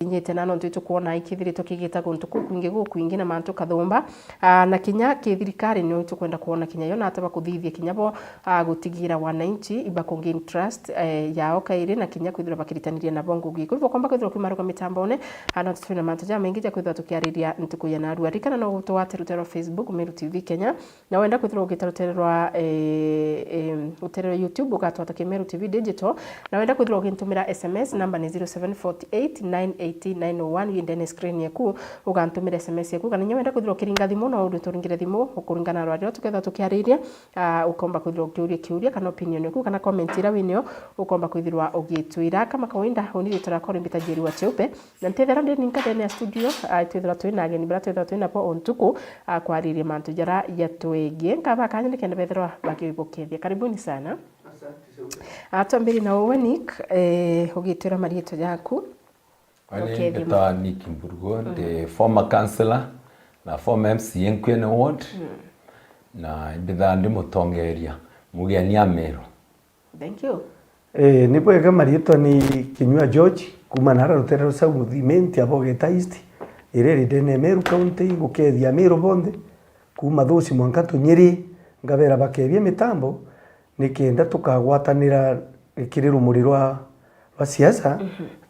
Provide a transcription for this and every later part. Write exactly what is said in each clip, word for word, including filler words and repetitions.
kinyite na nontu itukwona ikithiritwe kigita guntu kukwingi gukwingi na mantu kathumba. Ah, na kinya kithirikari nio itukwenda kwona kinya yo na ata bakuthithia kinya bo, ah, gutigira wananchi ibaku gain trust, eh, yao kairi na kinya kwithirwa bakiritaniria nabo ngugi. Kwa hivyo kwamba kwithirwa kwi maruga mitambone, ah, nontu twina mantu jamaingi ja kwithirwa tukiariria ntuku ya narua. Rikana no gutwate rutero Facebook, Meru T V Kenya, na wenda kwithirwa ugita rutere rwa, eh, eh, rutere rwa YouTube, ugatwata Kimeru T V Digital. Na wenda kwithirwa ugintumira S M S, namba ni zero seven forty eight nine eighty nine oh one, ii ndene screen yaku, ugantumira S M S yaku. Kana inya wenda kwithirwa ukiringa thimu, no unturingire thimu, ukuringana na rwaria tukethirwa tukiariria, ah, ukomba kwithirwa ukiuria kiuria kana opinion yaku, kana comment ira winio, ukomba kwithirwa ugitwira. Kama kawaida, uni ritwa riakwa rimbita Njeri wa Cheupe. Na ntithira ndi ninka ndene ya studio, ah, twithirwa twi na ageni bara twithirwa twi nabo o ntuku, ah, kwariria mantu jara jatwegie. Nkaba kanya nikenda bethirwa bakibukethia. Karibuni sana. Asante sana. Ah, twambiri na uwe Nick, eh, ugitwira marietwa jaku. Ani mbitawa Nick Mburugo, ndi former councillor na former M C A Nkwene Ward, na mbithaa ndi mutongeria mugeni Ameru. Thank you. Eh, ni bwega, marietwa ni Kinyua George, kuma nara rutere rwa South Imenti, Abogeta East, ireri ndene Meru County, ngukethia Meru bonthe, kuma Thuci mwanka Tunyiri, ngabera bakebia mitambo, nikenda tukagwatanira kiri rumuri rwa, rwa siasa,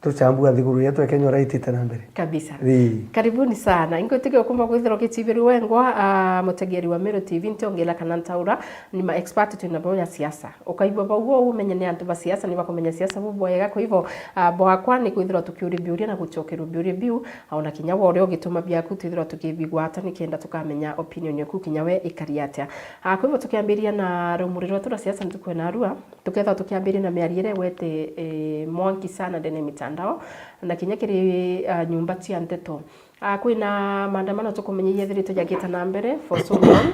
tuchambua nthiguru yetu ya Kenya uria itite na mbere. Kabisa. Ii. Karibuni sana. Ingwitikia ukumba kwithirwa ugichibiru wengwa, ah, mutegeri wa Meru T V, ntiongela kana ntaura, ni ma expert twina bo ya siasa. Ukaigua bau uu, umenye ni antu ba siasa, ni bakumenya siasa bubwega. Kwa hivyo, ah, bwakwa ni kwithirwa tukiuria biuria na gucokerwa biuria biu, ah, ona kinya wore ugituma biaku, twithirwa tukibigwata nikenda tukamenya opinion yaku kinya we ikari atia. Ah, kwa hivyo tukiambiria na rumuri rwetu rwa siasa ntuku ya narua, tukethirwa tukiambiria na miario iria igwete, eh, mwanki sana ndene ya mitandao, na kinya kiri, ah, nyumba cia nteto. Ah, kwina maandamano tukumenya yethiritwe jagita na mbere for so long.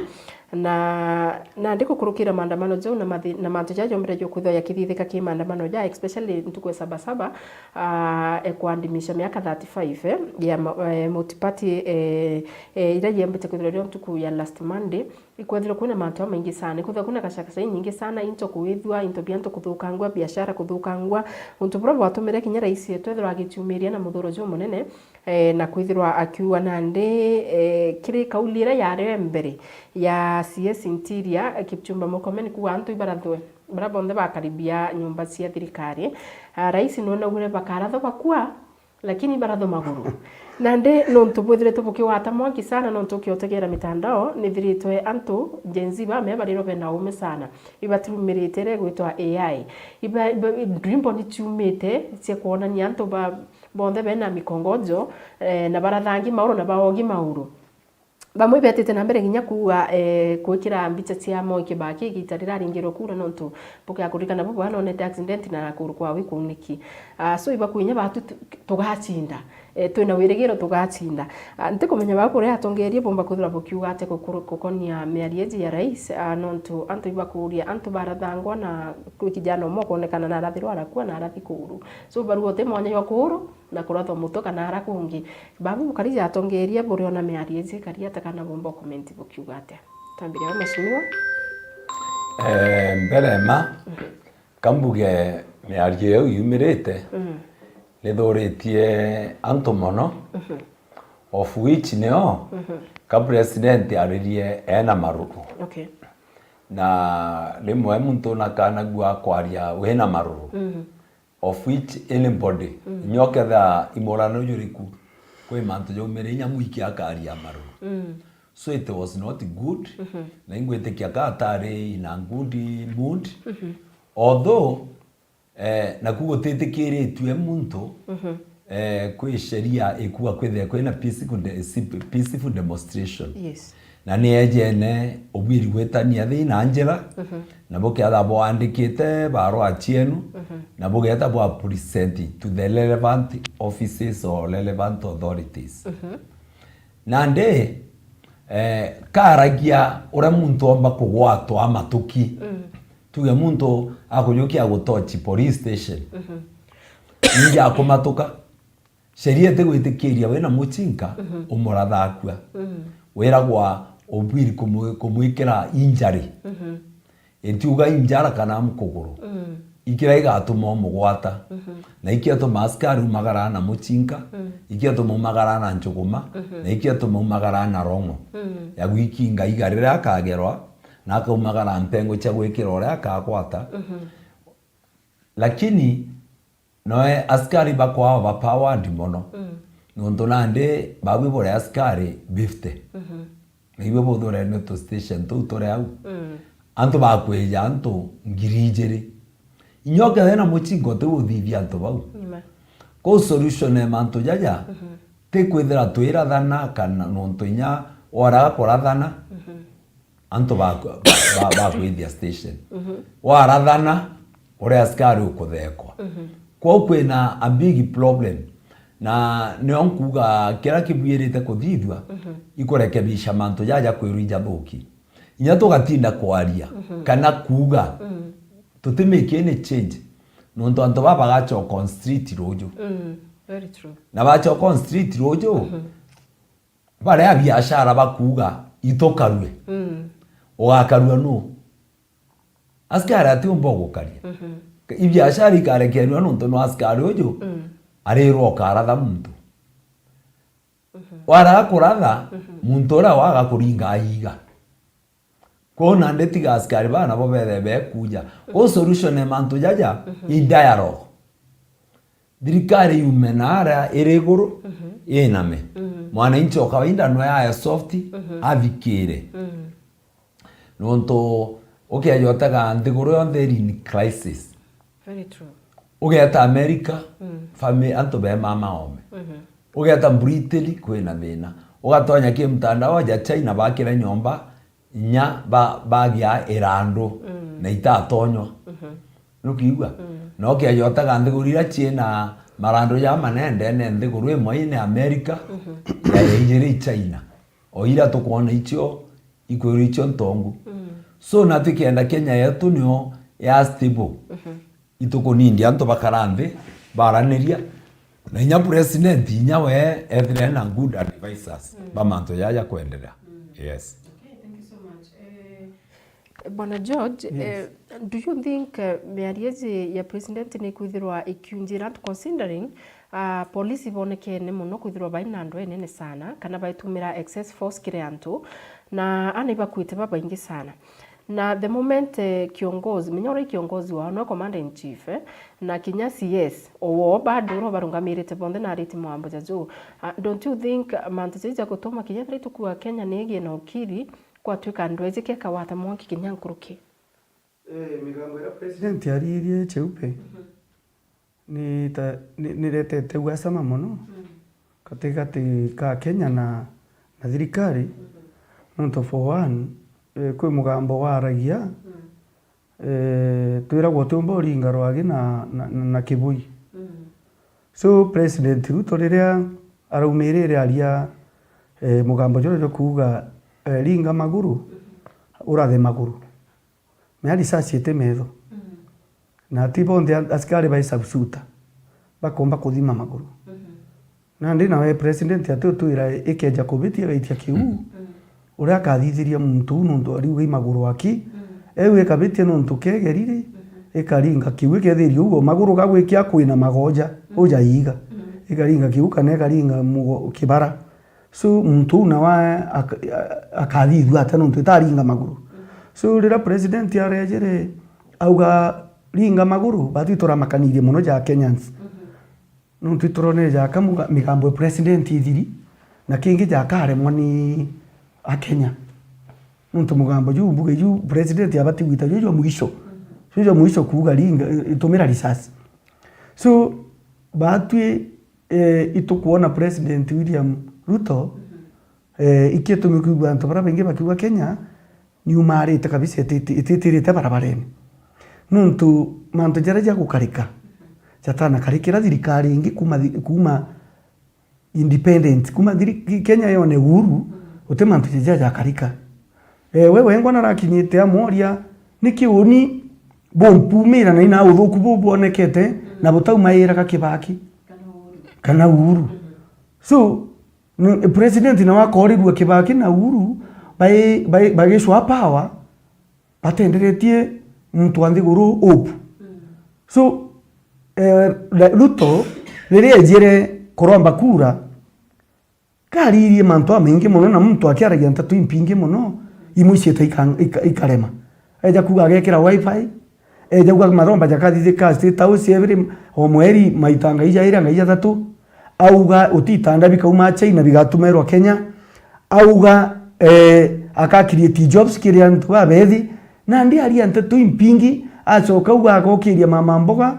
Na, na ndi gukurukira maandamano jau na mathi-, na mantu jaja jombere jukwithwa yakithithika ki maandamano ja, especially ntuku ya Sabasaba, ah, e kuadhimisha miaka thirty-five, eh, ya ma-, eh, multiparty, eh, eh, ira yembite kwithirwa rio ntuku ya last Monday. Ikwethirwa kwina mantu jamaingi sana, ikwethirwa kwina gacagaca inyingi sana, into kuithua, into bia antu kuthukangua, biashara kuthukangua. Untu buria bwatumire kinya rais wetu ethirwa agitiumiria na muthuro jumunene, eh, na kwithirwa akiuga nandi, eh, kiri kauli iria yari mbere ya C S Interior, eh, Kipchumba Murkomen kuuga antu ibarathwe, baria bonthe bakaribia nyumba cia thirikari. Ah, rais nwe naugire bakarathwa bakua, lakini baratho maguru. Nandi nontu bwithiritwe bukigwata mwanki sana, nontu ukiotegera mitandao, nithiritwe antu Gen Z ba me barirwo bena uume sana. Ibatirumirite iria igwitwa A I. Iba, iba, ndwimbo ni ciumite cia kwonania antu ba, bonthe bena mikongojo, eh, na barathangi mauru na baogi mauru. Bamwe betite na mbere kinya kuuga, eh, gwikira mbicha cia Mwai Kibaki igita riraringirwe kura, nontu bukia kuririkana bubwa nonete accident na kurukwa wi kuniki. Ah, so ibakuinya batu tu-, tugacinda. Eh, twina wirigiro tugacinda. Ah, ntikumenya bau kuria atongeria bomba kwithirwa bukiuga atia gukuru-, gukonia miario iji ya rais, ah, nontu antu ibakuria, antu barathangwa na kwi kijana umwe ukwonekana na arathirwa arakua na arathi kuuru. So barua uti mwanya jwa kuuru, na kurathwa mutwe kana ara kungi. Babu bukari jatongeria buriona miario iji ikari atia kana bumba ukomenti bukiuga atia? Tambiria we mheshimiwa. Eh, mbere ma, kambuge miario iu yumirite, nithuritie antu mono, of which nio ka president aririe ena maruru. Okay. Na rimwe muntu nakanagua kwaria wina maruru. Of which anybody, inya ukethira imurano juriku, kwi mantu jaumire inya mwiki akaria maruru. So it was not good. Na ingwitikia ka atari in a good mood. Although, eh, naku gutitikiritue muntu, eh, kwi sheria ikua kwithia kwina peaceful de-, peaceful demonstration. Yes. Na ni ejene ubiri gwitania thina njira, na bukiatha bwandikite barua cienu, na bugeta bwa present to the relevant offices or relevant authorities. Nandi, eh, karagia uria muntu omba kugwatwa amatuki. Tuge muntu akujukia agutochi police station. Ningi akumatuka. Sheria itigwitikiria wina mucinka umuratha akua. Wiragwa ubwiri kumu-, kumwikira injury. Itiuga injara kana mkuguru. ikira igatuma umugwata. Mhm. Na ikiatuma askari umagara na mucinka, mm, ikiatuma umagara na njuguma, mhm, na ikiatuma umagara na rongo, mm, ya gwikinga iga riria akagerwa, na akaumagara mpengo cia gwikira uria akagwata. Mhm. Lakini noe askari bakwa overpowered mono. Mm. Nontu nandi babu buri askari fifty. Mhm. Na iwe buthure ni tu station tuu turi au. Mm. Antu bakwija antu ngiri ijiri. Inya ukethira na mucingo ti uthithia antu bau. Nima. Kou solution ya mantu jaja, mhm, ti kwithira twirathana kana nontu inya waraga kurathana, mhm, antu ba-, ba-, bakwithia station. Mhm. Warathana, uri askari ukuthekwa. Mhm. Kwou kwina a big problem. Na nio nkuuga kiria kibuirite kuthithua, mhm, ikurekebisha mantu jaja kwirwa ijathuki. Inya tugatinda kwaria, mhm, kana kuuga, mhm, tuti make any change. Nontu antu baba bagacoka on street ruju. Mm, very true. Na bacoka on street ruju, mhm, baria biashara bakuuga, "Itukarue." Mm. Ugakarua nu? Askari atiumba ugukaria. Mhm. Ibiashara ikarekerua nontu no askari uju, mm, arirwa ukaratha muntu. Mhm. Waraga kuratha, mhm, muntu uria waga kuringa aiga. Kwou nandi tiga askari baa nabo bethe bekuja. Kwou solution ya mantu jaja, mhm, i dialogue. Thirikari yume na aria iri iguru, mhm, iname. Mhm. Mwananchi o kawaida no yae soft, mhm, athikire. Mhm. Nontu ukeeja utega nthiguru yonthe iri in crisis. Very true. Ugeeta America, mm, fami-, antu be mama ome. Mhm. Ugeeta Britain, kwina thina. Ugatonya ki mtandao ja China bakire nyomba, inya ba-, bagia irandu, mm, na itatonywa. Mhm. Nukiigua? Mm. Na ukeeja utega nthiguru iria ciina marandu ja manene ndene, nthiguru imwe ine America, mhm, ya ijiri China. O iria tukwona icio, ikwirwa icio ntongu. Mm. So, na tikenda Kenya yetu nio ya stable. Mhm. Itukunindi antu bakara nthi, baraniria, na inya president, inya we ethire na good advisors, mm, ba mantu jaja kwenderea. Mm. Yes. Okay, thank you so much. Eh, Bwana George, yes, eh, do you think, eh, miario iji ya president ni kwithirwa ikiunjira, considering, ah, polisi bonekene mono kwithirwa bai na andu enene sana, kana baitumira excess force kiri antu, na ana ibakuite babaingi sana? Na the moment, eh, kiongozi, menya uria kiongozi wao, no commander in chief, eh, na kinya C S, owo bado uria ubarungamirite bonthe na ariti mwambo jaju. Ah, don't you think mantu jau ja gutuma kinya ethira itukua Kenya ni igie na ukiri, kwatuika andu ejike akawata mwanki kinya nkuruki? Eh, migambo iria president aririe Cheupe, mhm, ni ta, ni, niretete uasama mono, mm, katigati ka Kenya na, na thirikari. Mhm. Nontu for one, eh, kwi mugambo waragia, mm, eh, twiragwo tiumba uringa rwagi na, na, na, na kibui. Mm. So, President Ruto riria araumirire aria, eh, mugambo juria jwa kuuga, eh, "Ringa maguru, mhm, urathe maguru." Mea risasi iti metho. Mm. Na ti bonthe a-, askari bai sharpshooter bakomba kuthima maguru. Mhm. Nandi nawe president ati utwira ikeja kubitia gaitia kiu, mm, uria akathithiria muntu uu nontu ariuga i maguru aki. Mm. Eu ikabitia nontu kegerire, mhm, ikaringa kiu, ikethiria uguo maguru gagwikia kwina magoja, mm, uja iiga. Mm. Ikaringa kiu kana ikaringa mugo-, kibara. So, muntu uu nawe ak-, a-, akathithua atia nontu itaringa maguru? So, riria president arejere, auga, "Ringa maguru," batu ituramakanirie mono ja Kenyans. Nontu ituronere jaka muga-, migambo ya president ithiri, na kingi jakaremwa ni Akenya. Nontu mugambo juu, mbuge juu, president abati gwita juu jwa mwisho. Juu jwa mwisho kuuga, "Ringa, itumira risasi." So, batwi eh, itukwona President William Ruto, mhm, eh, ikio itumi kwigua antu baria baingi bakiuga Kenya niumarite kabisa, ititi-, ititirite barabarene. Nontu mantu jaria jagukarika, jatanakarikira thirikari ingi kuma thi-, kuma independent, kuma thiri-, Kenya yone uhuru, mhm, guti mantu jaja jakarika. Eh, we wengwa narakinyite amworia, "Niki uni bumpumira na ina uthuku buu bwonekete, mm, na butaumairaga Kibaki kana Uhuru?" So, ni, president nawe akorirua Kibaki na Uhuru bai-, bai-, bagicwa power, batenderetie muntu wa nthiguru hope. Mm. So, eh, Ruto riria ejire kuromba kura, karirie mantu amaingi mono, na muntu akiaragia nteto impingi mono, imwe ciita ika-, ika-, ikarema. Eja kuuga agekira wifi, eja kuuga maromba jakathithika State House every, o mweri maita ngai jairi, ngai jathatu, auga utitanda bikauma China bigatumirwa Kenya, auga, eh, aka create jobs kiri antu babethi, nandi aria nteto impingi, acoka auga agokiria mama mboga,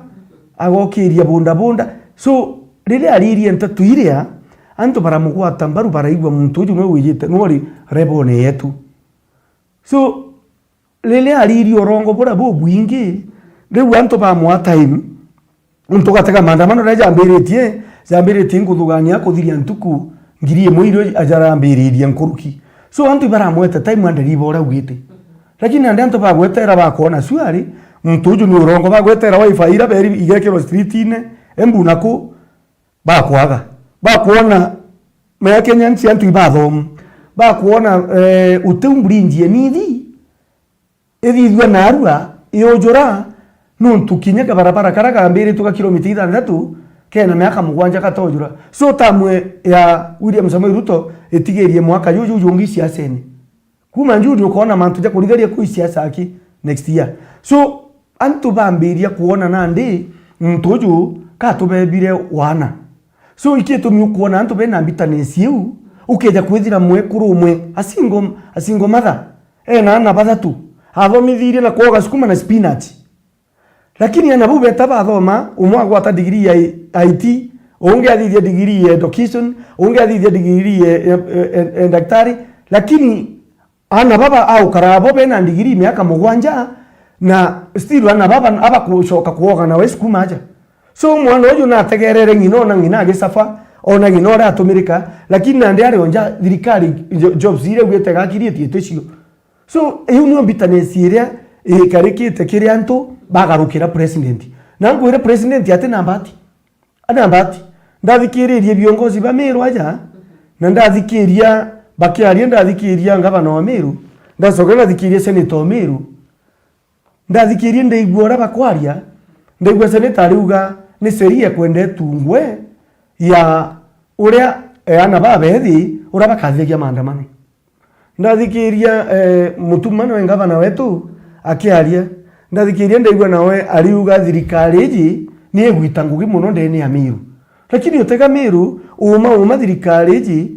agokiria bunda bunda. So, riria aririe nteto iria, antu baramugwata mbaru, baraigua muntu uju nwe wijite, nwe uri rebone yetu. So, riria aririe urongo buria bubwingi, riu antu bamwa time, untu gatega maandamano riria jambiritie, jambiritie nkuthugaania kuthiria ntuku ngiri imwe irio ajarambiririe nkuruki. So, antu ibaramwete time anderiba uria augite. Lakini nandi antu bagwetera bakwona sure, muntu uju ni urongo, bagwetera wifi ira beri igekirwa street-ine, embu naku, bakwaga. Bakwona mea Kenya nchi antu ibathomu. Bakwona, eh, utiu bridge enithi ithithua narua, iujura, nuntu kinya kabarabara kara kambiritwe ga kilomita ithanthatu, kena miaka mugwanja gatojura. So, term ya William Samoei Ruto itigirie mwaka juju jungi siasene. Kuma June ukoona mantu ja kurigaria kuu siasa aki next year. So, antu bambiria kwona nandi muntu uju katubebire wana. So, iki itumi ukwona antu bena bitterness iu, ukeja kwithira mwekuru umwe, a single, a single mother, ena ana bathatu, athomithirie na kwoga sukuma na spinach. Lakini ana bau beta bathoma, umwe agwata degree ya I T, ungi athithia degree ya education, ungi athithia degree ya, ya, ya, ya daktari, lakini ana baba aukara bo bena degree miaka mugwanja, na still ana baba abakucoka kuoga nawe sukuma aja. So, mwana uju nategerere ng'ina, ona ng'ina agisafa, ona ng'ina uria atumirika, lakini nandi ari o nja, thirikari jo-, jobs iria augite gakiritie ticio. So, iu nio bitterness iria ikarikite kiri antu bagarukira president. Na nkwire president ati na mbati. Ana mbati. Ndathikiririe viongozi ba Meru aja, na ndathikiria bakiaria, ndathikiria ngavana wa Meru, ndacoka ndathikiria senator wa Meru. Ndathikirie ndaigua uria bakwaria, ndaigua senator ariuga ni sheria ekwenda itungwe ya uria, eh, ana babethi uria bakathithagia maandamano. Ndathikiria, eh, Mutuma nawe ngavana wetu akiaria, ndathikiria ndaigua nawe ariuga thirikari iji ni igwita ngugi mono ndene ya Meru. Lakini utega Meru, uma, uma thirikari iji,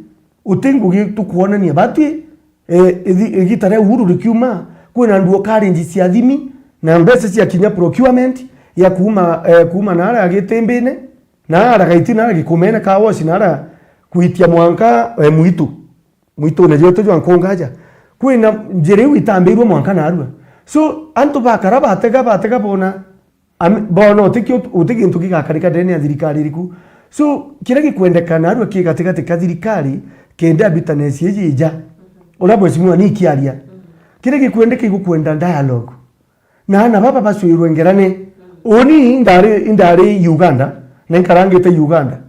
uti ngugi tukwonania batwi, eh, ithi-, igita ria Uhuru rikiuma, kwina nduo currency cia thimi, na mbeca cia kinya procurement ya kuuma, eh, kuuma nara Gitimbine, nara Gaiti, nara Gikumene, car wash, nara kwitia mwanka, eh, Mwitu. Mwitune jwetu jwa nkunga aja, kwina njira iu itambirwe mwanka narua. So, antu bakara batega, batega bona, am-, bona uti kio-, uti gintu gigakarika ndene ya thirikari iriku. So, kiria gikwendeka narua ki gatigati ka thirikari, kenda bitterness iji ija, uria mheshimiwa ni ikiaria. Kiria gikwendeka igukwenda dialogue. Na ana baba bacwirwe ngerane. Uni indari, indari Uganda, na inkarangite Uganda.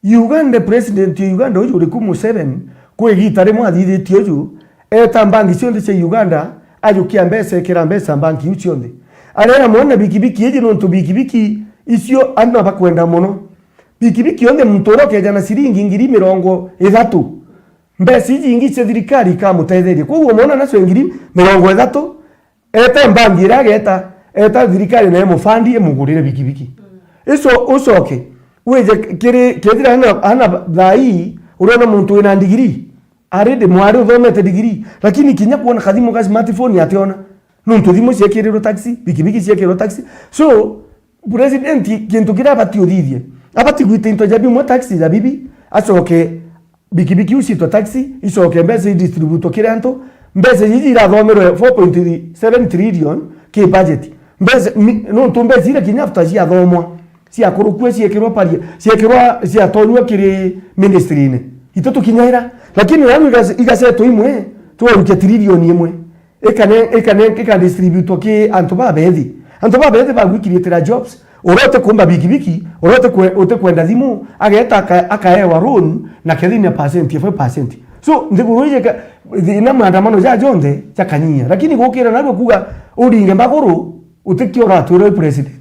Uganda, president ya Uganda uju uriku Museveni, kwi igita rimwe athithitie uju, eta mbanki cionthe cia Uganda, ajukia mbeca, ekira mbeca mbanki iu cionthe. Arera mwana bikibiki iji nontu bikibiki icio antu bakwenda mono. Bikibiki yonthe muntu uria ukeja na ciringi ngiri mirongo ithatu, mbeca iji ingi cia thirikari ikamutetheria. Koguo mwana nacio ngiri mirongo ithatu, eta mbangi iria ageta, eta thirikari nayo mufandi imugurire bikibiki. Mm. Ico ucoke, wije kiri, kethira ana, ana thaa ii, uriona muntu wina ndigiri, already mwari uthomete ndigiri, lakini kinya kuona kathimu ka smartphone ationa. Nuntu thimu ciekirirwe taxi, bikibiki ciekirirwe taxi. So, president kintu kiria abati uthithie, abati gwita into ja bimwe taxi ja bibi, acoke bikibiki iu ciitwa taxi, icoke mbeca idistributwe kiri antu. Mbeca iji irathomerwe four point seven trillion ki budget. Mbeca, mi-, nontu mbeca iria kinya after ciathomwa, ciakurukua, ciekirwa paria, ciekirwa, ciatonywa kiri ministry-ini, itu tukinyaira. Lakini nau igas-, igaceto imwe, tugarukia trillion imwe. Ikane-, ikane-, ikadistributwa ki antu babethi. Antu babethi bagwikirietera jobs, uria utikumba bikibiki, uria utikwe-, utikwenda thimu, ageta aka-, akaewa loan na kethina percent ya five percent. So, nthiguru iji ka-, thina maandamano ja jonthe jakanyia. Lakini gukira narua kuga uringe maguru, utikio uratwirwa i president.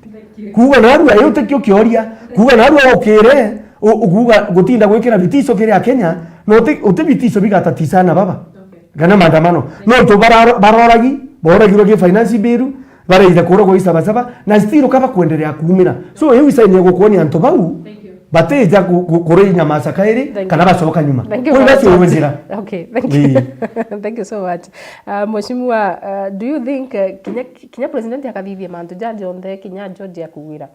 Kuuga narua, ii utikio kioria. Kuuga narua ukire, u-, ukuuga gutinda gwikira vitisho kiri Akenya, na uti, uti vitisho bigatatichana baba. Okay. Kana maandamano. Thank you. Nontu bara-, baroragi, boragirwe gi finance bill, baraitha kuragwa i Sabasaba, na still kaba kwendelea kuumira. So, iu isaini ya gukuonia antu bau, Thank you. Batija ku-, ku-, kurinyamaca kairi, Thank kana you. Bacoka nyuma. Thank you Kwi very bacio much. Iwe njira. Okay, thank you. Ii. Thank you so much. Uh, Mheshimiwa, uh, do you think, uh, kinya, kinya president akathithia mantu ja jonthe, kinya George akuwira?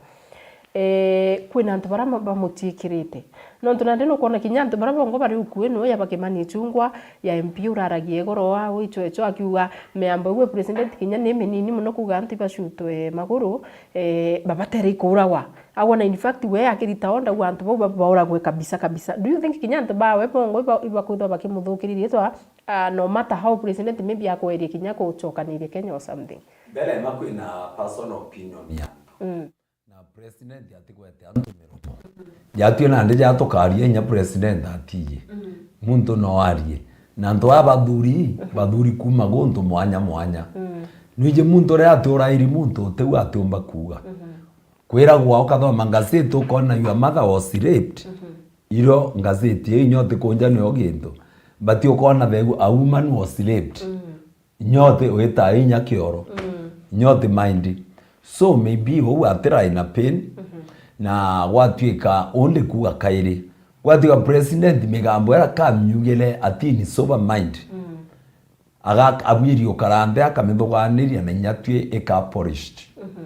Eh, kwina antu bara ma-, bamutiikirite. Nontu nandi nukwona kinya antu bara bongo bari ukui nu ya ba Kimani Ichung'wah, ya M P uraragia igoro wa wichwecho akiuga miambo iwe president kinya ni minini muno kuuga antu ibacutwe maguru, eh, babatere ikuragwa. Agwa na in fact we akirita order auga antu bau ba-, bauragwe kabisa kabisa. Do you think kinya antu bawe bongo iba-, ibakwithwa bakimuthukiriria itwa, ah, no matter how president maybe akwerie kinya guchokaniria Kenya or something? Mbere ma kwina personal opinion ya antu. Mm. Na president atigwete antu miromo. Jatue nandi jatukaria inya president atiye. Mm. Muntu no arie. Na antu aba bathuri, bathuri kuma guntu mwanya mwanya. Mm. Nwiji muntu uria ati urairi muntu utiu atiumba kuuga. Mhm. Kwiragwa ukathoma ngazeti ukona your mother was raped. Mhm. Iro ngazeti iyo inya utikunja niyo gintu. But ukona the, a woman was raped. Mm. Inya uti wita inya kioro. Mm. Inya uti mind. So maybe uu atirai na pain, mhm, na gwatuika undi kuuga kairi. Gwatuika president migambo iria kamiugire ati in sober mind. Mm. Aga-, abwiri ukarante akamithuganiria na inya tui ika polished. Mhm.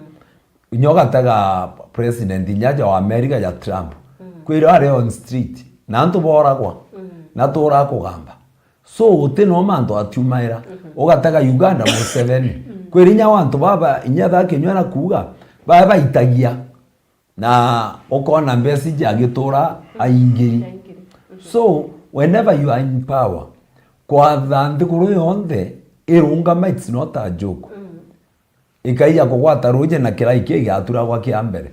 Inya ugatega president inya ja wa America ja Trump. Mm. Kwira ari on street. Na antu boragwa. Mm. Na tura kugamba. So, uti no mantu atiumaira. Mhm. Ugatega Uganda Museveni. Mm. Kwiri inya wantu baba, inya tha kinywa na kuuga, baba baitagia. Na ukona mbeca iji agitura aingiri. Aingiri. Mhm. So, whenever you are in power, kwatha nthiguru yonthe irungama, it's not a joke. Mm. Ikaija kugwata ruuji na kirai kiu giaturagwa kia mbere.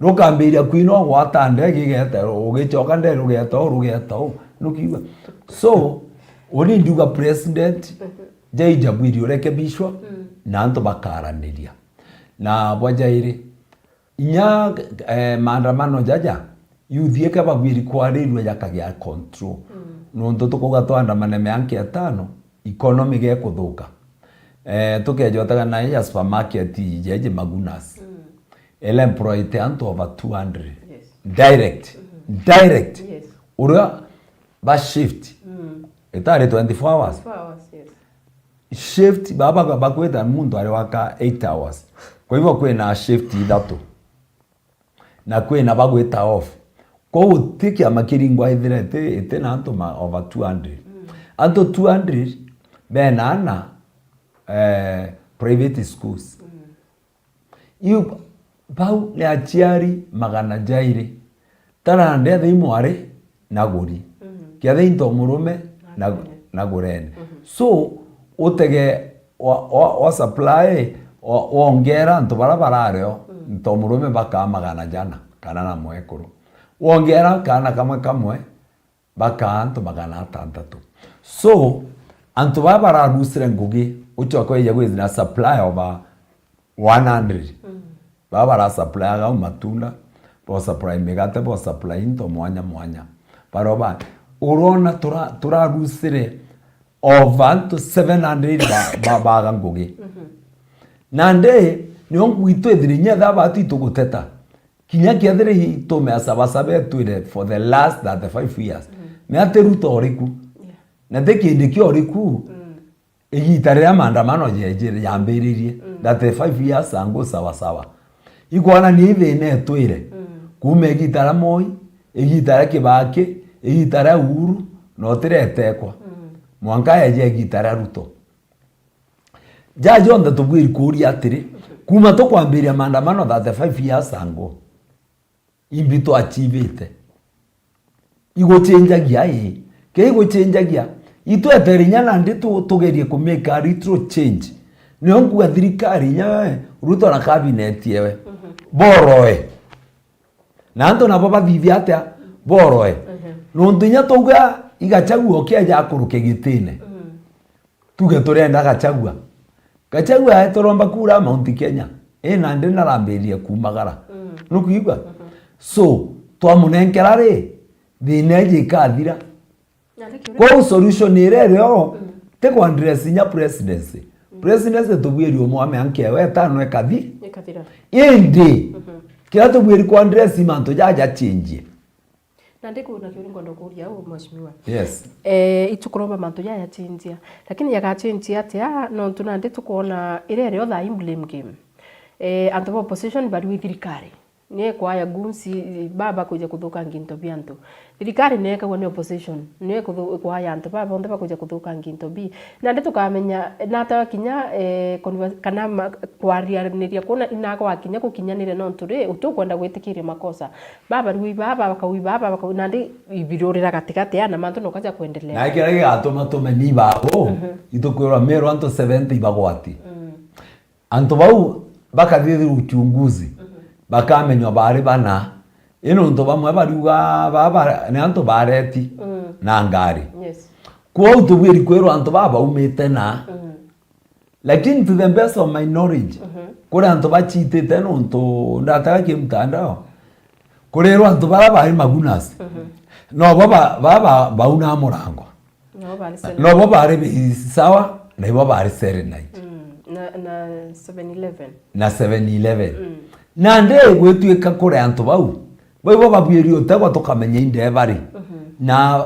Rukambiria kwina ugwata ndege igeta, ugicoka ndege rugeta uu, rugeta uu. Nukiigua? So, uni ndiuga president, jaija bwiri urekebishwa, mm, na antu bakaraniria. Na bwa jairi, inya, eh, maandamano jaja, youth ike babwiri kwarirua jakagia control. Mm. Nontu tukuuga twandamane mianka itano, economy gekuthuka. Eh, tukeja utega na ya supermarket iji, iji Magunas. Mm. Ila employete antu over two hundred. Yes. Direct. Mm-hmm. Direct. Yes. Uria ba shift. Mm. Itari twenty-four hours. Twenty-four hours, yes. Shift, baba bakwita muntu ari waka eight hours. Kwa hivyo kwina shift ithatu. Na kwina bagwita off. Kwou ti kiama kiringwa ithire iti, iti na antu ma over two hundred. Mm. Antu two hundred bena ana, eh, private schools. Mm. Iu bau ni aciari magana jairi. Tarande athei mwari na guri. Mhm. Kiathei nto murume na, na gurene. Mhm. So, utege wa, wa, wa supply, wa, wongera antu bara barario, mm, nto murume bakaa magana jana, kana na mwekuru. Wongera kana kamwe kamwe, bakaa antu magana atantatu. So, antu baa bararusire ngugi, ucoke wije gwithira supply over one hundred. Mm. Baa barasupplyaga au matunda, bo supply migate, bo supply into mwanya mwanya. Baroba, urona tura-, turarusire over antu seven hundred ba-, ba-, baga ngugi. Mhm. Nandi, nio ngugi twithire inya thaa batu ituguteta. Kinya kiathire itume a Sabasaba etwire for the last thirty-five years. Mm. Ni ati Ruto uriku? Yeah. Na ti kindi kia uriku? Mm. Igita riria maandamano jeje yambiririe, mm, thirty-five years ago Sabasaba. Ikwona ni thina etwire. Mm. Kuma igita ria Moi, igita ria Kibaki, igita ria Uhuru, na utiretekwa. Mm. Mwanka eje igita ria Ruto. Ja jonthe tubwiri kuuria atiri, kuma tukwambiria maandamano thirty-five years ago, imbi twachivite? Iguchinjagia ii? Ke iguchinjagia, itwetere inya nandi tu-, tugerie ku make a little change. Nio nkuga thirikari inya we, Ruto na cabinet yewe, mhm, boroe. Na antu nabo bathithia atia? Boroe. Mhm. Nontu inya twauga i Gachagua ukieja akuruke gitine. Mhm. Tuge turenda Gachagua. Gachagua aeteromba kura Mount Kenya. Ii, nandi narambiririe kuumagara. Mm. Nukwigua? Mhm. So, twamunenkera ri, thina iji ikathira. Nandi kiuria Kwou solution iria irio, Mm. ti ku address inya presidency. Mm. Presidency tubwiri umwe amea nkewe etano ikathi. Ikathira. Indi, Mhm. kiria tubwiri ku address mantu jaja change. Nandi kwina kiuria ngwenda kuuria uu, Mheshimiwa. Yes. Eh, itukuromba mantu jaya change. Lakini yagachange atia? Nontu nandi tukwona iria irio thaa ii blame game. Eh, antu ba opposition bariu i thirikari. Ni ikwaya goons baa bakwija kuthukangia into bia antu. Thirikari ni ikagwa ni opposition, ni ikuthu-, ikwaya antu baa bonthe bakwija kuthukangia into bii. Nandi tukamenya nata kinya, eh, conver-, kana ma-, kwarianiria kuna inakwa kinya gukinyanire, nontu ri, utiukwenda gwitikiria makosa. Baa barui baa, bakau baa, bakau, nandi ibirurira gatigati ya na mantu noka ja kuendelea. Na kiria gigatuma tumenye ibabo, Mhm. itukwirwa Meru antu seventy ibagwati. Mm. Antu bau bakathithirwa uchunguzi, Mhm. bakamenywa bari bana. Ii nontu bamwe bariuga baba ni antu bareti Mm. na ngari. Yes. Kwou tubwiri kwirwa antu baba baumite na. Mm. Lakini to the best of my knowledge, Mhm. kuri antu bachitite nontu ndatega ki mtandao, kurirwa antu bara bari magunas. Mhm. No baba, baba bauna murango. Nabo bari Serenite. Nobo bari Bei Sawa, na ibo bari Serenite. Mm, na, na seven eleven. Na seven eleven. Mm. Nandi gwituika kuri antu bau, bo ibo babwiri utegwa tukamenya inde bari. Mhm. Na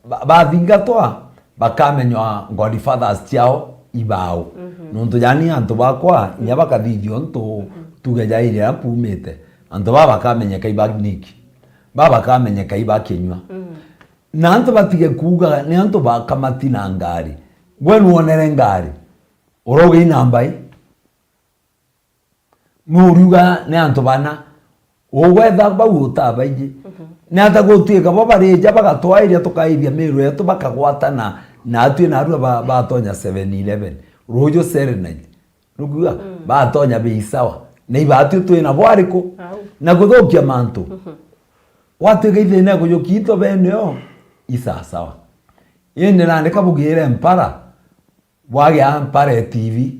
ba-, bathingatwa, bakamenywa godfathers ciao ibao. Mhm. Nontu yani antu bakwa, inya bakathithia untu Mhm. tuge ja iria mpumite. Antu baba bakamenyeka iba niki. Baba bakamenyeka iba kinyua. Mm. Na antu batige kuuga ni antu bakamati na ngari. Gwe nwonere ngari? Urauga i namba i? Nuriuga ni antu bana? Ugwetha bau utabaiji. Mhm. Ni ata gutuika bo barija bagatwairia tukaithia Meru yetu bakagwatana na atwi narua ba-, batonya seven eleven. Ruju Serenite. Nukuga, Mm. batonya Bei Sawa. Na ibatwi twina bo ariku? Au. Na kuthukia mantu. Mhm. Gwatuika ithina kujukia into bene o, i sawa sawa. Indi nandi kabugire mpara, bwagia mpara e T V.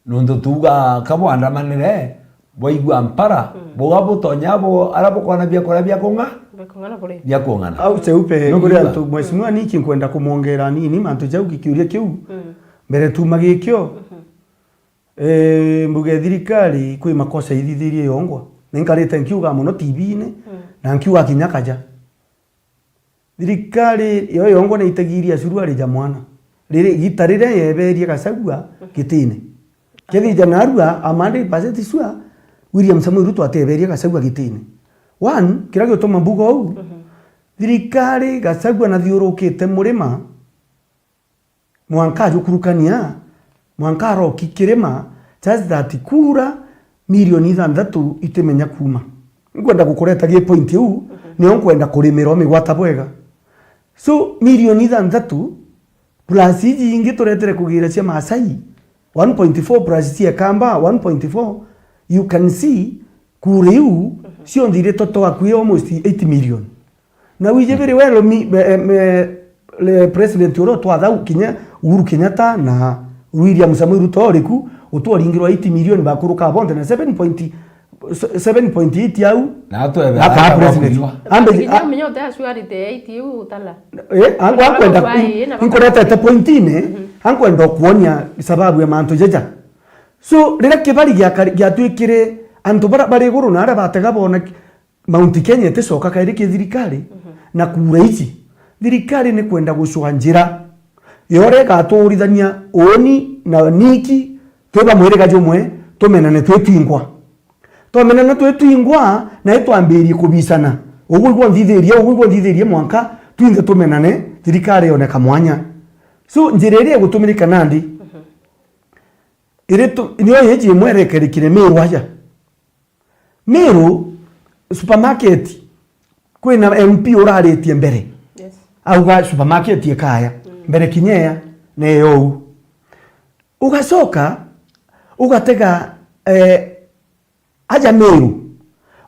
Nontu tuuga kabwandamanire, bwaigua mpara, Mm. buga butonya bo, ara bukona biakuria bia kung'a-, Bia kung'ana buri. bia kung'ana. Au Cheupe, Nukuga. kuri antu, Mheshimiwa, niki nkwenda kumwongera nini mantu jau gikiuria kiu. Mm. Mbere tuma gikio, Mhm. Eh, mbuge thirikari kwi makosa ithithirie yongwa. Ni nkarite nkiuga mono T V-ini, Mm. na nkiuga kinya kaja. Thirikari yo yongwa ni itegirie acuru ari ja mwana. Riri, gita riria yeberie Gachagua Mhm. gitine. Kethija narua, I'm hundred percent sure, William Samoei Ruto ateberie Gachagua gitine. One, kiria gituma mbuga uu, Mhm. thirikari Gachagua nathiurukite murima, mwanka ajukurukania, mwanka aroki kirima, just that kura milioni ithanthatu itimenya kuuma. Nkwenda gukureta gi point iu, Mhm. nio nkwenda kurimira umigwata bwega. So, milioni ithanthatu plus iji ingi turetere kugira cia Maasai, one point four plus cia Kamba, one point four, you can see, kura iu, Mhm. cionthe iritoto akui almost eight million. Na wiji biri we Lomi-, me-, me-, le-, president uria utwatha u-, kinya Uhuru Kenyatta na William Samoei Ruto uriku, utwaringirwa eight million bakuruka bonthe na seven point, se-, seven point eight au. Na atwebe Na akaa aria president. bakunywa. Ambe, Kinya a- menya uti actuality ya eight iu utala. Eh, angu Nabau akwenda, ai, na nkuretete pointine, Mhm. ankwenda kuonia sababu ya mantu jaja. So, riria kibari giakari-, giatwikire antu bara bari iguru na aria batega bona ki-, Mount Kenya iticoka kairi ki thirikari, Mhm. na kura ici, thirikari ni kwenda gucwa njira ya uria igatuurithania uuni na niki twi ba mwiriga jumwe, tumenane twi twingwa. Twamenana twi twingwa, na itwambirie kubicana. Ugu igwo nthithirie, ugu igwo nthithirie, mwanka twinthe tumenane, thirikari yoneka mwanya. So, njira iria igutumirika nandi, Mhm. iri tu-, nio iji imwe irekerikire Meru aja. Meru, supermarket, kwina M P uraritie mbere. Yes. Auga supermarket ikaya. Mm. Mbere kinya iya, ni yo uu. Ugacoka, ugatega, eh, aja Meru,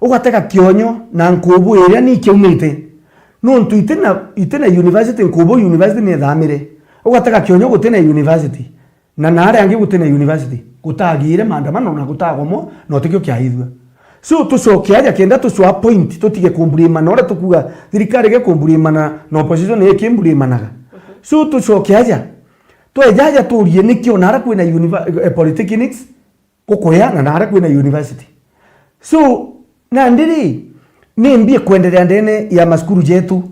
ugatega Kionyo na Nkubu iria ni kiaumite. Nontu itina, itina university, Nkubu university ni ithamire. Ugatega Kionyo gutina university. Na, na aria angi gutina university. gutagire maandamano na gutagomwa, na utikio kiaithua. So, tucoke aja kenda tucwa point, tutige kumburimana. Uria tukuga thirikari ge kumburimana na opposition ni ikimburimanaga. So, tucoke aja. Tweja aja turie niki ona ara kwina univer-, eh, polytechnics, gukuya na nara kwina university. So, nandi ri, ni mbi ikwenderea ndene ya macukuru jetu?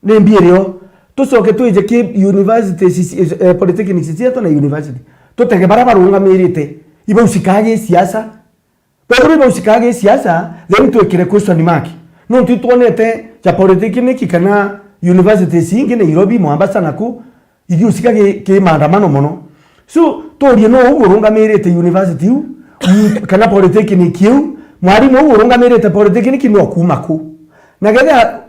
Ni mbi irio? Tucoke twije ki universities, eh, polytechnics cietu na university. Tutege bara barungamirite. Ibau cikaga siasa. Bethirwa ibau cikaga siasa, then twikire question mark. Nontu itwonete ja polytechnic kana universities ingi Nairobi, Mombasa naku, ithiucika ki, ki maandamano mono. So, turie no uu urungamirite university iu, mm, kana polytechnic iu, mwarimu uu urungamirite polytechnic no kuuma ku? Na kethia,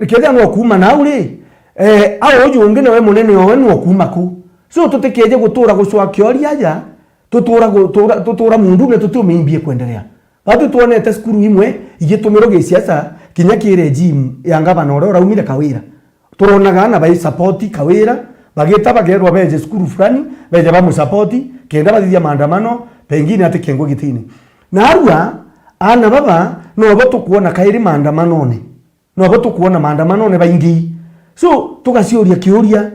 kethia no kuuma nau ri, eh, au uju ungi niwe munene owe no kuuma ku? So, tutikeje gutura gucwa kioria aja, tutura gu-, tura, tutura mundu na tutiumimbie kwenderea. Batu twonete cukuru imwe igitumirwo gisiasa, kinya ki regime ya ngavana uria uraumire Kawira. Turonaga aana bai support Kawira, bagita bagerwa beje cukuru fulani, beje bamu support, kenda bathithia maandamano, pengine ati kengwe gitini. Narua, aana baba, nobo tukwona kairi maandamanone. Nobo tukwona maandamanone baingi. So, tugaciuria kiuria,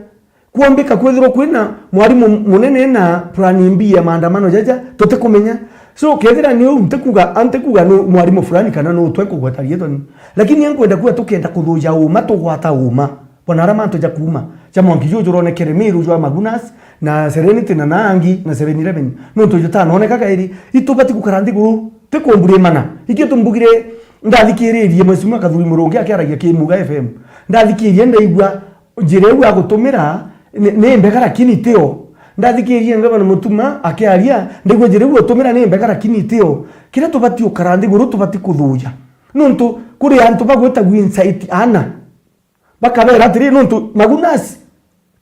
kwombika kwithirwa kwina mwarimu munene na plan mbi ya maandamano jaja, tutikumenya. So, kethira ni uu, ntikuga, antikuga ni mwarimu fulani kana ni utwe kugweta rietwa ni. Lakini nkwenda kuga tukenda kuthuja uma, tugwata uma. Bona ara mantu ja kuuma, ja mwanki juju juronekere Miru jwa Magunas, na Serenity na nangi, na Seven Eleven. Nontu jutanoneka kairi, itubati gukara nthiguru, tikumburimana. Ikio tumbugire, ndathikiririe Mheshimiwa Kathuri Murungi akiaragia ki Muga F M. Ndathikiririe ndaigua njira iu agutumira ni, ni mbega lakini tio. Ndathikiririe Ngavana Mutuma akiaria, ndaigua njira iu agutumira ni mbega lakini tio. Kiria tubati gukara nthiguru tubati kuthuja. Nontu kuri antu bagwitagua incite ana. Bakabera atiri, nontu Magunas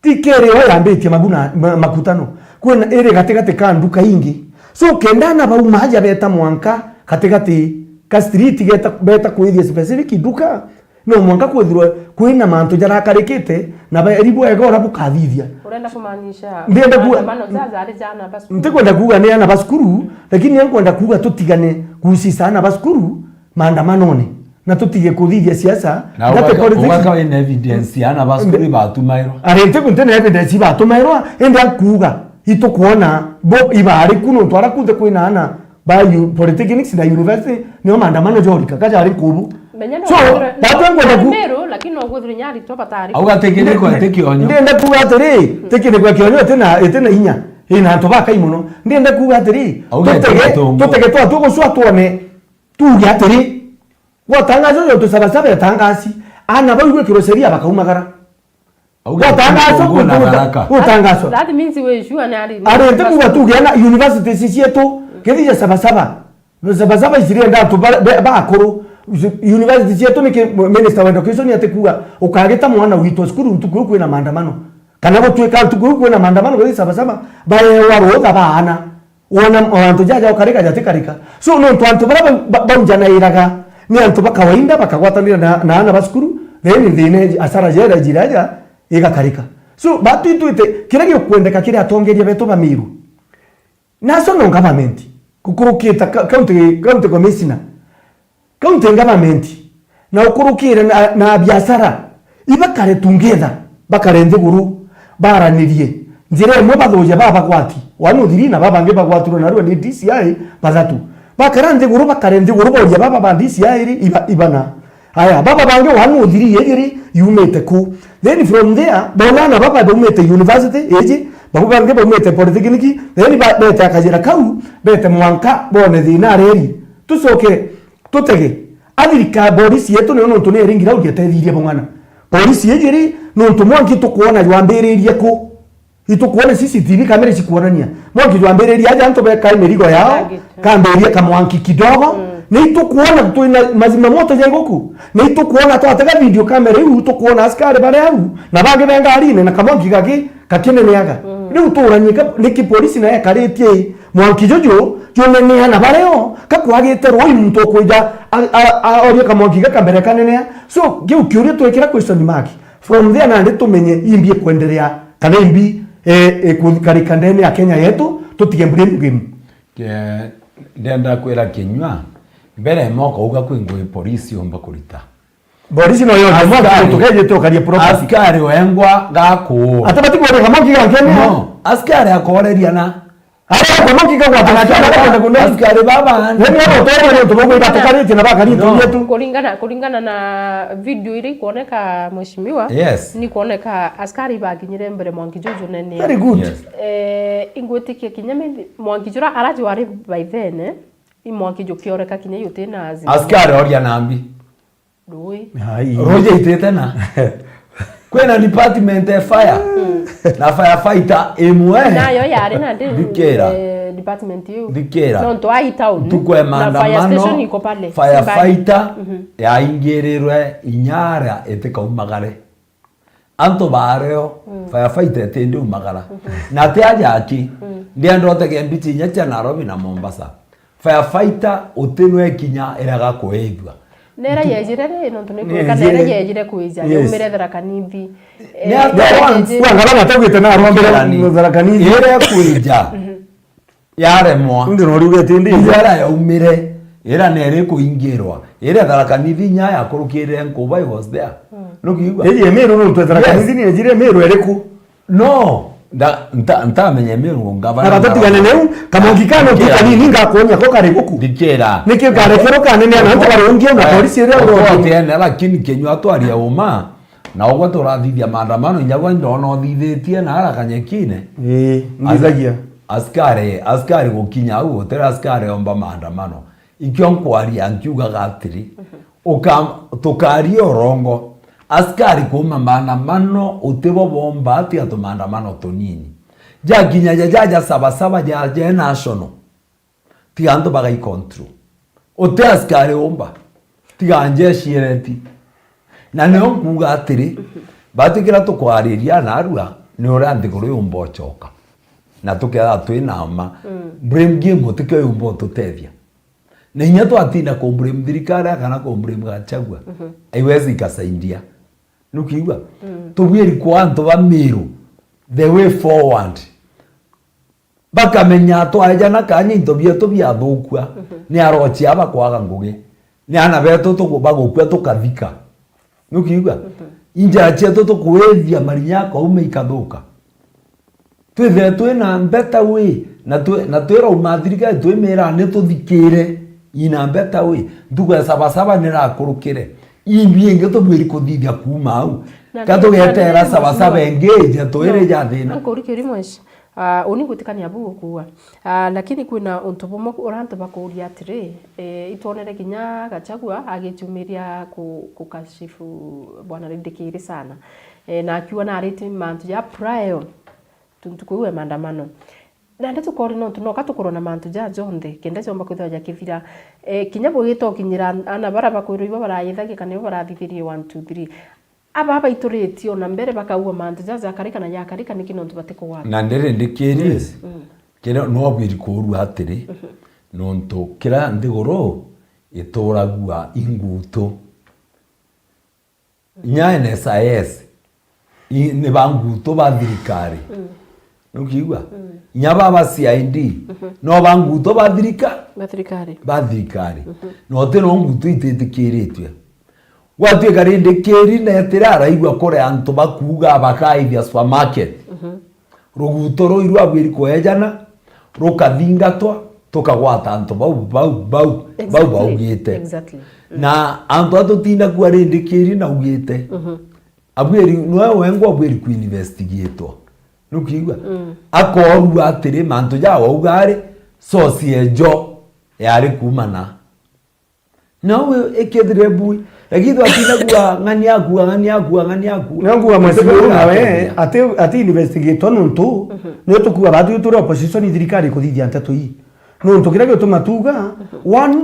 ti keri o yambitie Maguna, ma-, makutano. Kwina iri gatigati ka nduka ingi. So, kenda ana bauma aja beta mwanka gatigati ka street geta, beta kwithia specific nduka, no mwanka kwithirwe kwina mantu jarakarikite na beri bwega uria bukathithia. Urenda kumaanisha Ndienda kuga maandamano jaja ari ja ana ba cukuru? Ntikwenda kuga ni ana ba cukuru, lakini nkwenda kuga tutigane kuhusisa ana ba cukuru maandamanone. Na tutige kuthithia siasa, na that uga-, politics. Ugaka wina evidence ya ana ba cukuru ibatumairwa. Ari nti, nti na evidence ibatumairwa, indi akuuga, itukwona bo ibari ku nontu ara kunthe kwina ana ba u-, polytechnics na university, nio maandamano jorika, kajari nkubu. Menya no So, kwithirwe, batu no nkwenda ku- Meru, lakini no kwithirwe nya aritwa batari. Auga tikiniko ati kionyo. Ndienda kuuga atiri, tikiniko ya kionyo iti na, iti na inya. Ina antu bakai mono. Ndienda kuuga atiri, Auga tutege, ati tutege twa tugucwa twone, tuuge atiri, Gwatangazo yo tusabasaba etangasi, ana bau gwikirwo sheria bakaumagara. Auga Gwatangazo ati Mutunguu na kututa-, Tharaka. Gwatangazo. That means we sure ni ari Ari nti kuuga tuge ana universities cietu, kethi ya sabasaba. Sabasaba icirienda antu ba, ba, bakuru. University cietu niki Minister wa Education ati kuuga ukagita mwana witwa cukuru ntuku iu kwina maandamano. Kana gutwika ntuku iu kwina maandamano, kethi sabasaba, baewa rutha baana. Wona antu jaja ukarika jatikarika. So, nontu antu baria bau-, ba-, baujanairaga ni antu ba kawaida bakagwatanira na, na ana ba cukuru, then thina iji, asara jera ijira ja igakarika. So, batu itwite, kiria giukwendeka kiri atongeria betu ba Meru. National government, gukurukita ka-, county, county commissioner, County government, na ukurukire na, na biashara, ibakare together, bakare nthiguru, baranirie. Njira imwe bathuja baba bagwati, one oh three na baba bangi bagwatirwe narua ni D C I, bathatu. Bakara nthiguru, bakare nthiguru, boria baba ba D C I ri, iba-, ibana. Aya, baba bangi one oh three ijiri, yumite ku. Then from there, bona na baba baumite university, iji, baba bangi baumite polytechnic, then ba-, bete akajira kau, bete mwanka, bone thina areri. Tucoke, Tutege, athirika borisi yetu niyo nontu ni eringi rau rietethirie bung'ana. Borisi iji ri, nontu mwanki tukwona jwambiririe ku? Itukwona C C T V camera cikwonania. Mwanki jwambiririe aja antu beka mirigo yao, Target. Kambiria kamwanki kidogo. Mm. Ni itukwona twina mazima moto ja iguku. Ni itukwona twatega video camera iu, tukwona askari bari au, na bangi be ngarine na kamwanki gaki, gakineneaga. Mm. Riu tuuranie ka-, niki polisi nayo ekaritie ii? Mwanki juju juneneana bareo, ka kwagite rui muntu ukwija a, a, a, orie kamwanki gaka mbere kanenea. So, kiu kiuria twikira question mark. From there nandi tumenye imbi ikwenderea, kana imbi, eh, ikukarika ndene ya Kenya yetu, tutige blame game. Eh, ndenda kwira kinyua, mbere moko uga kwi ngui polisi yomba kurita. Polisi no yonde moko. Askari, tukejite ukaria property. Askari wengwa gakuura. Atabati kuoneka moko gakene. No, askari akoreria na. Ara kwa moko gagwata na askari, askari baba. Nani abo tore ni tubugu iba tukaritie na bakari. No. Ntunyetu. Kuringana, kuringana na video iria ikuoneka, mheshimiwa, yes, ni kuoneka askari bakinyire mbere mwanki juju nene. Very good. Yes. Eh, ingwitikia kinya maybe mwanki jura ara jwari by then, eh, i mwanki jukioreka kinya yuti na azimio. Askari oria nambi. Ndui. Ai. Roja itete na. Kwina department ya fire. Mm. Na firefighter imwe. Nayo yari na ndi-, Ndikira. Eh, department iu. Ndikira. No, ntu ai town. Ntuku ya maandamano, na fire station iko pale. Firefighter, mhm, yaingirirwe inyara itikaumagare. Antu bareo, mm, firefighter itindi umagara. Mhm. Na ti aja aki, mm, ndienda utege mbichi inya cia Nairobi na Mombasa. Firefighter utinwe kinya iraga kuithua. Nera yejire ri, nontu ni kwika nera yejire kwija, yes, yaumire Tharaka Nithi. Ni eh, ata nera wan-, yejire. Wangara na tawite na arombere Tharaka Nithi. Ire kwija. Mhm. Yaremwa. Ndi no riuga ati ndi. Ira yaumire, ira nere kuingirwa, ira Tharaka Nithi inya yakurukire Nkuba, I was there. Mm. Nukiigua? Iji Meru no twetera, yes, kanitha ni ejire Meru eriku? No, nda-, nta-, ntamenya Meru ngavana. Na batutigane neu, Kamongi kano, okay, ti kanini ngakuonia ko kari guku. Ndikira. Niki karekero kanene na antu barungie na polisi iria. Okotiene, lakini kinyua twaria uma, na ugwe turathithia maandamano, inya gwe ndona uthithitie na ara kanyekine. Ii, as-, ngithagia. Askari, askari gukinya au, gutira askari omba maandamano. Ikio nkwaria nkiugaga atiri, mhm, uka-, tukaria urongo. Askari kuuma maandamano utibo bomba, ati atu maandamano tunini. Jakinya ja, ja, ja Saba Saba, ja, ja national. Tiga antu bagai control. Uti askari umba. Tiga njeshi ireti. Na nio nkuuga atiri, mhm, batu kira tukwariria narua, ni uria nthiguru yumba ucoka. Na tukethira twi na ma. Mm. Blame game utikio yumba ututethia. Na inya twatinda ku blame thirikari kana ku blame Gachagua, mhm, haiwezi ikasaidia. Nukiigua? Mm. Tubwiri kwa antu ba Meru, the way forward. Bakamenya twaeja na kanya into bietu biathukua, mhm, ni arochia bakwaga ngugi. Ni ana betu tuku-, bagukua tukathika. Nukiigua? Mhm. Injara cietu tukwithia marinya akauma ikathuka. Twithire twi na better way, na twi, na twirauma thirikari twimira ni tuthikire in a better way. Ntuku ya Saba Saba nirakurukire. Imbi ingi tubwiri kuthithia kuuma au. Na ka ni, tugetera na ni Saba Saba mheshimiwa ingi ije twiri, no, ja thina. Ankuri Kirimwesh. Ah, uni ngwitikania bu gukuua. Ah, lakini kwina untu bumwe uria antu bakuuria atiri, eh, itwonere kinya Gachagua agiciumiria ku-, kukashifu Bwana Rindikiri sana. Eh, na akiuga nariti mantu ja prior, tuntu kuu e maandamano. Nandi tukori nontu noka tukorwa na mantu ja jonthe, kenda jomba kwithirwa jakithira. Eh, kinya bugita ukinyira ana bara bakwirwa ibo barayithagia kana ibo barathithirie one, two, three. Aba baituritie ona mbere bakaua mantu jaja jakarika na jakarika, niki nontu batikugwata? Na ndiri ndikiri, yes, mm, kiri no biri kuurua atiri, mhm, nontu kira nthiguru ituragua ingutu. Nya N S I S, i-, ni ba ngutu ba thirikari. Mm. Nukiigua? Mm. Nya baba C I D, mhm, no ba ngutu ba thirika-, ba thirikari. Ba thirikari. Mhm. No ti no ngutu ititikiritue. Gwatuika Rindikiri netire araigua kuri antu bakuuga bakaithia supermarket. Mhm. Ruguto ruu irwabwiri kwejana, rukathingatwa, tukagwata antu bau, bau, bau, bau, exactly, baugite. Exactly. Mm. Na antu a tutinda kua Rindikiri naugite. Mhm. Abwiri, nwe wengwa abwiri kuinvestigatwa. Nukiigua? Mm. Akoorua atiri, mantu ja wauga ari, source ejo yari kuuma na. Nawe ikethire bui. Lakini twatinda kua ng'ani akua, ng'ani akua, ng'ani akua. Nio nguga mheshimiwa nawe, ati, ati investigator nontu, mhm, nio tukuga batu turi opposition, thirikari kuthithia nteto ii. Nontu kiria gituma tuga, mhm, one,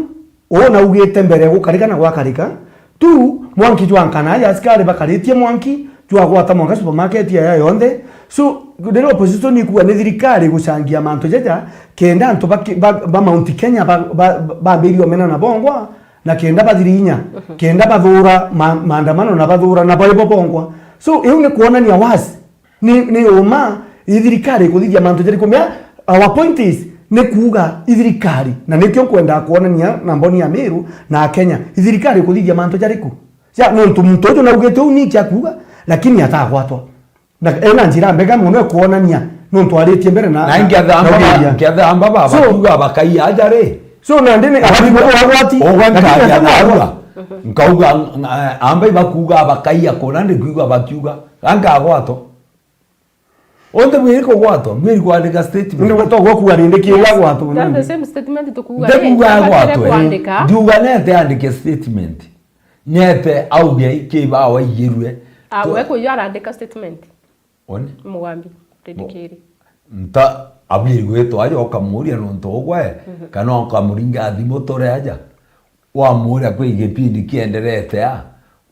uu naugite mbere gukarika na gwakarika. Two, mwanki jwa nkana ya askari bakaritie mwanki, jwagwata mwanka supermarket yaya yonthe. So, riria opposition ikuga ni thirikari gucangia mantu jaja, kenda antu ba, ba, ba Mount Kenya ba, ba, ba, bambirie omena na bongwa, na kenda bathiri inya, mhm, kenda bathura ma-, maandamano na bathura na baibo bongwa. So, iu ni kuonania wazi, ni, ni uma, i thirikari ikuthithia mantu jariku. Mea, our point is, Ni kuuga ithirikari, na nikio nkwendaa kwonania na mboni ya Meru na Akenya, ithirikari ikuthithia mantu jariku? Ja, nontu muntu uju naugite uu ni ikia kuuga, lakini atagwatwa. Na ena njira mbega mono ya kwonania, nontu aritie mbere na, na na, ngiathamba na ba-, ugeria. Ngiathamba baba So, kiuga bakaiya aja ri? So, nandi ni ugwe nkaria narua. Nkauga, ng-, amba ibakuuga bakaiya kuna ndi kuigua bakiuga, ga nkagwatwa. Onthe bwiri kugwatwa, bwiri kwandika statement. Ndio gutogwa kuga rindi kiuga gwatwa. That's the same statement tukuuga. Nde kuuga gwatwe. Ndiuga nete andike statement. Nete auge kibawa igirue. Ah, we kuyo arandika statement. One? Mugambi, rindi kiri. Nta abwiri gwitwa aja ukamuria nontu ugwe, kana ukamuringa thimu tore aja. Wamuria kwi gipindi kienderete a,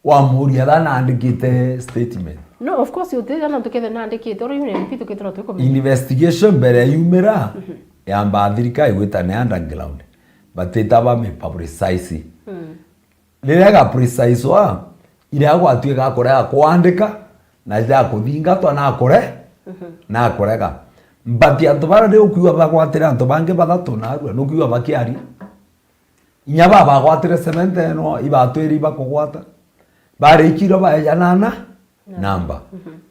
wamuria tha naandikite statement. No, of course, utija nontu kethe naandikite, uri yu ni M P tukithirwa twi kumenya. Investigation mbere yumira, yamba thirikari gwita ni underground. Batita ba me publicize. Riria ga publicize wa, iria gwatuika kurega kwandika, na ja kuthingatwa na kure-, na kurega. But antu bara riu ukiuga bagwatire antu bangi bathatu narua, nukiuga bakiaria. Inya babagwatire cement eno, ibatwiri ibakugwata. Barikirwe baejanana namba.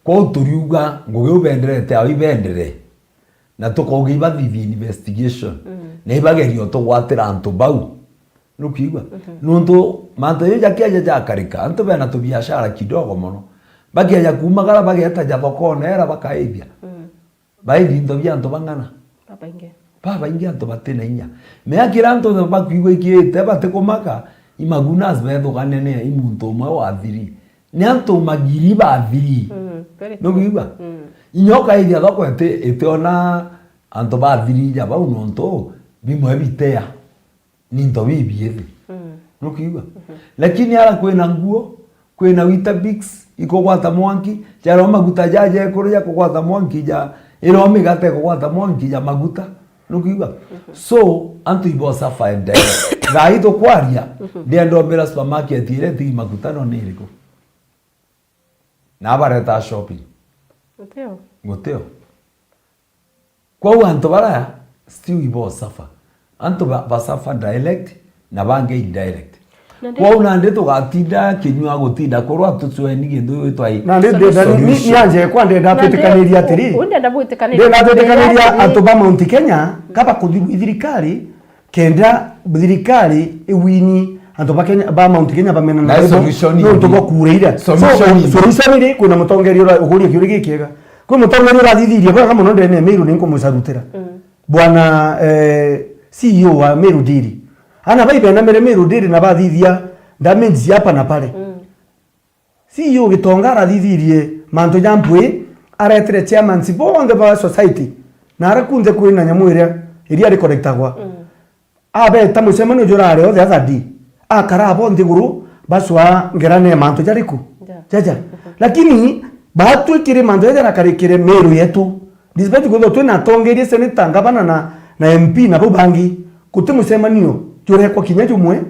Kwou turiuga ngugi ubenderete ao ibendere. Na tukauga ibathithie investigation. Na ibagerie utugwatira antu bau. Nukwigua? Nontu mantu jau jakiaja jakarika, antu bena tubiashara kidogo mono. Bakiaja kumagara bageta ja thokone era bakaithia. Baithi into bia antu bang'ana? Babaingi. Babaingi antu batina inya. Mea kira antu bakwigua ikiite batikumaka, imagunas bethukane ni i muntu umwe wa thiri. Ni antu magiri ba thiri. Very true. Nukwigua? Inya ukaithia thoko iti-, itiona antu ba thiri ja bau nontu bimwe bitea. Ni into bibiithi. Nukwigua? Lakini ara kwina nguo, kwina Weetabix, ikugwata mwanki, jarwa maguta jaja ekuru ja kugwata mwanki ja, irwa migate ikugwata mwanki ja maguta. Nukwigua? So, antu ibo suffer and die. Thaa ii tukwaria, ndienda umbira supermarket iria itigi maguta no ni iriku? Na bareta shopping. Gutio. Gutio. Kwou antu bara still ibo suffer. Antu ba, ba suffer direct na bangi indirect. Nandi kwou nandi tugatinda kinyua gutinda kurwa tucweni kintu gitwa i- Nandi ndenda ni, ni, solution. Ni anje kwa ndenda Nandi twitikaniria atiri. U-, u-, ndenda bwitikaniria Ndenda twitikaniria atiri. Antu ba Mount Kenya, kaba kuthirwa thirikari, kenda thirikari iwini antu ba Kenya, ba Mount Kenya bamena na Nai solution nontu ni- bwa kuura ira. So, solution ni- solution ri, kwina mutongeria ura-, ukuria kiuria gikiega. Kwi mutongeria urathithirie bwega mono ndene ya Meru, ni nkumucarutira. Bwana, eh, C E O wa Meru Dairy. Ana baibenamire Meru Dairy na bathithia damage cia hapa na pale. C E O Gitonga arathithirie mantu ja mpwi, aretire chairmans bonthe ba society, na ara kunthe kwina nyamu iria, iria ricollectagwa. Abeta mucemanio jurari o the other day, akara abo nthiguru, bacwaa ngerane ya mantu jariku? Ja. Jaja. Lakini batwikire mantu jaja jarakarikire Meru yetu, despite kwithirwa twina atongeria, senator, ngavana na, na M P na bau bangi, guti mucemanio jurekwa kinya jumwe,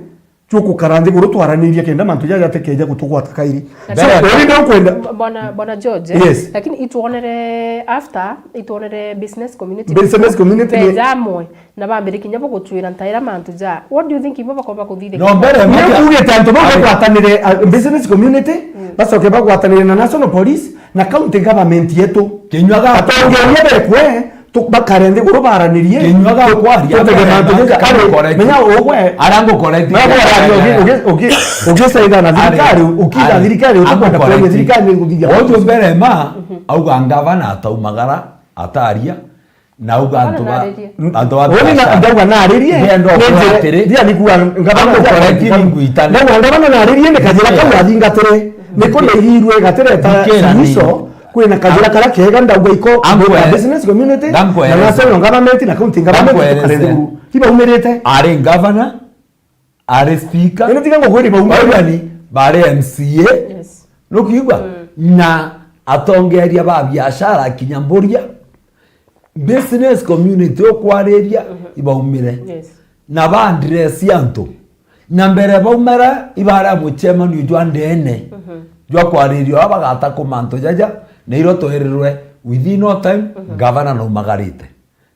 jukukara nthiguru twaranirie kenda mantu jaja jatekeja gutugwata kairi. Na So, mbere uri ndio kwenda. Bwana, Bwana George, eh? Yes. Lakini itwonere after, itwonere business community. Business community ni- Beja amwe, na bambire kinya bo gutwira ntaira mantu ja. What do you think ibo bakomba kuthithia? No, mbere Ni maka- ugite antu bau Ai. bagwatanire, uh, business community, bacoke bagwatanire na national police na county government yetu. Kinyua ga- Atongeria bekwe, tu-, bakare nthiguru baranirie. Kinyua ga kwaria, tutege mbere mantu maka- jaja. Ari, correct. Menya ugwe. Ara ngo correct. Na gwe ari, ugi-, ugi-, ugi-, ugicaitha na thirikari, Ari. Ukiitha Ari. thirikari, Ango utakwenda kuria correct. Thirikari ni iguthithia. Ojo mbere ma, auga ngavana ataumagara, ataria, na auga Ngavana antu ba, naririe. Antu ba Uni na, biashara. Ndauga naririe. Ndienda Ni ukwira njire, atiri, ndia nikuga ngavana ango correct ni ngwitane. Ndauga ngavana naririe ni kajira kau athingatire. Niko ndaigirwe gatireta Thikira ni- suluhisho. Kwina kajira karia kega ndauga iko Angwe- business community, na Ngangwere. National government, na county government, Ngangwere. Tukare nthiguru. Tibaumirite. Ari governor, ari speaker. Ino tiga ngugwiri baumirite. Baurani, bari M C A. Yes. Nukiigua? Na atongeria ba biashara kinya mburia. Business community ukwariria ibaumire. Yes. Na ba address antu. Na mbere baumara ibara mucemanio jwa ndene jwa kwaririo aba bagata ku mantu jaja, na iro twerirwe within no time, gavana naumagarite.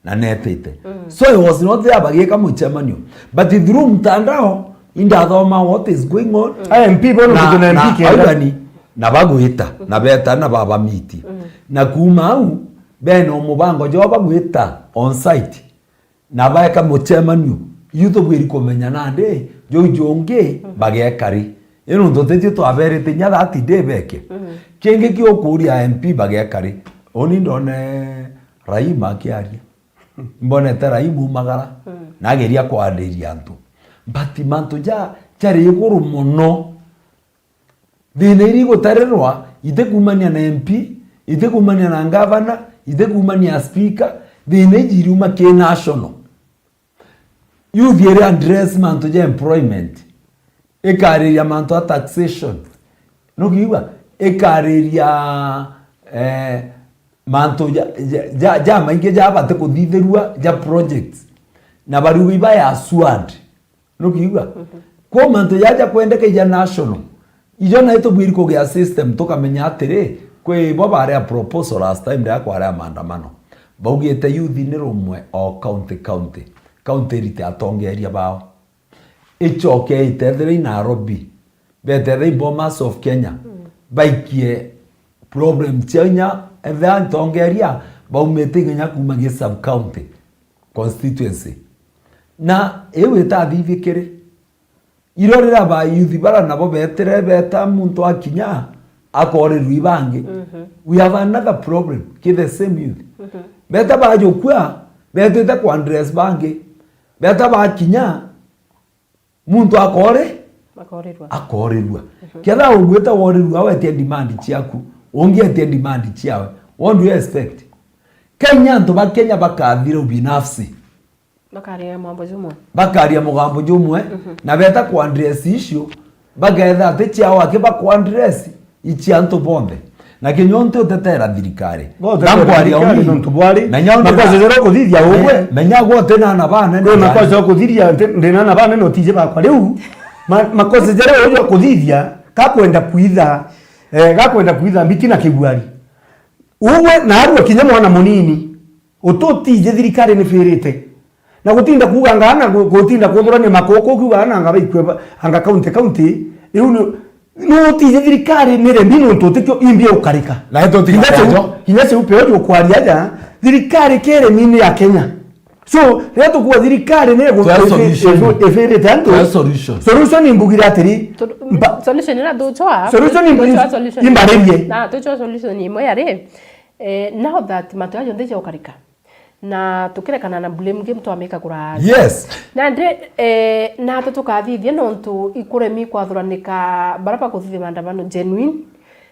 Na netite. Mm. So I was not there bagiika mucemanio. But through mtandao, indathoma what is going on. Mm. Aya M P bono na, kutu na na M P kenda. Augani, na bagwita, na beta na baba miti. Mm. Na kuuma au, bena umubango jo bagwita on site. Na baeka mucemanio, yu tubwiri kumenya nandi, juu jungi, mm, bageka ri. Ino ntu titio twaberete inya thirty day beke. Mm. Kingi kiukuria M P bageka ri. Uni ndone Raima akiaria. Mbonete Raima umagara, mm, na ageria kwariria antu. But mantu ja, jari iguru mono. Thina iria igutarirwa, itikumania na M P, itikumania na ngavana, itikumania na speaker, thina iji iriuma ki national. Youth iri address mantu ja employment, ikariria mantu a taxation, nukiigua, ikariria, eh, mantu ja, ja, ja, ja maingi ja bati kuthithirua ja projects, na bariuga iba ya assured. Nukiigua? Mhm. Kwa mantu jaja kwendeka ija national, ijo nayo tubwiri kugia system, tukamenya atiri, kwi bo baria proposal last time riria kwaria maandamano. Baugite youth ni rumwe o county, county. County irite atongeria bao. Icoke itethire i Nairobi. Betethire i Bomas of Kenya. Mm. Baikie problem ciao inya, ethira ntongeria, baumite inya kuma gi sub county constituency. Na iu itathithikiri. Iro riria ba youth bara nabo betire beta muntu akinya akorirua ibangi. Mhm. We have another problem ki the same youth. Mhm. Beta bajukua, betite ku address bangi. Beta bakinya, muntu akore-, akorirua. Akorirua. Mhm. Ketha ugwita worirua, wetia demand ciaku, ungi etia demand ciawe. What do you expect? Kenya, antu ba Kenya bakathira ubinafsi. Bakaria mambo jumwe. Bakaria mugambo jumwe, mhm, na beta ku address issue, baketha ati ciao aki ba ku address ici antu bonthe. Na kinya untu utetera thirikari. Bo utetera thirikari, nontu bwari, menya untu makosa jara ukuthithia ugwe. Menya gwe uti na ana banene. Kwi makosa ukuthithia, nti-, ndi na ana banene utiji bakwa. Riu, ma-, makosa jara uju ukuthithia, gakwenda kwitha, eh, gakwenda kwitha mbiti na kigwari. Ugwe na arua kinya mwana munini. Ututije thirikari ni firite. Na gutinda kuuga ngana, gu-, gutinda kuthurania makuku, ukiuga ana anga baikue ba-, anga county, county, riu ni, ni utije thirikari ni remi nontu utikio imbi ukarika. Na ito kinya tigatajo. Kinya ciu peo jukwaria aja, thirikari keremi ni ya Kenya. So, riria tukuuga thirikari ni gu-, ifi-, ifi-, ifirite antu. Twa solution. Solution imbugira atiri, tu-, mba-, solution ira tuchwa, solution imbu-, tuchwa solution. Imbaririe. Na tuchwa solution imwe yari, eh, now that mantu ajo nthi jokarika. Na tukirekana na blame game twamika kura. Yes. Nandi, eh, natu tukathithia nontu ikuremi kwathuranika bara bakuthithia maandamano genuine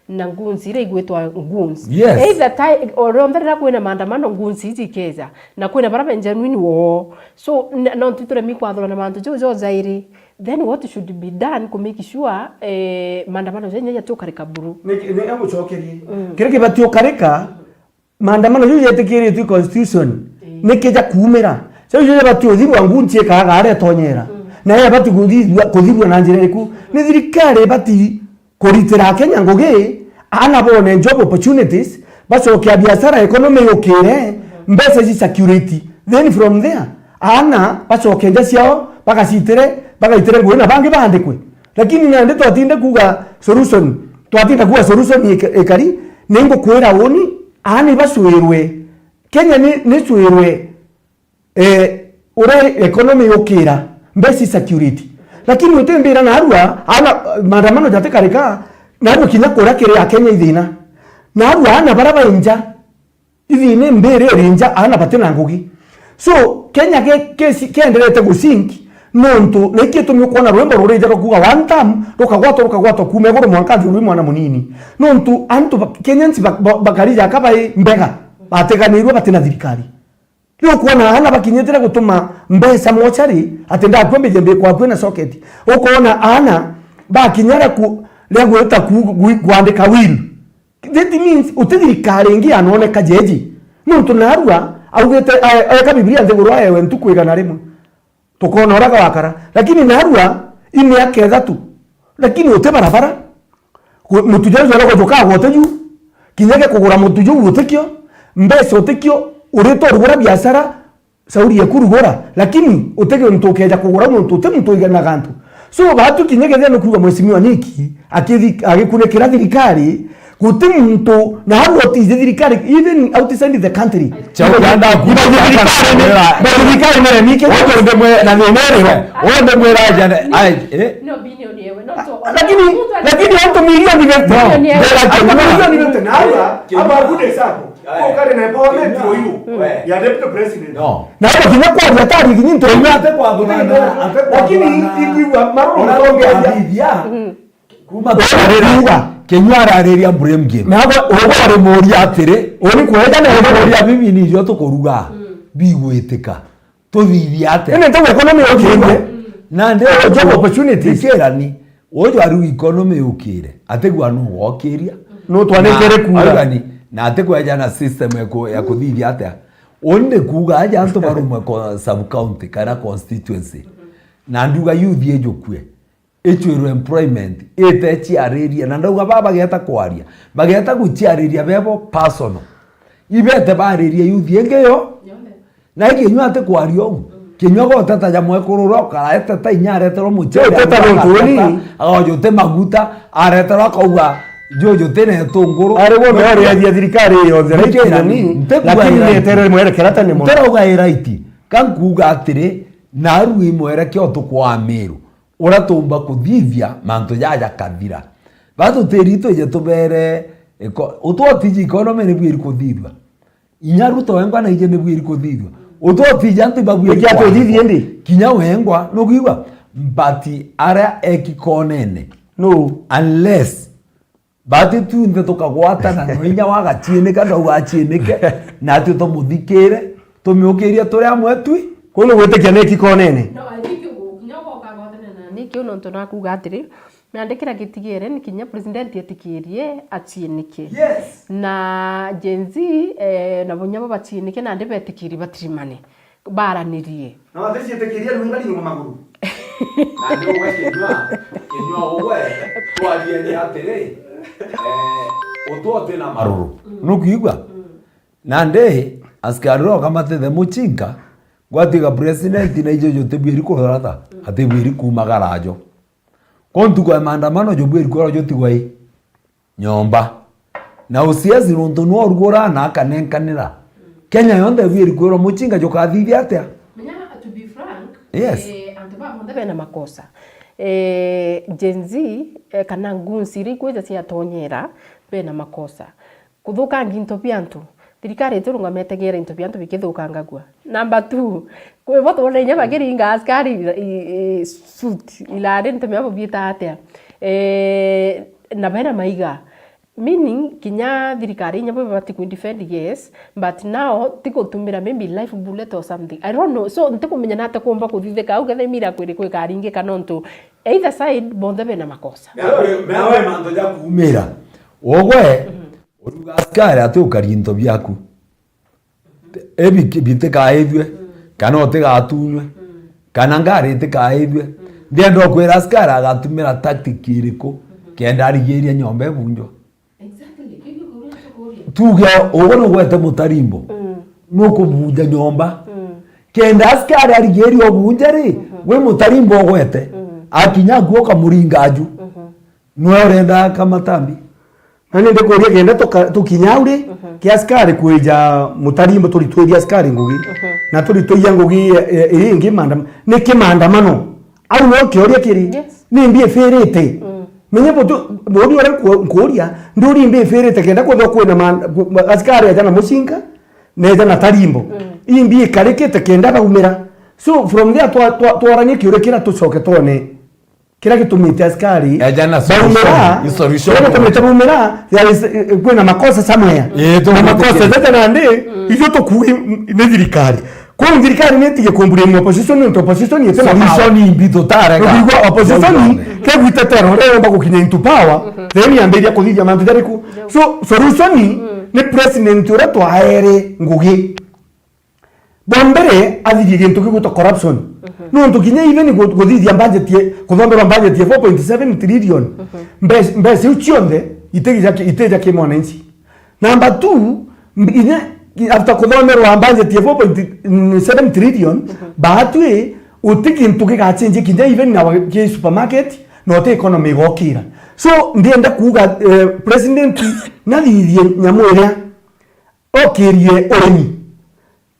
na goons iria igwitwa goons. Yes. Either time, o rionthe riria kwina maandamano, goons iji ikeja, na kwina bara be genuine woo. So, n-, nontu ituremi kwathurana mantu jau jojairi, then what should be done ku make sure, eh, maandamano jenya jatiukarika buru? Ni, ni amucokerie. Mm. Kiria kibati ukarika, maandamano jau jetikiritwe constitution, ii, niki jakuumira? Jau jau jabati uthirwa ngunchi ikaaga aria itonyera. Mm. Na yabati kuthithua, kuthirua na njira iriku? Ni thirikari ibati kuritira Akenya ngugi, aana bone job opportunities, bacokia biashara, economy yukire, mm, mbeca ci circulate. Then from there, aana bacoke nja ciao, bagacitire, bagaitire ngugi na bangi baandikwe. Lakini nandi twatinde kuuga solution, twatinda kuuga solution ika-, ikari, ni ngukwira uni, aana ibacwirwe. Kenya ni, ni cwirwe, eh, uria economy yukira, mbeca i circulate. Lakini utimbira narua, aana, maandamano jatikarika, narua kinya kuria kiri Akenya i thina. Narua aana bara bai nja, i thina, mbiri iri nja, aana bati na ngugi. So, Kenya ke, ke, kenderete gu sink, nontu, na iki gitumi ukwona rwimbo rurija rukuuga one term, rukagwatwa, rukagwatwa kuuma iguru mwanka nthi rwi mwana munini. Nontu, antu ba, Kenyans ba, ba, bakari jaka bai mbega, bateganirwe bati na thirikari. Riu ukwona aana bakinyite ria gutuma mbeca mochari, ati ndakua mbije mbikwa akui na socket. Ukoona aana bakinya ria ku-, ria gwita ku-, gwi-, kwandika will. That means, uti thirikari ingi yanoneka jeji. Nontu narua, augite, a-, eka Biblia nthiguru aewe ntuku igana rimwe. Tukoona uria gwakara. Lakini narua, i miaka ithatu. Lakini uti barabara. Gu-, mutu juu jwara guthuka gwote juu. Kinya gia kugura mutu juu utikio. Mbeca utikio. Uritwa urugura biashara, shauri yaku rugura, lakini utige untu ukeja kugura nontu uti muntu uiganaga antu. So, batu kinya kethira nukuuga mheshimiwa Nick akithi-, agikunikira thirikari, guti muntu na hau otije thirikari, even outside the country. Chao kanda ku- Ibaje thirikari ni, ibaje thirikari ni Nick. Wonde mwe na thina iriho. Wonde mwe raja ne, ai, eh? No, billion yewe, no to. Lakini, lakini antu milioni bete. No. Antu milioni bete. Na aba, aba gude sako. Ukari na empowerment uyu ya deputy president. No. Na hata kinya kwaria atari kinya into. Kinya ate kwa gutana, ate kwa. Lakini ikuigua maruru. Ona tongeria. Kuma tukuruga. Kinya arariria blame game. Na haba ugo ari muria atiri. Uri kueja na muria bibi ni jo tukuruga. Bigwitika. Tuthithia atia? Ene tu economy yukire. Na ndi job opportunities. Ikirani. Uju ariu economy yukire, atigua nu wokiria. Nu twanengere kura. Arigani, na atikweja na system ya ku-, ya kuthithia atia. Undi kuuga aja antu barumwe ko sub county kana constituency. Na nduga youth ijukue. Ichwirwe employment, ite chiariria. Na ndauga baba bageta kwaria. Bageta guchiariria bebo personal. Ibete baririe youth ingi yo. Yone. Na kinyua ati kwaria uu. Kinyua goteta ja mwekuru uria ukara eteta inya areterwa mucere, uteta nontu uni. Agojuti maguta, areterwa akauga, juju ti na itunguru. Ari wona uriathia thirikari yonthe, right? Ntikira ni, ntikua lakini ira-, ni eterere mwerekera tene mono. Ntirauga i right. Ka nkuuga atiri, naru i mwerekeo tukwaa Miru, uria tuumba kuthithia mantu jaja kathira. Ba tutiri twije tubere eko-, utwotiji economy ni bwiri kuthithua. Inya Ruto wengwa na ije ni bwiri kuthithua. Utotija antu ibabwiri. Eki atuthithie ndi? Kinya wengwa, nukwigua? But aria eki konene. No. Unless, but tunthe tukagwatana, no inya wagachieneka, ndauga achieneke, na atu tumuthikire, tumiukiria turi amwe twi. Kuu ni gwitikia neki konene. No, I think u-, kinya uga ukagwatana na Nick, u nontu nakuuga atiri, Nandi kiria gitigere ni kinya president etikirie achienike. Yes. Na Gen Z, eh, na bunya bo bachienike nandi betikiri batirimane, baranirie. Na baticietikirie riu ngari nyuma maguru. Nandi ugwe kinyua, kinyua ugwe, twarie ni atiri, eh, utwote na maruru. Mm. Nukwigua? Mm. Nandi askari roka matithe muchinka, gwatiga president na ijo jutibwiri kurora tha, atibwiri kumagara ajo. Ko ntuku ya maandamano jubwiri kwirwa jutigwa i nyomba. Na uciaci nuntu nwe urugura na akanenkanira. Kenya yonthe ibwiri kwirwa muchinga jukathithia atia? Menya, to be frank, yes, eh, antu ba bonthe bena makosa. Eh, Gen Z, eh, kana ngunsi iria ikwija ciatonyera, bena makosa. Kuthukangia into bia antu. Thirikari itirungamite geera into bia antu bikithukangagua. Number two, kwi bo twona inya bakiringa askari i, i, i, suit, irari ntumia bubiita atia? Eh, na bena maiga. Meaning, kinya thirikari inya bo ibati ku defend, yes, but now ti gutumira maybe life bullet or something. I don't know. So, ntikumenya na atia kuumba kuthithika au, ketha imira kwiri kwikaringika nontu either side, bonthe bena makosa. Nawe, nawe mantu ja kuumira. Ugwe, mhm. Uruga askari ati ukari into biaku. Ebi bitikaithue, kana utigatunywe, kana ngari itikaithue. Ndienda ukwira askari agatumira tactic iriku kenda arigiria nyomba ibunjwa. Exactly. Kiu nikuria tukuria. Tuge ugu nugwete mutarimbo. Mm. Nukubunja nyomba. Mm. Kenda askari arigiria ubunja ri, mm-hmm, wi mutarimbo ugwete. Mm. Akinya akuo ukamuringa aju. Mm-hmm. Nwe urenda kamatambi? Na ni ndikuria kenda tuka-, tukinya au ri, mhm, kia askari kwija mutarimbo turitwiria askari ngugi, mhm, na turitwiria ngugi, e, e, iri ingi maandam-, ni ki maandamano? Au no kioria kiri. Yes. Ni mbi ifirite? Mm. Menye butu, bodi uria nku-, nkuria, nduri mbi ifirite kenda kwethwa kwina ma-, ku-, ma-, askari aja na mucinga, neja na tarimbo. Mm. Imbi ikarikite kenda baumira. So from there twa-, twa-, twaranie kiuria kira tucoke twone. Kira gitumite askari baumira, kira gitumite baumira, there is, eh, eh, kwina makosa somewhere. Eh, na makosa jaja nandi, mm, ithu tukuugi, mm, ni thirikari. Kwou thirikari ni itige kumburia opposition, nontu opposition ite na power. Solution imbi tutareka. Ukigua opposition kegwitetera uria yomba gukinya into power, mhm, then yambiria kuthithia mantu jariku. So, solution, mm, ni president uria twaere ngugi. Bwa mbere, athirie gintu gigwitwa corruption. Mhm. Nontu kinya even gu-, guthithia budget ye, kuthomberwa budget ye four point seven trillion, mhm, mbe-, mbeca iu cionthe itija ki-, itija ki mwananchi. Number two, mb-, inya Ki-, after kuthomerwa budget ya four point seven trillion, mhm, baatwi uti kintu gigachenjia kinya even na wa-, ki supermarket, na uti economy igokira. So, ndienda kuuga, eh, president nathithie nyamu iria, okirie urimi,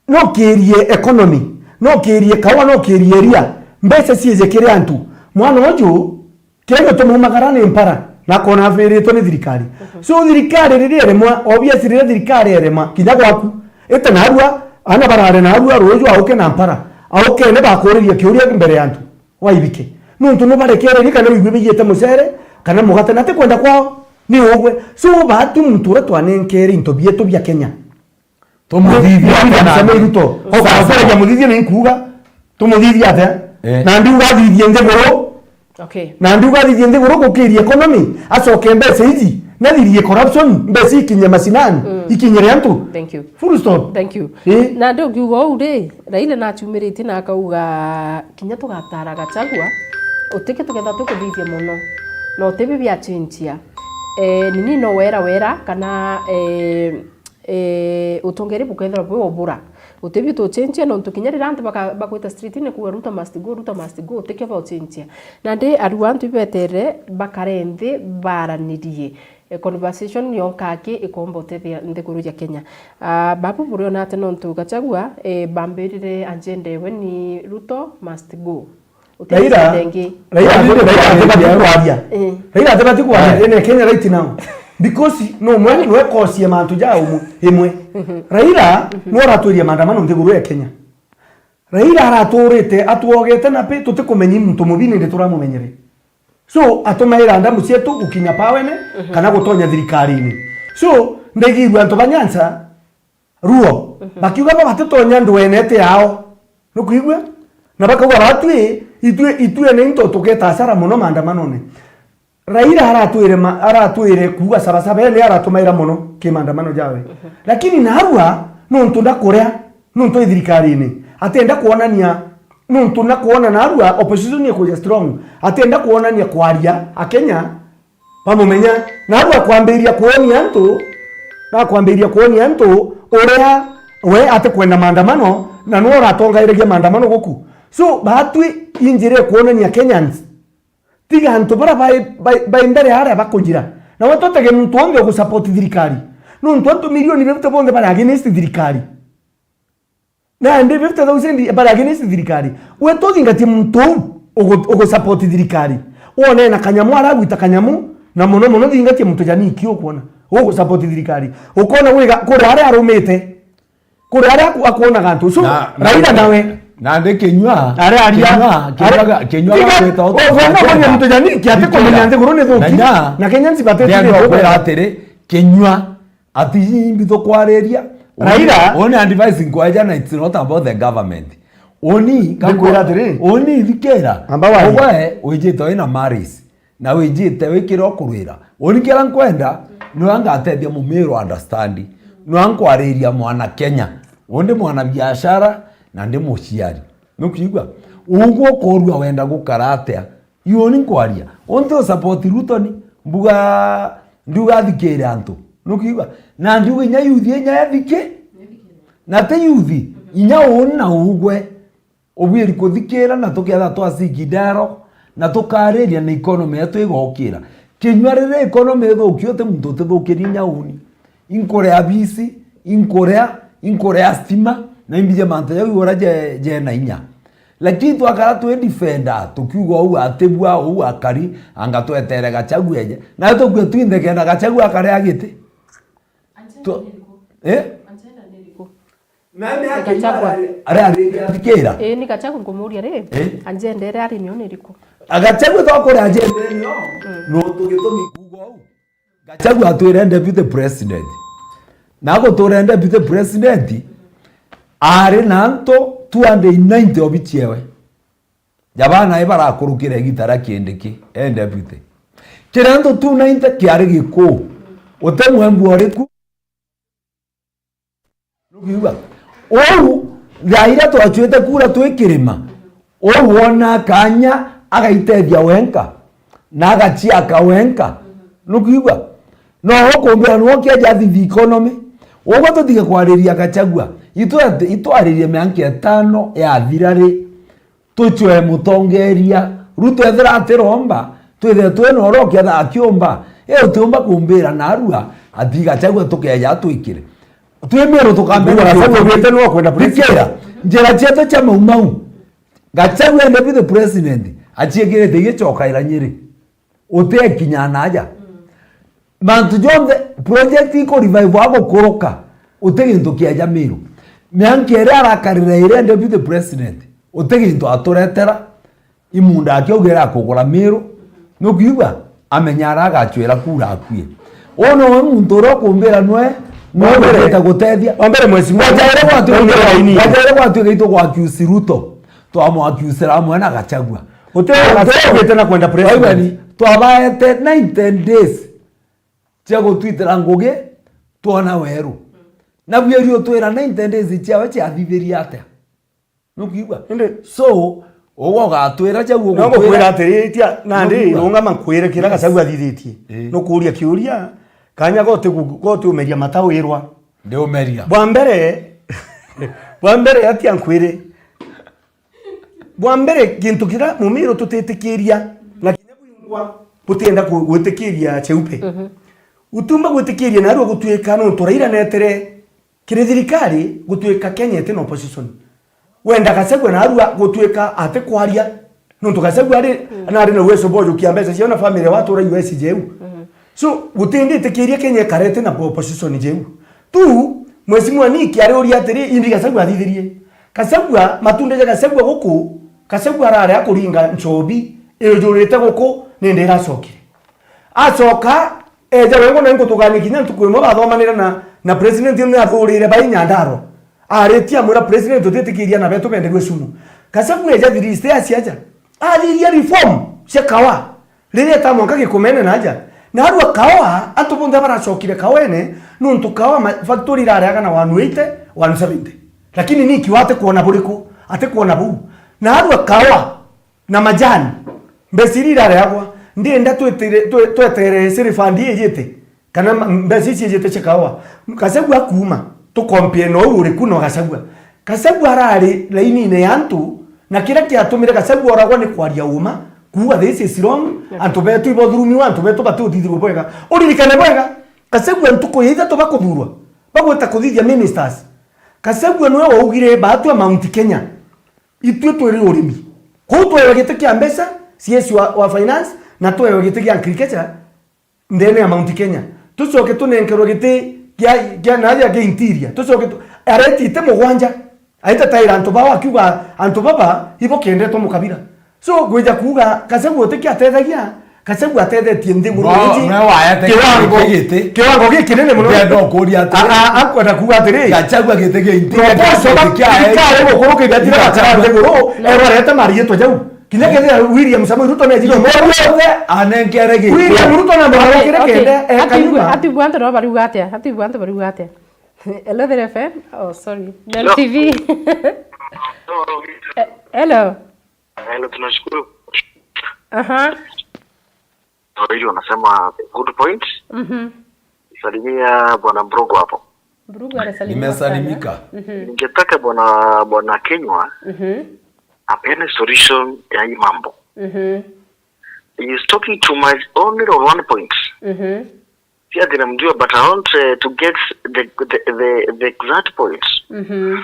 nokirie economy, nokirie kawa, nokirie iria, mbeca ciije kiri antu. Mwana uju, kiria gitumuumagara ni mpara, na akona aviritwe ni thirikari. Mhm. So, thirikari riria iremwa, obviously, riria thirikari iremwa, kinya gwaku, ite narua, ana barare narua, ruuju auke na mpara, aukene bakuriria kiuria mbere ya antu, waibike. Nuntu nubarekererie kana wigue biyite mucere, kana mugate, na ti kwenda kwao, ni ugwe. So, baatu muntu uria twanenkere into bietu bia Kenya. Tumuthithie atia nandi? Ruto. Sasa. Okwaragia muthithie ni nkuuga, tumuthithie atia? Eh. Na ndiuga athithie nthiguru. Okay. Na ndiuga athithie nthiguru gukiria economy, acoke mbeca iji, nathirie corruption, mbeca ikinye mashinani, mm, ikinyire antu. Thank you. Full stop. Thank you. Eh? Na ndi ukiuga uu ri, Raila nachumiritie na akauga, kinya tugatara Gachagua, utiki tugetha tukuthithia mono, na utibi biachinchia. Eh, nini no wera wera, kana, eh, eh, utongeri bukethirwa bwi obura. Utibi tuchenjia nontu kinya riria antu baka-, bakwita street-ini kuuga Ruto must go, Ruto must go, utikio bauchenjia. Nandi arua antu ibetere bakare nthi baranirie. Eh, conversation yonka aki ikomba utethia nthiguru ya Kenya. Ah, babu buriona ati nontu Gachagua, eh, bambirire agenda ewe ni Ruto must go. Raila, Raila, Raila atibati kwaria. Eh. Raila atibati kwaria. Eh. Ene Kenya right now. Because no mwe, nwe kosie mantu ja umwe, imwe. Mhm. Raila, mhm, nwe aratwiria maandamano nthiguru ya Kenya. Raila araturite atuogete na pe, tutikumenya muntu mubi nindi turamumenyere. So, atumaira ndamu cietu gukinya pawene, mhm, kana gutonya thirikarine. So, ndegirwe antu ba Nyanza, ruo. Mhm. Bakiuga bo batitonya ndwene ete yao. Nukwigua? Na bakauga batwi, itwi, itwi ni into tugeta hasara mono maandamanone. Raila aratwire ma-, aratwire kuuga Saba Saba, ni aratumaira mono ki maandamano jawe. Mhm. Lakini narua, nuntu ndakuria, nuntu i thirikarine, atenda kuonania, nuntu ndakuona narua opposition ikuja strong, atenda kuonania kwaria Akenya bamumenya. Narua kwambiria kuonia antu, na kwambiria kuonia antu uria we atikwenda maandamano, na nwe uratongairagia maandamano guku. So, batwi injira ikuonania Kenyans, tiga antu baria bai, bai, bai mbere aria bakujira. Nawe tutege muntu wonthe ugusupport thirikari. Nontu antu milioni fifty bonthe bari against thirikari. Nandi fifty thousand bari against thirikari. We tuthingatie muntu uu ugu-, ugusupport thirikari. Wone na kanyamu aragwita kanyamu, na mono mono thingatie muntu ja Niki ukwona. Ugusupport thirikari. Ukona wiga, kuri aria arumite. Kuri aria aku-, akuonaga antu. So, na, na, Raila nawe. Nandi Kinyua, Araria. Kinyua, Kinyua, Kinyua tiga, agwita utu. Ugwenda kumenya muntu ja Niki atikumenya nthiguru ni thuki. Na nya, na Kenyans batete. Ndienda kwira atiri, Kinyua, ati imbi tukwariria. Raila. Uni advice nkwaja na it's not about the government. Uni, ndikwira atiri. Uni thikira. Amba warie. Ugwe, wijite wina maris. Na wijite wikira ukurwira. Uni kiria nkwenda, nwa ngatethia mumiru understand. Nwa nkwariria mwana Kenya. Undi mwana biashara, na ndi muciari. Nukwigua? Ugwe ukorua wenda gukara atia? Yu uni nkwaria. Unti u support Ruto ni? Mbuga, ndiuga athikire antu. Nukwigua? Na ndiuga inya youth inya ethiki. Na ti youth, inya uni na ugwe. Ubwiri kuthikira na tuketha twa seek dialogue na tukariria na economy yetu igokira. Kinyua riria economy ithuki uti muntu utithukirie inya uni. Inkuria bisi, inkuria, inkuria stima, na imbije mantu jau igura je, jena inya. Lakini twakara twi defender, tukiuga uu atibua, uu akari, anga twetere Gachagua eje. Na tukue twinthe kenda Gachagua akaria giti. Tu-, eh? Nani Gachagua. Aria, aria athikira? Ii, ni Gachagua nkumuria ri. Eh? Agenda iria ari nio ni iriku? Gachagua twakuria agenda iria nio, mm, nontu gitumi kuuga uu. Gachagua atwire deputy president. Na agutura deputy president, ari na antu two hundred ninety obichiewe. Jabana ibarakurukira igita ria Kindiki, e deputy. Kiria antu two ninety kiari Gikuu. Uti mwembu uriku. Nukiuga? Uu, thaa iria twachuite kura twi kirima, uu wona kanya agaitethia wenka, na agachiaka wenka. Nukiuga? No ukumbira nwo kiaja thithi economy, Ugwe tutige kwariria Gachagua. Itwe, itwaririe mianka itano yathira ri, tucwe mutongeria. Ruto ethira atiromba, twithire twina uria ukienda akiumba. Ii utiumba kumbira narua ati Gachagua tukeja atwikire. Twi Meru tukambe. Thikira, njira cietu cia maumau. Gachagua ende deputy president, aciikirite igicokaira Nyeri. Utekinya naja. Mantu jonthe, project iku revive a gukuruka, uti gintu kieja Meru. Mianka iria arakarire iria deputy president, uti gintu aturetera, imunda akiaugire akugura Meru, nukwigua, amenya ara agacwira kura akui. Uu nowe muntu uria ukumbira nwe, nwe wambere, ugwita gutethia. Wambere mheshimiwa, wajaire gwatuika, wajaire gwatuika itu gwa accuse Ruto, twamwakiusira amwe na Gachagua. Uti Gachagua na kwenda president. Waigua ni, twabaete nine ten days cia gutwitira ngugi, twona weru. Na bwiri utwira nine ten days ciawe ciathithirie atia? Nukwigua? Indi so, ugwe ugatwira jau. No ngukwira atiri, tia, nandi, nukwigua? Rungama nkwire kira Gachagua athithitie. Ii. Nukuria kiuria, kanya goti gu-, goti umeria mata wirwa. Ndiumeria. Bwa mbere, bwa mbere atia nkwire. Bwa mbere, gintu kiria Mumiru tutitikiria, na kinya bwingwa butienda ku-, gwitikiria Cheupe. Mhm. Utumba gwitikiria narua gutuika nontu Raila netere kiri thirikari gutuika Kenya iti na opposition. Wenda Gachagua narua gutuika atikwaria, nontu Gachagua ari, mm, nari na uwezo bwa ujukia mbeca ciao na family wa atura U S jeu. Mhm. So, gutinditikiria Kenya ikare iti na opposition jeu. Tu, Mheshimiwa Nick ariuria atiri, imbi Gachagua athithirie? Gachagua, matunda ja Gachagua guku, Gachagua arari akuringa nchobi, ijurite guku, nindi iracokire. Acoka, eja wengwa na ingutugania kinya ntuku imwe bathomanire na, na president ni athurire bai Nyandarua. Aritie amwira president utitikiria na betu benderue sumu. Gachagua eja thiriste aciaja. Athiria reform cia kawa. Riria itamwanka gikumene naja. Narua kawa, antu bonthe baracokire kawene, nontu kawa ma-, factory irareaga na one eighty, one seventy. Lakini Nick atikwona buriku, atikwona buu. Narua kawa, na majani. Mbeca iria irareagwa, ndienda twitire-, twe-, twetere refund ii ijite, kana ma-, mbeca ici ijite cia kawa. Gachagua akuuma, tukompie nou uriku na Gachagua. Gachagua arari lainine ya antu, na kiria kiatumire Gachagua oragwa ni kwaria uuma, kuuga this is wrong, yeah, antu betu ibothurumiwa, antu betu batiuthithirwe bwega. Uririkane bwega, Gachagua ntuku ya ithatu bakuthurwa, bagwita kuthithia ministers. Gachagua niwe waugire baatwa Mount Kenya. Ithui twiri urimi. Kuu twewe giti kia mbeca, C S wa, wa finance, na twewe giti kia agriculture ndene ya Mount Kenya. Tucoke tunenkerwe giti kia, kia naja kia interior. Tucoke tu-, areti iti mugwanja. Aita taira antu bao akiuga, "Antu baba, ibo kendetwe mukabira." So, gwija kuuga, Gachagua uti kia atethagia, Gachagua atethetie nthiguru iji kiwango, kiwango gikinene muno. Ndenda ukuria atiri, a, a, akwenda kuuga atiri, Gachagua giti gia interior, proposal giti kia thirikari gukuruka ibia tira Gachagua nthiguru, erorete mariitwa jau. Kinya kethira William Samoei Ruto nejire, okay, anengere giti. William Ruto na mbona kire kende, eh, atibwa, Kayumba. Atibwa antu no bariuga atia? Atibwa antu bariuga atia? Hello, there F M. Oh, sorry. Del T V. Hello. Eh, hello. Hello, tunashukuru. Aha. Wawili wanasema good point. Mhm. Salimia Bwana Mburugu hapo. Mburugu anasalimika sana. Nimesalimika. Mhm. Ningetaka Bwana, Bwana Kenywa, mhm, apeane solution ya hii mambo. Mhm. He is talking too much only on one point. Mhm. Si ati namjua, but I want, eh, to get the, the, the, the exact point. Mhm.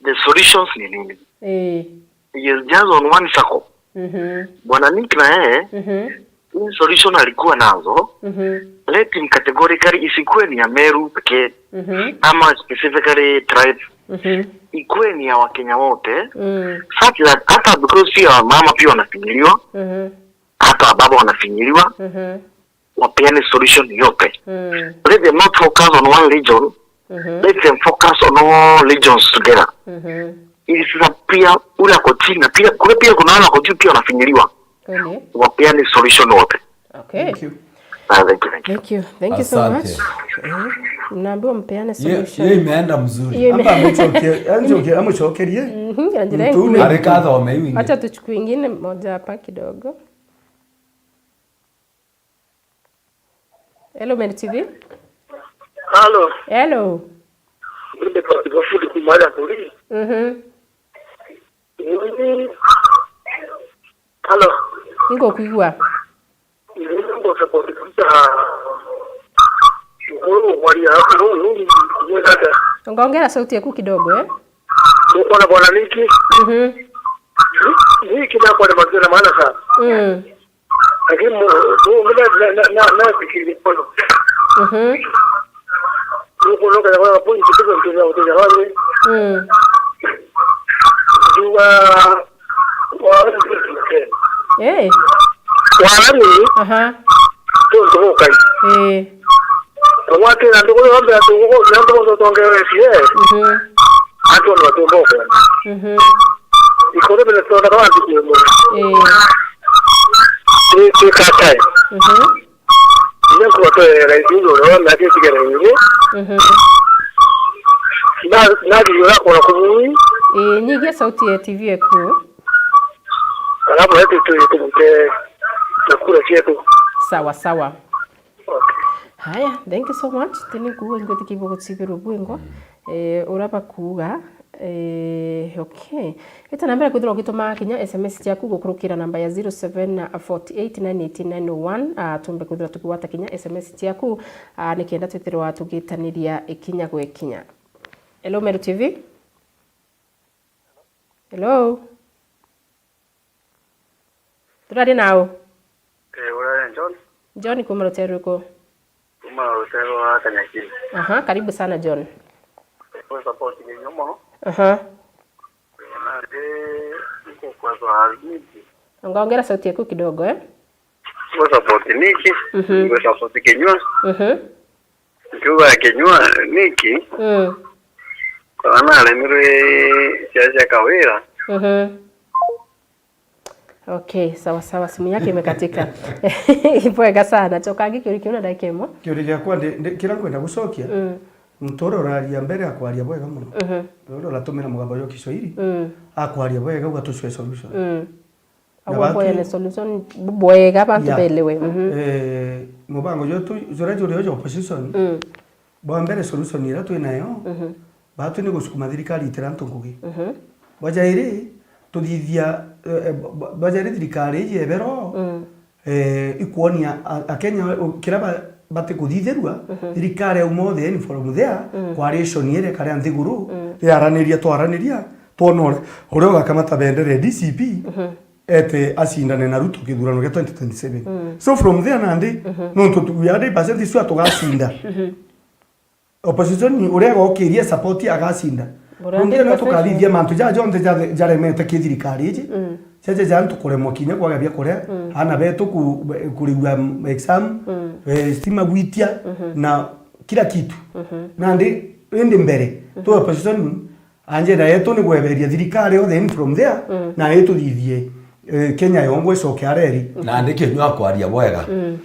The solutions ni nini? Eh. He is just on one circle. Mhm. Bwana Nick na yeye, mhm, hii solution alikuwa nazo, mhm, let him categorically isikuwe ni ya Meru pekee, mhm, ama specifically tribe. Mhm. Ikuwe ni ya Wakenya wote, mm, such that hata because pia mama pia wanafinyiliwa, mhm, hata baba wanafinyiliwa, mhm, wapeane solution yote. Mm. Let them not focus on one region. Mhm. Let them focus on all regions together. Mhm. Ili sasa pia ule ako chini na pia kule pia kuna wale wako juu pia wanafinyiliwa. Kweli. Wapeane solution wote. Okay. Thank you. Ah, thank you, thank you. Thank you, thank you so much. Asante. Eh, mnaambiwa mpeane solution. Ye, ye imeenda mzuri. Ye ime- Amba amucokie, amucokie, amucokerie. Mhm, na njira ya ikuwe. Areka athome iu ingi. Acha tuchukue ingine moja hapa kidogo. Hello, Meru T V. Halo. Hello. Ndio kwa sababu ni kumara kuri. Mhm. Ni, halo. Niko kuigua. Ni ndio kwa sababu kabisa. Shukuru kwa ya, no, no, ni, ni, ni, Ngongera sauti yaku kidogo, eh? Uko na bwana Niki? Mhm. Ni, ni kina kwa ni mazuri na maana sana. Mm. Lakini mu-, mu-, mu-, na, na, na, na, nafikiria mkono. Mhm. Nuko noka ya kwa point kidogo ndio ya hotel ya wale. Mm. Jua wa Eh. Wala ni Aha. Tuntu bukai. Eh. Wati na ndugu yombe atu ndugu tongeretie. Mhm. Antu no tumbo kwenda. Mhm. Ikore bile tona kwa antu kumo. Eh. Ni kikatai. Mhm. Ni kwa to era idu ro na ke tigere ni. Mhm. Na na di ra kwa kumu. Eh, nyigia sauti ya T V yaku. Alafu yetu tu tumke na kura chetu. Sawa sawa. Okay. Haya, thank you so much. Tini kuuga ingwitikia ibugutibirwa bwingo. Eh, uraba kuuga, eh, okay. Ita na mbere kwithirwa ugituma kinya S M S ciaku gukurukira namba ya zero seven four eight nine eight nine oh one, ah, tumbe kwithirwa tukigwata kinya S M S ciaku, ah, nikenda twithirwa tugitaniria ikinya gwe kinya. Hello, Meru T V. Hello. Turaria nau? Eh, uraria John? John kuma rutere ruriku? Kuma rutere rwa Kanyakini. Aha, karibu sana John. Kwa support ni nyomo. Aha. Na ndi niko kwa kwa miti. Ngongera sauti yaku kidogo, eh? Kwa support Niki. Mhm. Kwa support Kinyua. Mhm. Nkiuga Kinyua Niki. Mm. Kana naremirwe ciaca cia Kawira. Mhm. Okay, sawa sawa, simu yake imekatika. Ibwega sana. Chokangi kiuri kiuna ndagika imwe. Kiuri giakwa ndi, ndi, kira nkwenda gucokia, Mm. muntu uria uraria mbere akwaria bwega muno. Mhm. Uria uratumira mugabo jwa Kiswahili, Mm. akwaria bwega, ugatucwe solution. Mm. Na Agwa baki- boyane solution bu-, bwega bantu Yeah. belewe. Mhm. Eh, mubango jwetu, jura juri ojo opposition, Mm. bwa mbere solution ira twi nayo, Mhm. batu ni gusukuma thirikari itira antu ngugi. Mhm. Bwa jairi, tuthithia, eh, eh, bwa, bwa jairi thirikari iji ebero, Mm. eh, ikwonia a-, Akenya, o, kira ba-, bati kuthithirua, Mhm. thirikari auma o the end from there, Mm. coalition iria ikaria nthiguru, Mm. riaraniria, twaraniria, twona ure-, uria ugakamata bendera ya D C P, Mhm. ete acindane na Ruto kithurano gia twenty twenty-seven. Mm. So from there nandi, Mhm. nontu tu, we are hundred percent sure tugacinda. Mhm. Opposition uria igokiria support agacinda. Bura Nontu hundred percent tukathithia sure. mantu jaja jonthe ja-, jaremete ki thirikari iji, Mm. jaja ja antu kuremwa kinya kwaga bia kuria, Mm. ana betu ku-, kurigua exam, Mm. eh, stima gwitia, Mhm. na kila kitu. Mhm. Nandi, indi mbere, Mhm. tu opposition Agenda yetu ni gweberia thirikari othe in from there, Mm. na ituthithie, eh, Kenya yongwa icoke areri. Nandi Kinyua akwaria bwega. Mm.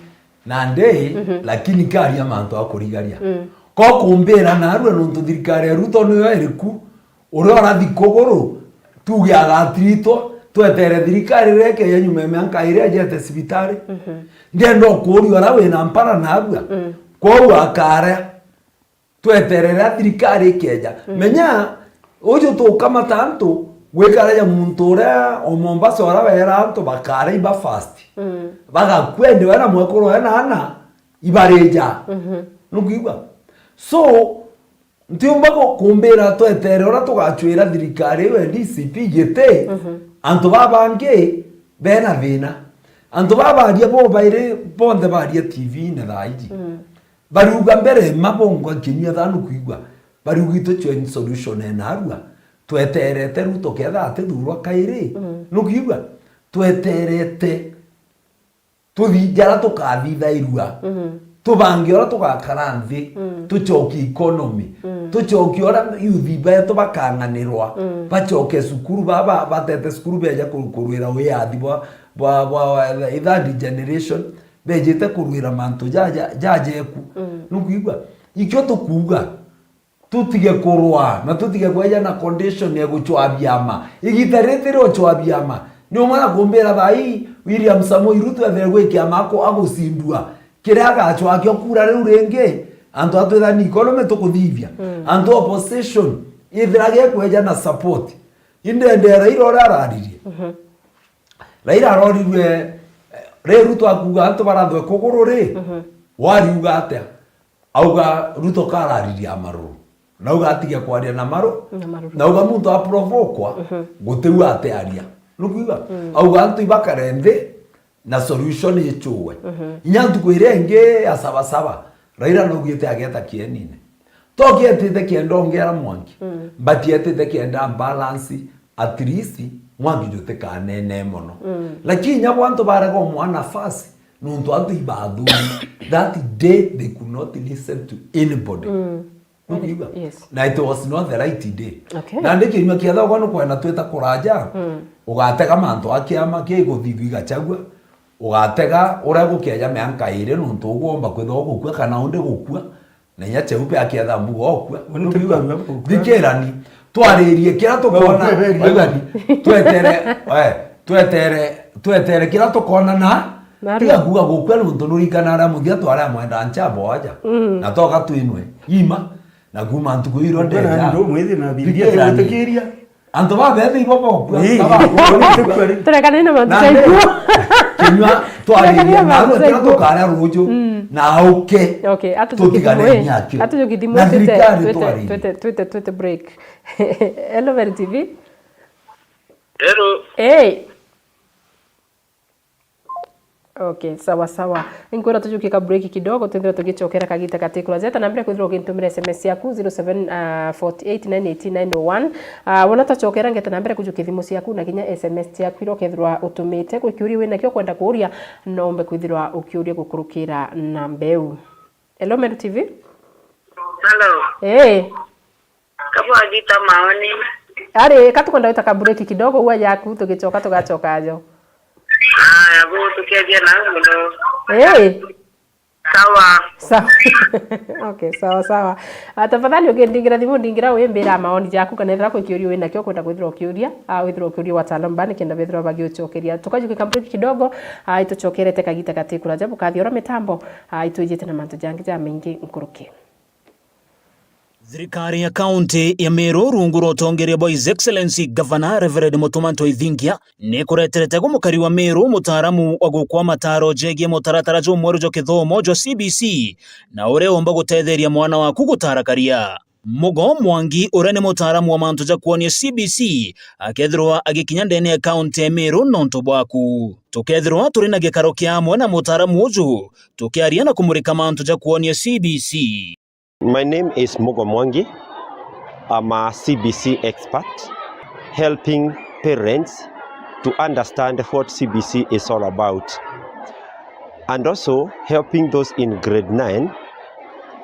Nandi, Mhm. lakini karia mantu akurigaria. Mm. Ko kumbira narua nontu thirikari ya Ruto niyo iriku. Uria urathi kuguru, tuge agatiritwo, twetere thirikari iria ikeja nyuma ya mianka iri ajete cibitari. Mhm. Ndienda ukuria uria wina mpara narua. Mm. Kwou akaria. Tweterera thirikari ikeja. Mm. Menya, uju tukamata antu, gwikaraja muntu uria o Mombasa uria wera antu bakara iba first. Mm. Bagakua, indi we na mwekuru we na ana, ibarija. Mhm. Nukwigua? So, ntiumba ku-, kumbira twetere uria tugacwira thirikari iu ya D C P giti, Mhm. antu baba bangi bena thina. Antu baba baria bo bairi bonthe baria T V-ini thaa iji. Mm. Bariuga mbere ma bongwa Kinyua thaa nukwigua. Bariuga itucwe solution enarua. Tweterete Ruto ketha atithurwa kairi. Mm. Nukwigua? Tweterete tuthi-, jara tukathithairua. Mm. Tubange uria tugakara nthi. Mm. Tucokie economy. Mm. Tucokie uria youth betu bakang'anirwa. Mm. Bacoke cukuru, ba-, ba-, batete cukuru beja ku-, kurwira wiyathi bwa, bwa, bwa, bwa third generation. Bejite kurwira mantu ja, ja, jajeku. Mm. Nukwigua? Ikio tukuuga, tutige kurwa, na tutige kweja na condition ya gucwa biama. Igita riri tiri ucwa biama. Ni umwe na kumbira thaa ii, William Samoei Ruto ethire gwi kiama aku-, agucindua. Kiria agacwa akio kura riu ringi, Antu atwithani economy tukuthithia. Mm. Antu opposition, ithira gekweja na support. Indendera ira uria araririe. Mhm. Raila arorirwe, eh, ri Ruto akuga antu barathwe kuguru ri, mhm, wariuga atia? Auga Ruto karariria maruru. Nauga atige kwaria na maru. Na maruru. Nauga muntu aprovokwa, mhm, gutiu atiaria. Nukuiga? Mm. Auga antu ibakare nthi na solution ichue. Mhm. Inya ntuku iria ingi ya sabasaba, Raila naugite ageta kienine. To kietite kienda ongera Mwangi, mm, but etite kienda balance, at least Mwangi jutikanene mono. Mm. Lakini inya bo antu barega omwa nafasi, nontu antu ibathuri. That day they could not listen to anybody. Mm. Nukuigua? Yes. Na it was not the right day. Okay. Nandi kinyua kiethagwa nukwenda twita kuraja, mm, ugatega mantu a kiama kiguthithua igachagua, ugatega uria gukeja mianka iri nontu ugwomba kwithwa ugukua kana undi gukua. Na inya Cheupe akietha mbuga okua. Uni tukwenda gukua. Thikirani, twaririe kiria tukona. Wewe, wewe. Waigani, twetere, we, twetere, twetere kiria tukona na, na tiga kuga gukua nontu nurikana aria muthia twari amwenda nchabo aja. Mm. Na toka twinwe. Ima, na kuma ntuku iro ndeja. Ndio mwezi na Biblia. Thikirani. Tugutekeria. Antu babethi ibo bokua. Ii. Turekane na mantu ja ikua. Kinyua twaririe na kiria tukaria ruju, mm, na auke. Okay, atu tutigane na kio. Atu tukithimwe, na thirikari twite, twaririe. Twite, twite, twite break. Hello, Meru T V. Hello. Hey. Okay, sawa sawa. Inkwira tujukie ka break kidogo, twithira tugicokera kagita gati kuraja. Eta na mbere kwithira ugintumira S M S yaku, zero seven, ah, forty eight nine eighteen nine oh one. Ah, wona twacokera, ngeta na mbere kujukia thimu ciaku na kinya S M S ciaku iria ukethirwa utumite. Kwi kiuria wina kio kwenda kuuria, no umbe kwithirwa ukiuria gukurukira namba iu. Hello, Meru T V. Hello. Eh. Kabwa gita maoni. Ari, katukwenda gwita ka break kidogo, ua yaku, tugicoka tugacoka ajo. Aya, bu tukethia na muno. Eh. Sawa. Sawa. Okay, sawa, sawa. Ah, tafadhali ugindingira thimu, ndingira wimbira maoni jaku, kana ethira kwi kiuria wina kio kwenda kwithira ukiuria, ah, withira ukiuria wataalamu bani kenda bethira bagiucokeria. Tukajukia ka break kidogo, ah, itucokerete kagita gati kuraja, bukathia ura mitambo, ah, itwijite na mantu jangi jamaingi nkuruki. Thirikari ya kaunti ya Meru rungu rwa utongeria bwa His Excellency Governor Reverend Mutuma Ntoithingia nikureterete gwa mukari wa Meru mutaaramu wa gukwa mataro jegie mutaratara jumweru jwa kithomo jwa C B C na uria umba gutetheria mwana waku gutara karia. Mugo Mwangi, uria ni mutaaramu wa mantu ja kwonia C B C, akethirwa agikinya ndene ya kaunti ya Meru nontu bwaku. Tukethirwa turi na gikaro kia amwe na mutaaramu uju, tukiaria na kumurika mantu ja kwonia C B C. My name is Mugo Mwangi. I'm a C B C expert, helping parents to understand what C B C is all about, and also helping those in grade nine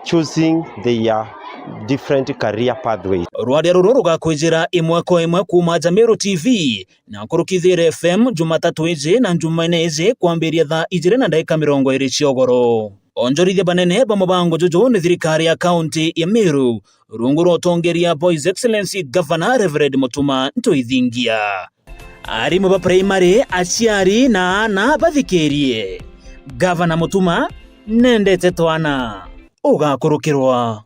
choosing their different career pathways. Rwaria ruru rugakwijira imwe kwa imwe kuuma Jameru T V na nkuruki Thiri F M, Jumatatu iji na Njumaine iji kwambiria thaa ijiri na ndaika mirongo iri cia ugoro. Onjorithia banene ba mubango juju ni thirikari ya kaunti ya Meru, rungu rwa utongeria bwa His Excellency Governor Reverend Mutuma Ntoithingia. Arimu ba primary, aciari na aana bathikirie. Gavana Mutuma, nendete twana. Ugakurukirwa.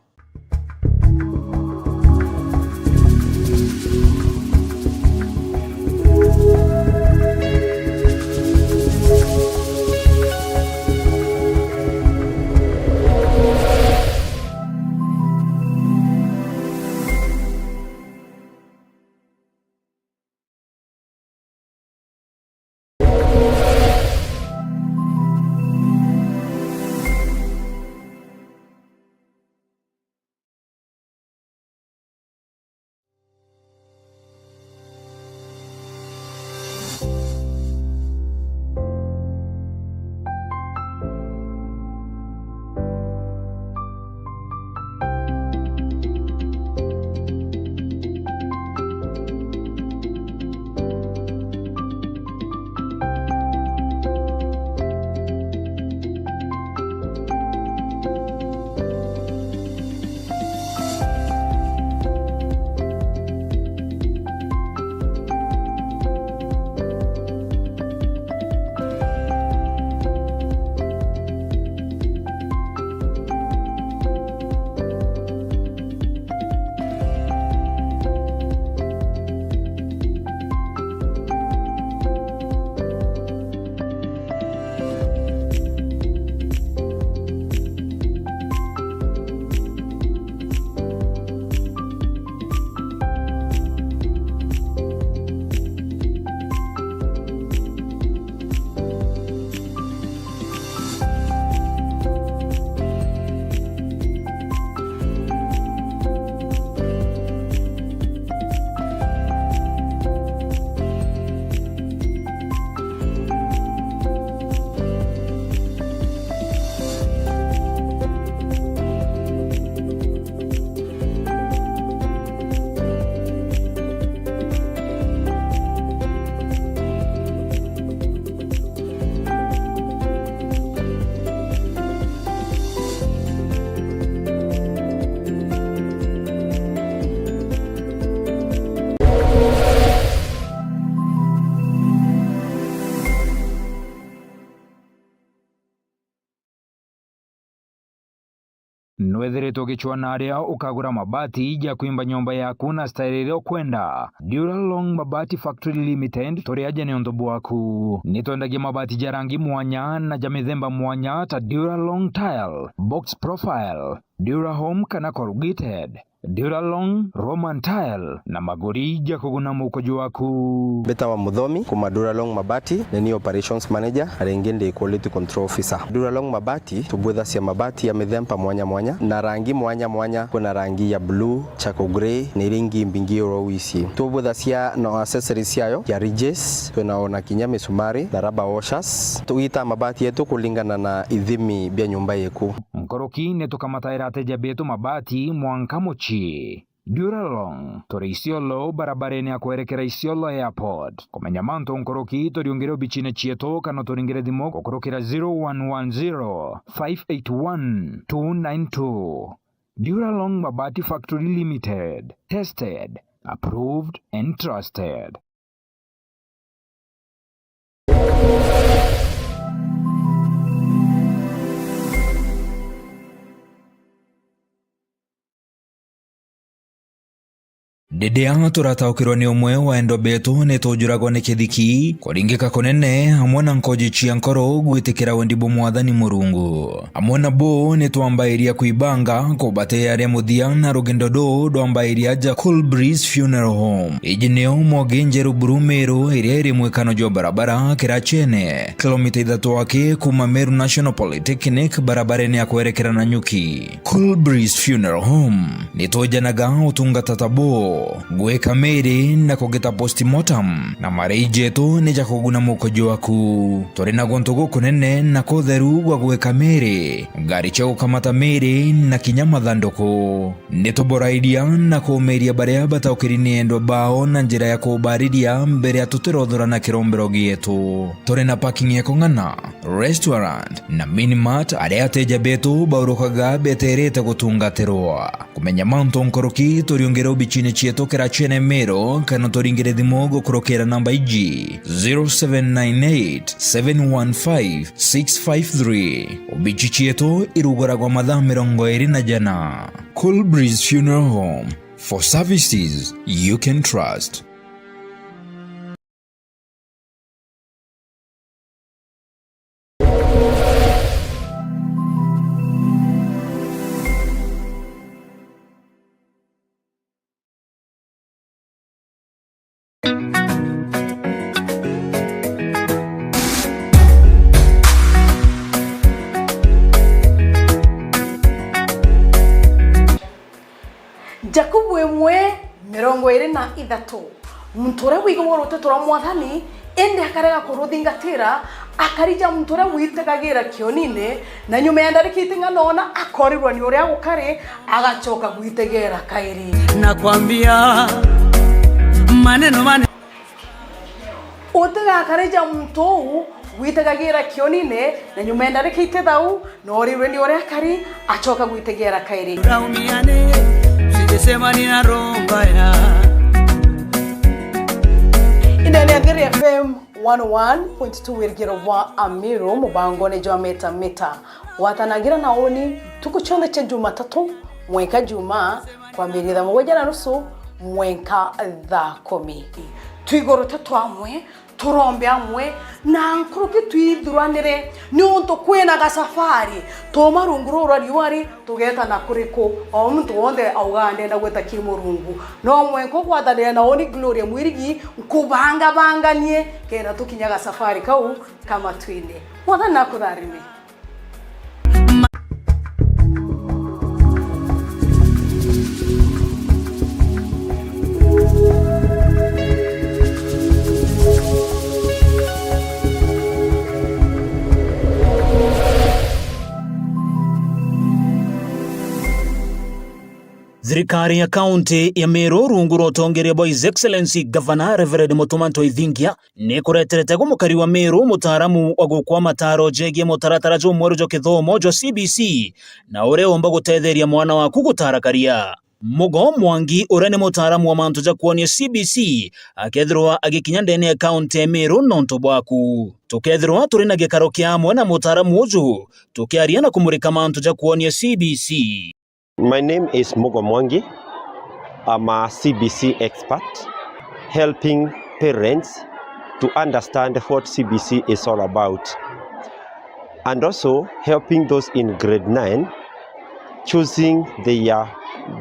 Wethiritwe ugicwaa na aria ukagura mabati ja kwimba nyomba yaku na style iria ukwenda, Duralong Mabati Factory Limited turi aja niuntu bwaku. Nitwendagia mabati ja rangi mwanya na ja mithemba mwanya ta Duralong Tile, Box Profile, Durahome kana Corrugated, Duralong, Roman Tile na maguri ja kuguna mukuju waku. Mbitawa Muthomi, kuma Duralong Mabati, ni ni Operations Manager, na ringi ndi Quality Control Officer. Duralong Mabati, tubwithacia mabati ya mithemba mwanya mwanya na rangi mwanya mwanya. Kwina rangi ya blue, charcoal grey, na iria ingi mbingi oro wisi. Tubwithacia na accessories ciayo ya ridges, twina ona kinya misumari na rubber washers. Tugitaa mabati yetu kulingana na ithimi bia nyumba yeku. Nkuruki ni tukamataira ateja betu mabati mwanka mucii. Duralong, turi Isiolo, barabarene ya kwerekera Isiolo Airport. Kumenya mantu nkuruki, turiungire obicine cietu kana turingire thimu gukurukira zero one one zero, five eight one, two nine two. Duralong Mabati Factory Limited. Tested, approved and trusted. Riria turataukirwa ni umwe wa endwa betu, ni tujuragwa ni kithiki, kuringika kunene, amwe na nkoji cia nkoro gwitikira wendi bwa Mwathani Murungu. Amwe na bo ni twambairia kwibanga kubatearia muthia na rugendo ruu rwambairia aja Cool Breeze Funeral Home. Iji nio Mwogi Njeru Buru Meru, iria iri mwikano jwa barabara Kirachene, kilomita ithatu aki kuma Meru National Polytechnic, barabarene ya kwerekera Nanyuki. Cool Breeze Funeral Home, ni twejanaga utungata ta buu, gwika miri na kugita postmortem, na marei jetu ni ja kuguna mukuju waku. Turi na guntu gukunene na kutheru gwa gwika miri, ngari cia gukamata miri na kinya mathanduku. Ni tuborairia na kuumiria baria bataukiri ni endwa bao na njira ya kubariria mbere ya tutirothora na kirombero gietu. Turi na parking ya kung'ana, restaurant na mini mart aria ateja betu baurukaga beterete gutungatirwa. Kumenya mantu nkuruki, turiungire obicine cietu Kirachene Meru kana turingire thimu gukurukira namba iji, zero seven nine eight, seven one five, six five three. Obici cietu iruguragwa mathaa mirongo iri na jana. Cool Breeze Funeral Home, for services you can trust. Jakubu imwe, mirongo iri na ithatu. Muntu uria wigagwa ruteto rwa Mwathani, indi akarega kuruthingatira, akarija muntu uria witegagira kionine, na nyuma ya ndarika iting'ana ona, akorirwa ni uria gukari, agacoka gwitegera kairi. Nakwambia maneno mane. Utigakarija muntu uu witegagira kionine, na nyuma ya ndarika itithau, noorirwe ni uria akari, acoka gwitegera kairi. Laumiane, usijisema nina roho mbaya. Ino ni Athiri F M one oh one point two, wirigiro bwa Amiru, mubangone jwa Meta Meta. Gwatanagira na uni ntuku cionthe cia Jumatatu mwenka Jumaa, kwambiria thaa mugwanja na nusu mwenka thaa kumi. Twigurute twamwe, turombe amwe, na nkuruki twithuranire, niuntu kwina gasafari. Tuuma rungu ruu rwa riua ri, tugeeta na kuriku? O muntu wonthe augaga ndenda gwita ki Murungu. No mwenka ugwatanire na uni Gloria Mwirigi, nkubangabanganie, kenda tukinya gasafari kau ka matuine. Mwathani nakutharime. Thirikari ya kaunti ya Meru rungu rwa utongeria bwa His Excellency Governor Reverend Mutuma Ntoithingia, nikureterete gwa mukari wa Meru mutaaramu wa gukwa mataaro jegie mutaratara jumweru jwa kithomo jwa C B C, na uria umba gutetheria mwana waku gutaara karia. Mugo Mwangi, uria ni mutaaramu wa mantu ja kwonia C B C, akethirwa agikinya ndene ya kaunti ya Meru nontu bwaku. Tukethirwa turi na gikaro kia amwe na mutaaramu uju, tukiaria na kumurika mantu ja kwonia C B C. My name is Mugo Mwangi. I'm a C B C expert, helping parents to understand what C B C is all about, and also helping those in grade nine choosing their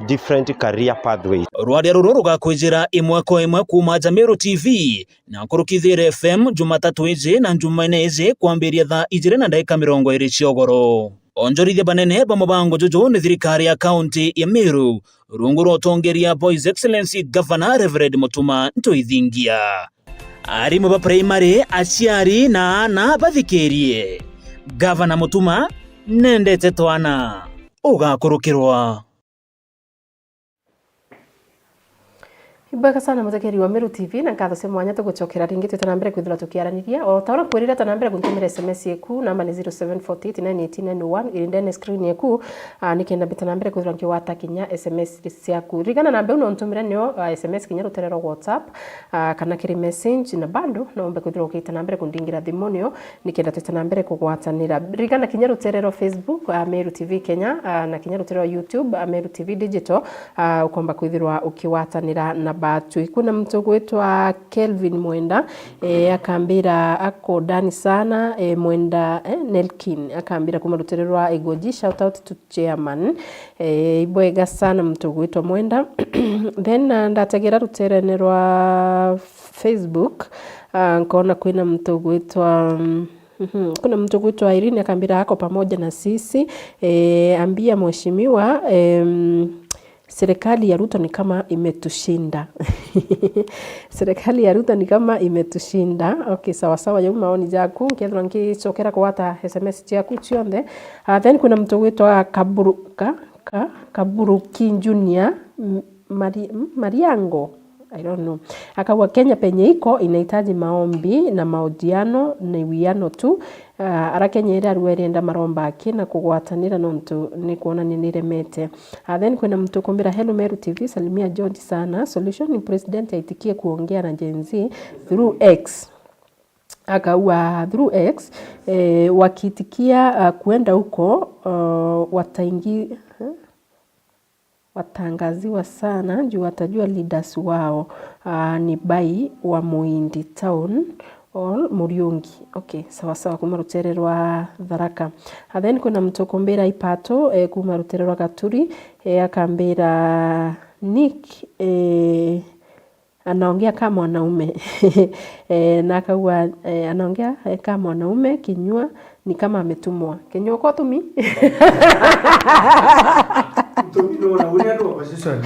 different career pathways. Rwaria ruru rugakwijira imwe kwa imwe kuuma Jamiru T V na nkuruki Thiiri F M, Jumatatu iji na Njumaine iji kwambiria thaa ijiri na ndagika mirongo iri cia ugoro. Onjorithia banene ba mubango juju ni thirikari ya kaunti ya Meru, rungu rwa utongeria bwa His Excellency Governor Reverend Mutuma Ntuithingia. Arimu ba primary, aciari na aana bathikirie. Gavana Mutuma nendete twana. Ugakurukirwa. Ibwega sana muthikiri wa Meru T V, na nkatho cia mwanya tugucokera ringi twita na mbere kwithirwa tukiaraniria. O ta uria nkwirire, ta na mbere guntumira S M S yeku, namba ni zero seven forty eight nine eighteen nine oh one, iri ndene screen yeku, ah, nikenda mbita na mbere kwithirwa nkigwata kinya S M S ciaku. Ririkana namba iu no untumire nio, ah, S M S kinya rutere rwa WhatsApp, ah, kana kiri message, na bado no umbe kwithirwa ukiita na mbere kundingira thimu nio, nikenda twita na mbere kugwatanira. Ririkana kinya rutere rwa Facebook, ah, Meru T V Kenya, ah, na kinya rutere rwa YouTube, ah, Meru T V Digital, ah, ukomba kwithirwa ukigwatanira na batwi. Kwina muntu ugwitwa Kelvin Mwenda, eh, akambira ako ndani sana, eh, Mwenda, eh, Nelkin, akambira kuma rutere rwa Igoji, shout out to chairman. Eh, ibwega sana muntu ugwitwa Mwenda. Then, ah, ndategera ruterene rwa Facebook, ah, nkona kwina muntu ugwitwa, mm, mhm, kuna mtu ugwitwa Irene akambira ako pamoja na sisi. Eh, ambia mheshimiwa, em, serikali ya Ruto ni kama imetushinda. Serikali ya Ruto ni kama imetushinda. Okay, sawa sawa, jau maoni jaku. Nkethirwa ngicokera kugwata S M S ciaku cionthe. Ah, then kuna mtu ugwitwa Kaburu-, ka, ka, Kaburuki Junior, m-, Mari-, m-, Mariango. I don't know. Akauga, "Kenya penye iko inahitaji maombi na mahojiano na uwiano tu." Ah, ara Kenya iri arua irienda maromba aki na kugwatanira nontu ni kwonania ni iremete. Ah, then kwina muntu ukumbira, "Hello Meru T V, salimia George sana. Solution ni president aitikie kuongea na Gen Z through X." Akauga, "Through X, eh, wakiitikia, ah, kuenda huko, ah, wataingi-, eh?" Watangaziwa sana juu watajua leaders wao, ah, ni Bai wa Muindi Town or Muriungi. Okay, sawa sawa, kuma rutere rwa Tharaka. And then kuna mtu ukumbira Ipato, eh, kuma rutere rwa Gaturi, eh, akambira, "Nick, eh, anaongea kama mwanaume." Eh, na akauga, eh, "Anaongea, eh, kama mwanaume, kinyua ni kama ametumwa." Kinyua kwa tumi? Tumi no na uria ndo opposition.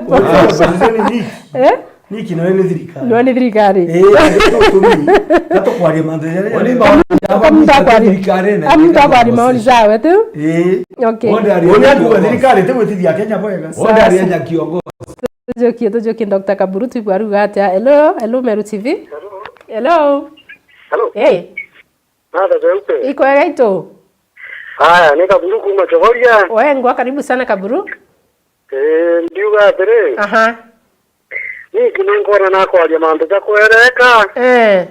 Opposition ni Nick. Eh? Nick no ni thirikari. No ni thirikari. Eh, ndo tumi. Gatukwaria mantu jaria. Oni maoni Kamuta kwari. Thirikari na Kamuta kwari maoni jawe tu. Eh. Okay. Oni ari thirikari tu gwitithia Kenya bwega. Sawa, sawa. Oni ari nya kiongozi. Tujukie, tujukie Doctor Kaburu, twigua aruga atia. Hello, hello, Meru T V. Hello. Hello. Hey. Nada, Jeupe. Iko wega itu? Haya, ni Kaburu kuma Chogoria. Wengwa, karibu sana Kaburu. Eh, ndiuga atiri. Aha. Ni kini nkona na kwaria mantu ja kwereka. Eh.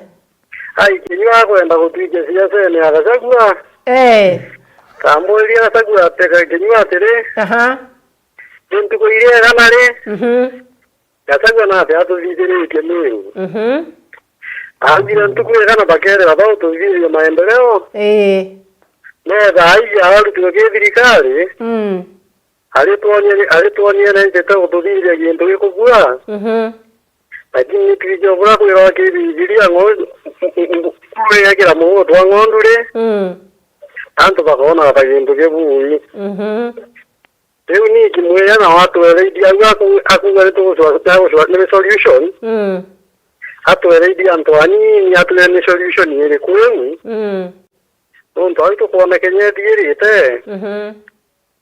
Ai, kinyua akwenda gutwija siasa ni Gachagua. Eh. Kamburiria Gachagua ateka kinyua atiri. Aha. Ni ntuku iria igana ri? Mhm. Gachagua nate atuthithiritie Meru. Mhm. Augire ntuku igana bakeerira bau tuthithirie maendeleo. Ii. Metha aija arutirwe ki thirikari. Mm. Aritwonie, aritwonie na njite gututhithia gintu gikubua. Mhm. Lakini twije bura kwirwa kibithiria ngo-, kuru igakira mugutu wa ng'ondu ri. Mm. Antu bakoona ta gintu kibui. Mhm. Riu ni kimwira na watwereithia au aku-, akuuga ni tugucwa-, ni gucwa-, ni solution. Mm. Atwereithia antu anini, atwire ni solution iriku iu. Mm. Nontu au tukwona Kenya ithiirite, mhm,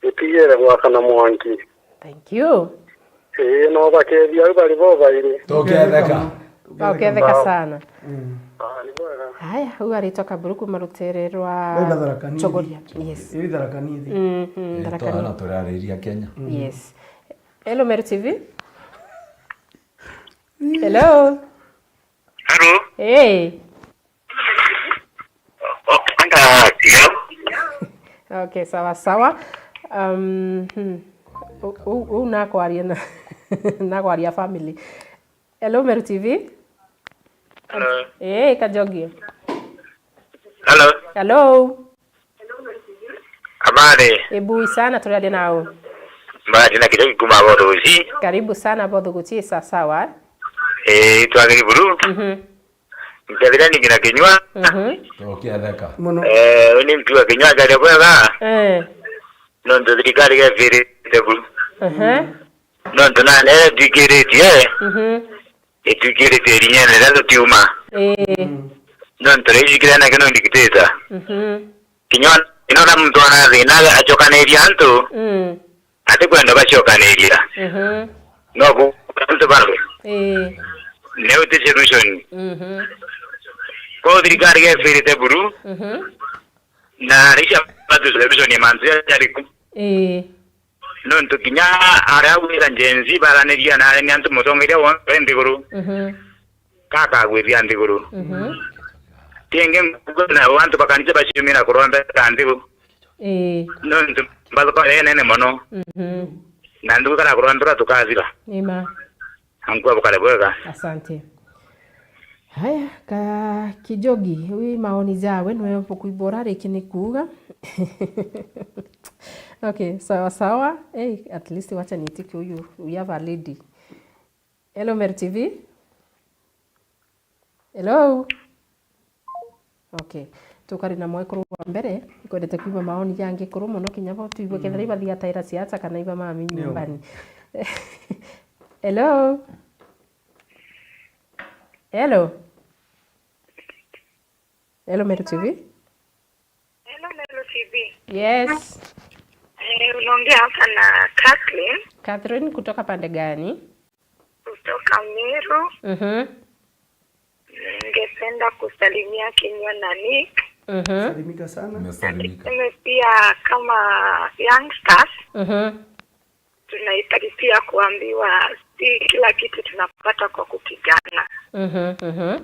itigire gwakana mwanki. Thank you. Ii, no bakethia au bari bo bairi. Tuketheka. Tuketheka sana. Mm. Ah, ni bwega. Haya, au aritwa Kaburu kuma rutere rwa Tharaka Nithi. Chogoria. Yes. Iri Tharaka Nithi. Mm, mm, eh, Tharaka Nithi. Twarariria Kenya. Mm. Yes. Hello, Meru T V. Hello. Hello. Hey. O-, anga, yeah. Okay, sawa sawa. Um, hmm. U- u- u nakwaria na nakwaria family. Hello, Meru T V. Hello. Eh, Kajogi. Hello. Hello. Habari. Ebui sana, turaria nao. Mbati na Kijogi kuma Bothuguchi. Karibu sana Bothuguchi, sawa. Eh, twagiri buru. Mhm. Nkathira ningi na kinyua. Mhm. Tukiatheka. Muno. Eh, uni mtu wa kinyua kari bwega. Eh. Nontu thirikari gefirite buru. Aha. Nontu nane twikiritie, mhm, itwikiritie irinyene riria tutiuma. Ii. Mm. Nontu riu ijikire nake no dictator. Mhm. Kinya ona muntu ona thina acokaniria antu, mm, atikwenda bacokaniria. Mhm. No bu antu bamwe. Ii. Neu ti solution. Mhm. Ko thirikari gefirite buru. Mhm. Na ricia batu solution ya mantu ya jariku. Ii. Nontu kinya aria agwira Gen Z baraniria na aremi antu mutongeria wonthe nthiguru, mhm, kakagwithia nthiguru. Mhm. Tingi nguga na antu bakanisa baciumira kurombeka nthiguru. Ii. Nontu mbathuka yenene mono. Mhm. Na nthiguru kara kurombeka tukathira. Nima. Ankwa bukare bwega. Asante. Haya, ka Kijogi, wi maoni jawe nwe bukuibora riki ni kuuga. Okay, sawa sawa. Hey, at least wacha niitike uyu, we have a lady. Hello, Meru T V. Hello. Okay. Tukari na mwekuru wa mbere, ikwendete kuigua maoni ja ngikuru mono kinya bo tuigue kethira ibathiataira siasa kana iba mami nyumbani. Hello? Hello? Hello, Meru T V? Hello, Meru T V. Yes. Eh, unaongea hapa na Kathleen. Catherine, kutoka pande gani? Kutoka Meru. Mhm. Ningependa kusalimia Kinyua na Nick. Mhm. Salimika sana. Umesalimika. Niseme pia kama youngsters, mhm, tunahitaji pia kuambiwa si kila kitu tunapata kwa kupigana. Mhm, mhm.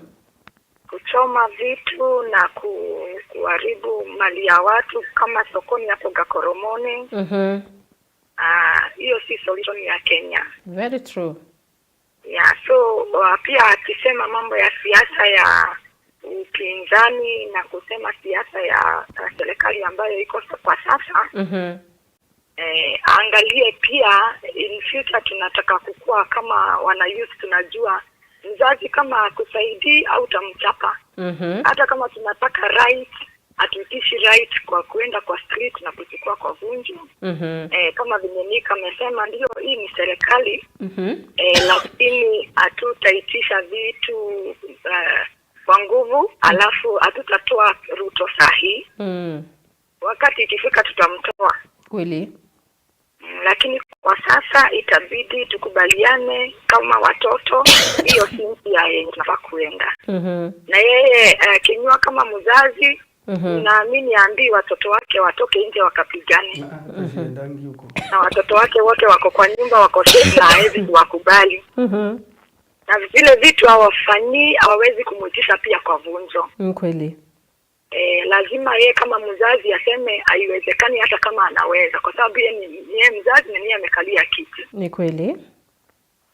Kuchoma vitu na ku-, kuharibu mali ya watu kama sokoni hapo Gakoromoni. Mhm. Ah, hiyo si solution ya Kenya. Very true. Yeah, so, uh, pia akisema mambo ya siasa ya upinzani na kusema siasa ya, ya serikali ambayo iko sa-, kwa sasa, mhm, eh, aangalie pia in future tunataka kukua kama wana youth, tunajua mzazi kama akusaidii au utamchapa. Mhm. Hata kama tunataka right, hatuitishi right kwa kuenda kwa street na kuchukua kwa vunjo. Mhm. Eh, kama venye Nick amesema, ndio hii ni serikali. Mhm. Eh, lakini hatutaitisha vitu, eh, kwa nguvu, alafu hatutatoa Ruto sahi. Mm. Wakati ikifika tutamtoa. Kweli. Mm, lakini kwa sasa itabidi tukubaliane kama watoto, hiyo si njia yenye tunafaa kuenda. Mhm. Na yeye, eh, Kinyua kama mzazi, mhm, naamini aambii watoto wake watoke nje wakapigane. Ah, ah, hata siendangi huko. Na watoto wake wote wako kwa nyumba, wako safe na hawezi kuwakubali. Mhm. Na vile vitu hawafanyii, hawawezi kumuitisha pia kwa vunjo. Ni kweli. Eh, lazima yeye kama mzazi aseme haiwezekani hata kama anaweza, kwa sababu yeye ni, ni yeye mzazi na ni yeye amekalia kiti. Ni kweli.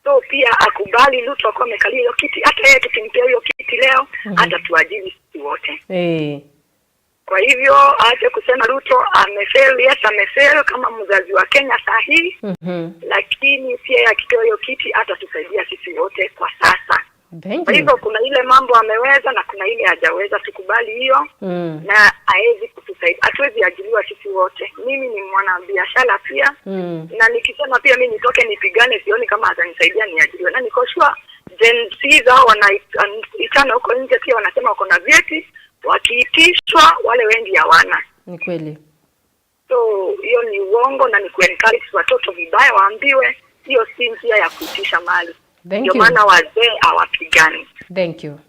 So pia akubali Ruto akuwa amekalia hiyo kiti, hata yeye tukimpea hiyo kiti leo, mhm, hata tuajiri sisi wote. Eh. Kwa hivyo, aache kusema Ruto amefail. Yes, amefail kama mzazi wa Kenya saa hii, mhm, lakini pia yeye akitoa hiyo kiti hatatusaidia sisi wote kwa sasa. Thank you. Kwa hivyo, kuna ile mambo ameweza na kuna ile hajaweza, tukubali hiyo. Mm. Na haezi kutusaidia, hatuwezi ajiriwa sisi wote. Mimi ni mwanabiashara pia. Mm. Na nikisema pia mimi nitoke nipigane, sioni kama atanisaidia niajiriwe. Na niko sure Gen Z zao wanaitana huko nje pia wanasema wako na vyeti, wakiitishwa wale wengi hawana. Ni kweli. So, hiyo ni uongo na ni kuencourage watoto vibaya, waambiwe hiyo si njia ya kuitisha mali. Thank you. Ndio maana wazee hawapigani. Thank you.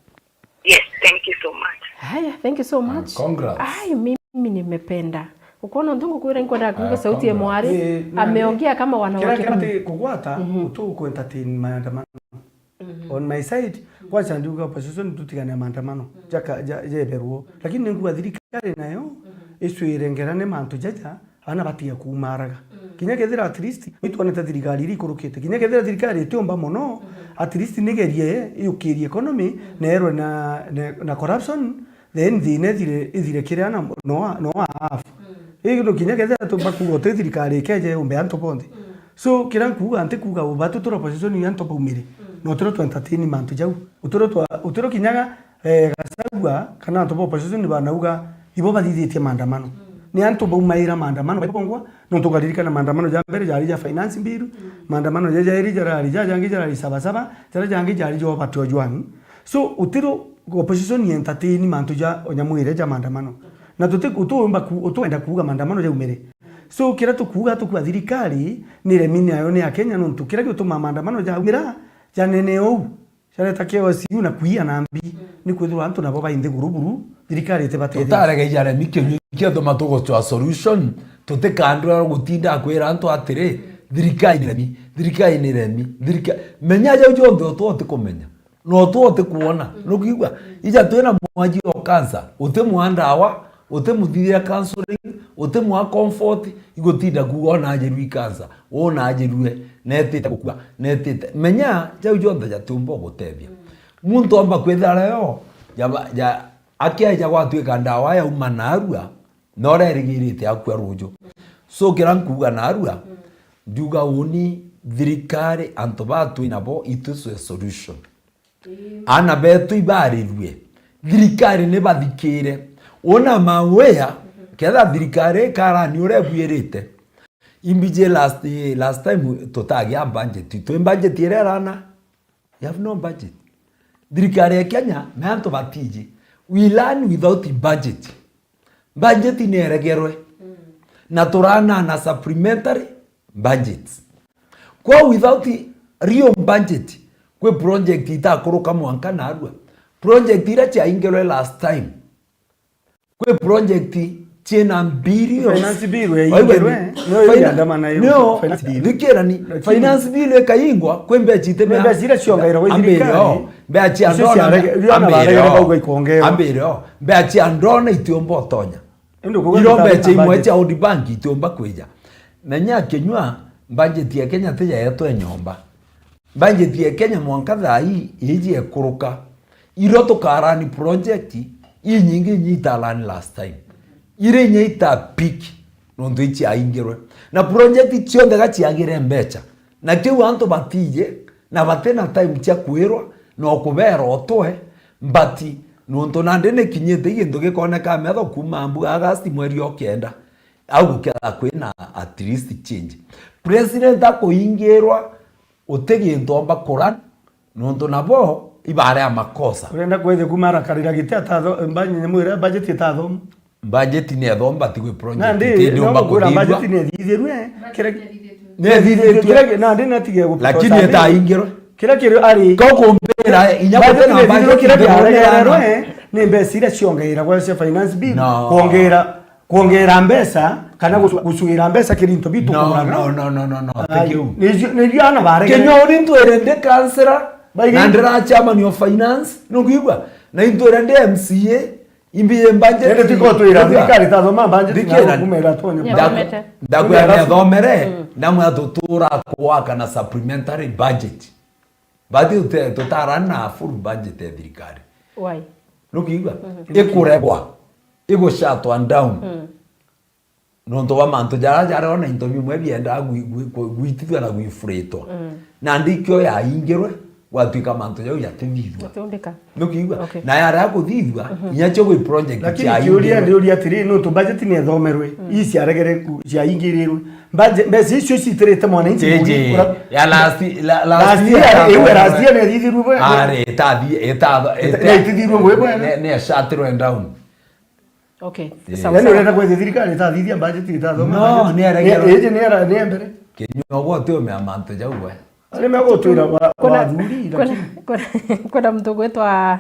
Yes, thank you so much. Haya, thank you so much. Congrats. Ai, mimi nimependa. Ukoona untu ngukwira, nkwenda kuigua sauti ya mwari. Eh, na ameongea kama wanawake kumi. Kugwata, mhm, utu ku entertain maandamano. Mhm. On my side, kwanza ndiuga opposition tutigane na maandamano, jaka-, ja-, jeberwo. Lakini ninkuga thirikari nayo, icwire ngerane mantu jaja, ana batige kuumaraga. Kinya kethira at least, itwonete thirikari iria ikurukite. Kinya kethira thirikari itiumba mono, at least nigerie yukirie economy, na erwe na, na, na corruption, then thina ithire, ithire kiria na no, no half. Ii no kinya kethira tumba kuuga uti thirikari ikeje yumbe antu bonthe. So, kiria nkuuga, nti kuuga uba tutire opposition ya antu baumire. No utire tu entertain mantu jau. Utire twa, utire kinyaga, eh, Gachagua kana antu ba opposition banauga ibo bathithitie maandamano. Ni antu baumaira maandamano, bongwa, nontu ukaririkana maandamano ja mbere jari ja finance bill, maandamano ja jairi jarari ja jangi jarari Saba Saba, jaria jangi jari jo Obati Ojwang. So, utire opposition i entertain mantu ja onyamwire ja maandamano. Na tuti, utuumba ku-, utuenda kuuga maandamano jaumire. So, kiria tukuuga, tukuuga thirikari ni remi nayo ni ya Kenya, nontu kiria gituma maandamano jaumira, janene ou, jareta chaos iu na kuia na mbi, ni kwithirwa antu nabo bai nthiguru buru, thirikari itibatethetie. Tutaregeija remi kinyua kiatuma tugucwa solution, tutikandwira gutinda kwira antu atiri, thirikari ni remi, thirikari ni remi, thirika-, menya jau jonthe utwa utikumenya. No tu utikwona. Nukwigua? Ija twina mwaji o cancer, utimwa ndawa, utimuthithia counseling, utimwa comfort, igutinda kuuga ona ajirui cancer, ona ajirue, netite gukua, netite. Menya, jau jonthe jatiumba gutethia. Muntu amba kwithira reo, jaba, ja, akiaja gwatuika ndawa yauma narua, na uria erigirite akua ruju. So, kiria nkuuga narua, ndiuga uni thirikari, antu ba twi nabo, itwi twi solution. Ana betu ibarirue. Thirikari ni bathikire. Una mawea, ketha thirikari ikarani uria ibwirite. Imbiji last, last time tutagia budget. Twi budget iria irana. You have no budget. Thirikari ya Kenya, na antu batiji. We learn without budget. Budget ni eregerwe. Na turana na supplementary budgets. Kwa without real budget, kwi project itakuruka mwanka narua. Project iria ciaingirwe last time, kwi project ciina billions. Finance bill yaingirwe, nio iriandamana iyo, finance bill. Thikirani, finance bill ikaingwa, kwi mbeca ite mbeca iria ciongairagwa i thirikari. Mbeca cia ndona, icio ciarege-, iria ona ambire baregere o, bauga ikongerwa. Ambire o, mbeca cia ndona itiumba utonya. Indi ukuga iro mbeca imwe cia World Bank itiumba kwija. Menya kinyua, budget ya Kenya ti yaetwe nyomba. Budget ya Kenya mwanka thaa ii iji ekuruka. Irio tukarani project inyingi inya itarani last time. Iri inya ita peak nontu ichiaingirwe. Na project cionthe gachiagire mbeca. Na kiu antu batije, na batina time cia kwirwa, no kubera utwe, but nontu nandi nikinyite gintu gikoneka metho kuma mbu August mweri o kenda. Au guketha kwina at least change. President akuingirwa, uti gintu omba kuran, nontu nabo ibare amakosa. Urenda kwithia kuma arakarira giti atatho-, mba-, nyamu iria budget itathoma? Budget ni ethomba ti gwi project. Nandi, iti ni no omba gukwira kuthithua. Budget ni ethithirue, kira-, ni ethithitue. Kira-, nandi natige gu-, lakini etaingirwe. Kira kiri ari. Ko kumbira, inya budget ni ethithirue, kira kiaregererwe, ni mbeca iria ciongairagwa cia finance bill, no, kwongera Kwongera mbeca kana gucu-, gucuira mbeca kiri into bitu kugurana. No, no, no, no, no, no, thank you. Nijio, nijio ana baregere. Kenya uri ntwire ndi councillor, na ndira chairman of finance, nukwigua? Na intwire ndi M C A, imbiye budget. Ende tiko twira, thirikari tathoma budget na kumera tonya. Ndakwira ni athomere, na mwa tutura kwaka na supplementary budget. But tute-, tutarana full budget ya thirikari. Why? Nukwigua? Ikuregwa, igushutwa down. Nontu bwa mantu jaria jari ona into bimwe biendaa gwi-, gwi-, gwi-, gwitithua na gwifuritwa. Nandi ikio yaingirwe, gwatuika mantu jau jatithithua. Jatundika. Nukwigua? Okay. Na yaria kuthithua, inya cio gwi project ciaingirwe. Lakini kiuria ndiuria atiri, nontu budget ni ethomerwe, ii ciaregere ku-, ciaingirirwe. Mbeca, mbeca icio citirite mwananchi. Iji, ya last, la, last year, iwe last year ni ithithirwe bwe. Ari, itathi-, ita-, ita-, itithirwe bwe bwe. Ne, ne, shatirwe down. Okay, sawa. Yaani urenda kwethia thirikari itathithia budget itathoma? No, ni aregere. Iji ni ara, ni mbere. Kinyua gwa tu me amantu jau bwe. Ari me gutwira wa, kuna, wathuri, kuna, lakini kuna, kuna muntu gwitwa,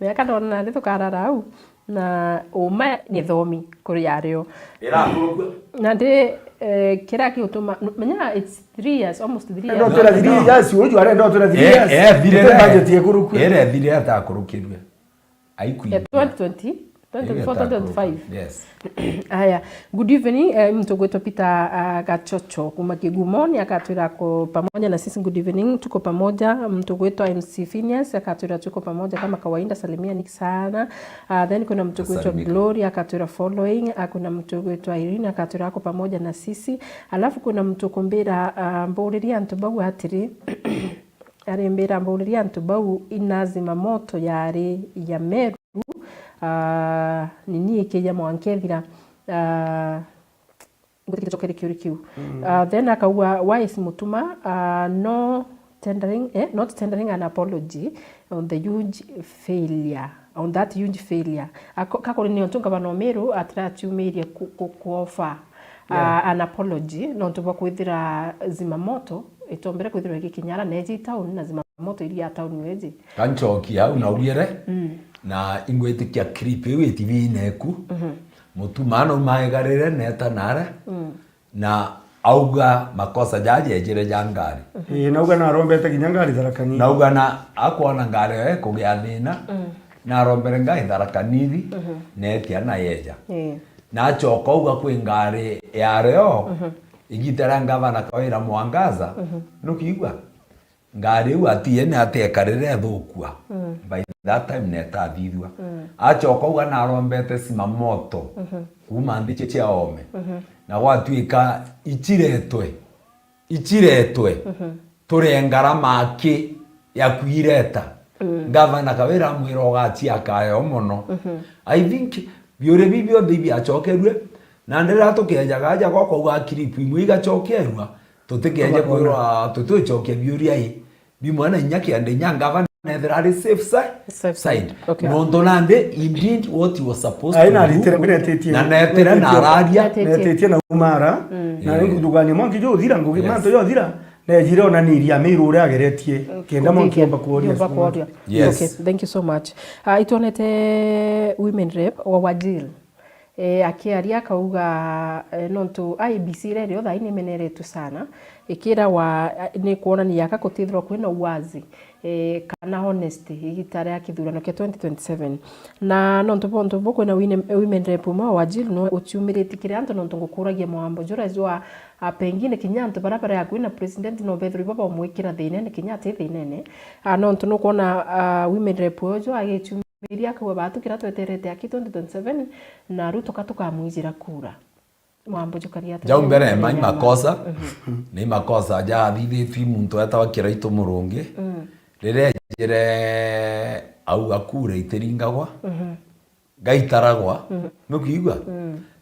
miaka ndona nandi tukarara au. Na uma ni thomi kuri yario. Irakurukua. Na ndi, eh, kira giutuma, menya it's three years, almost three years. Ndo twira three years, uju arenda twira three years. Eh, thire. Ite budget yekurukua. Ere thire atakurukirwe. Aikui. Ya twenty twenty. Twenty twenty-four, twenty twenty-five. Yes. Aya, good evening, eh, mtu gwitwa Peter, ah, Gachocho kuma Kigumo ni akatwira ako pamoja na sisi. Good evening, tuko pamoja. Mtu gwitwa M C Phineas akatwira tuko pamoja kama kawaida, salimia Nick sana. Ah, then kuna mtu gwitwa Glory akatwira following. Ah, kuna mtu gwitwa Irene akatwira ako pamoja na sisi. Alafu kuna mtu kumbira, ah, mburiria antu bau atiri, arimbira mburiria antu bau ina zimamoto yari ya Meru, ah, nini ikija mwankethira, ah, ngwitikiria cokeri kiuri kiu. Ah, then akauga, why is Mutuma, ah, no tendering, eh, not tendering an apology on the huge failure, on that huge failure? Ako-, kakuri ni ontu ngavana o Meru atiraciumirie ku-, ku-, kuofa, ah, an apology nontu bwa kwithira zimamoto itombere kwithirwa igikinyara neji town na zimamoto iria town weji. Kanchoki au na ugire, na ingwitikia clip iu itivine ku. Mutuma no maegarire neta nare, na auga makosa jaja ejire ja ngari. Ii, nauga narombete kinya ngari Tharaka Nithi. Nauga na akwona ngari yo ikugia thina, narombere ngari Tharaka Nithi, netia na yeja. Ii. Na acoka auga kwi ngari ya rio, igita ria ngavana Kawira Mwangaza, nukiigua? Ngari iu atie ni atekarire ethukua. By that time netathithua. Acoka auga narombete zimamoto kuuma nthi cia ome. Na gwatuika ichiretwe, ichiretwe, turi ngarama aki ya kwireta. Ngavana Kawira amwira ugacia kayo mono. I think biuri biu bionthe ibiacokerue, na ndira tukejaga aja gwakwa uga clip imwe igacokerua, tutikeje kwirwa tutwicokia biuria i bimwe na inya kiande inya ngavana ethira ari safe si-, side. Okay. Nontu nandi he did what he was supposed to do. Ai, na ritire, na netire na araria. Netire na umara, na ndugania mwangi jo thira, ngugi mantu jo thira, nejire ona ni iria Meru uria ageretie, kenda mwangi omba kuoria. Yes. Okay, thank you so much. Ah, itwonete women rep wa Wajir. E, akiaria akauga, e, nontu I E B C iria irio thaa ii nimeneretwe sana, ikiragwa, e, ni kuonania aka kutithirwa kwina uwazi, e, kana honesty igita ria kithurano kia twenty twenty-seven. Na nontu bontu bu kwina wine-, women rep umwe wa Wajir no uciumiritie kiri antu nontu ngukuragia mwambo jura jwa, a, pengine kinya antu baria bari akui na president no bethirwe ibo bamwikira thinene kinya ati thinene. A, nontu nukwona, a, women rep uju agiciumiriria Miria akauga, batu kira tweterete aki twenty twenty-seven, na Ruto ka tukamwijira kura. Mwambo jukaria atia? Jau mbere, mai makosa, ni makosa jathithitwi muntu wetagwa Kiraitu Murungi. Riria ejire auga kura itiringagwa, gaitaragwa, nukiigua?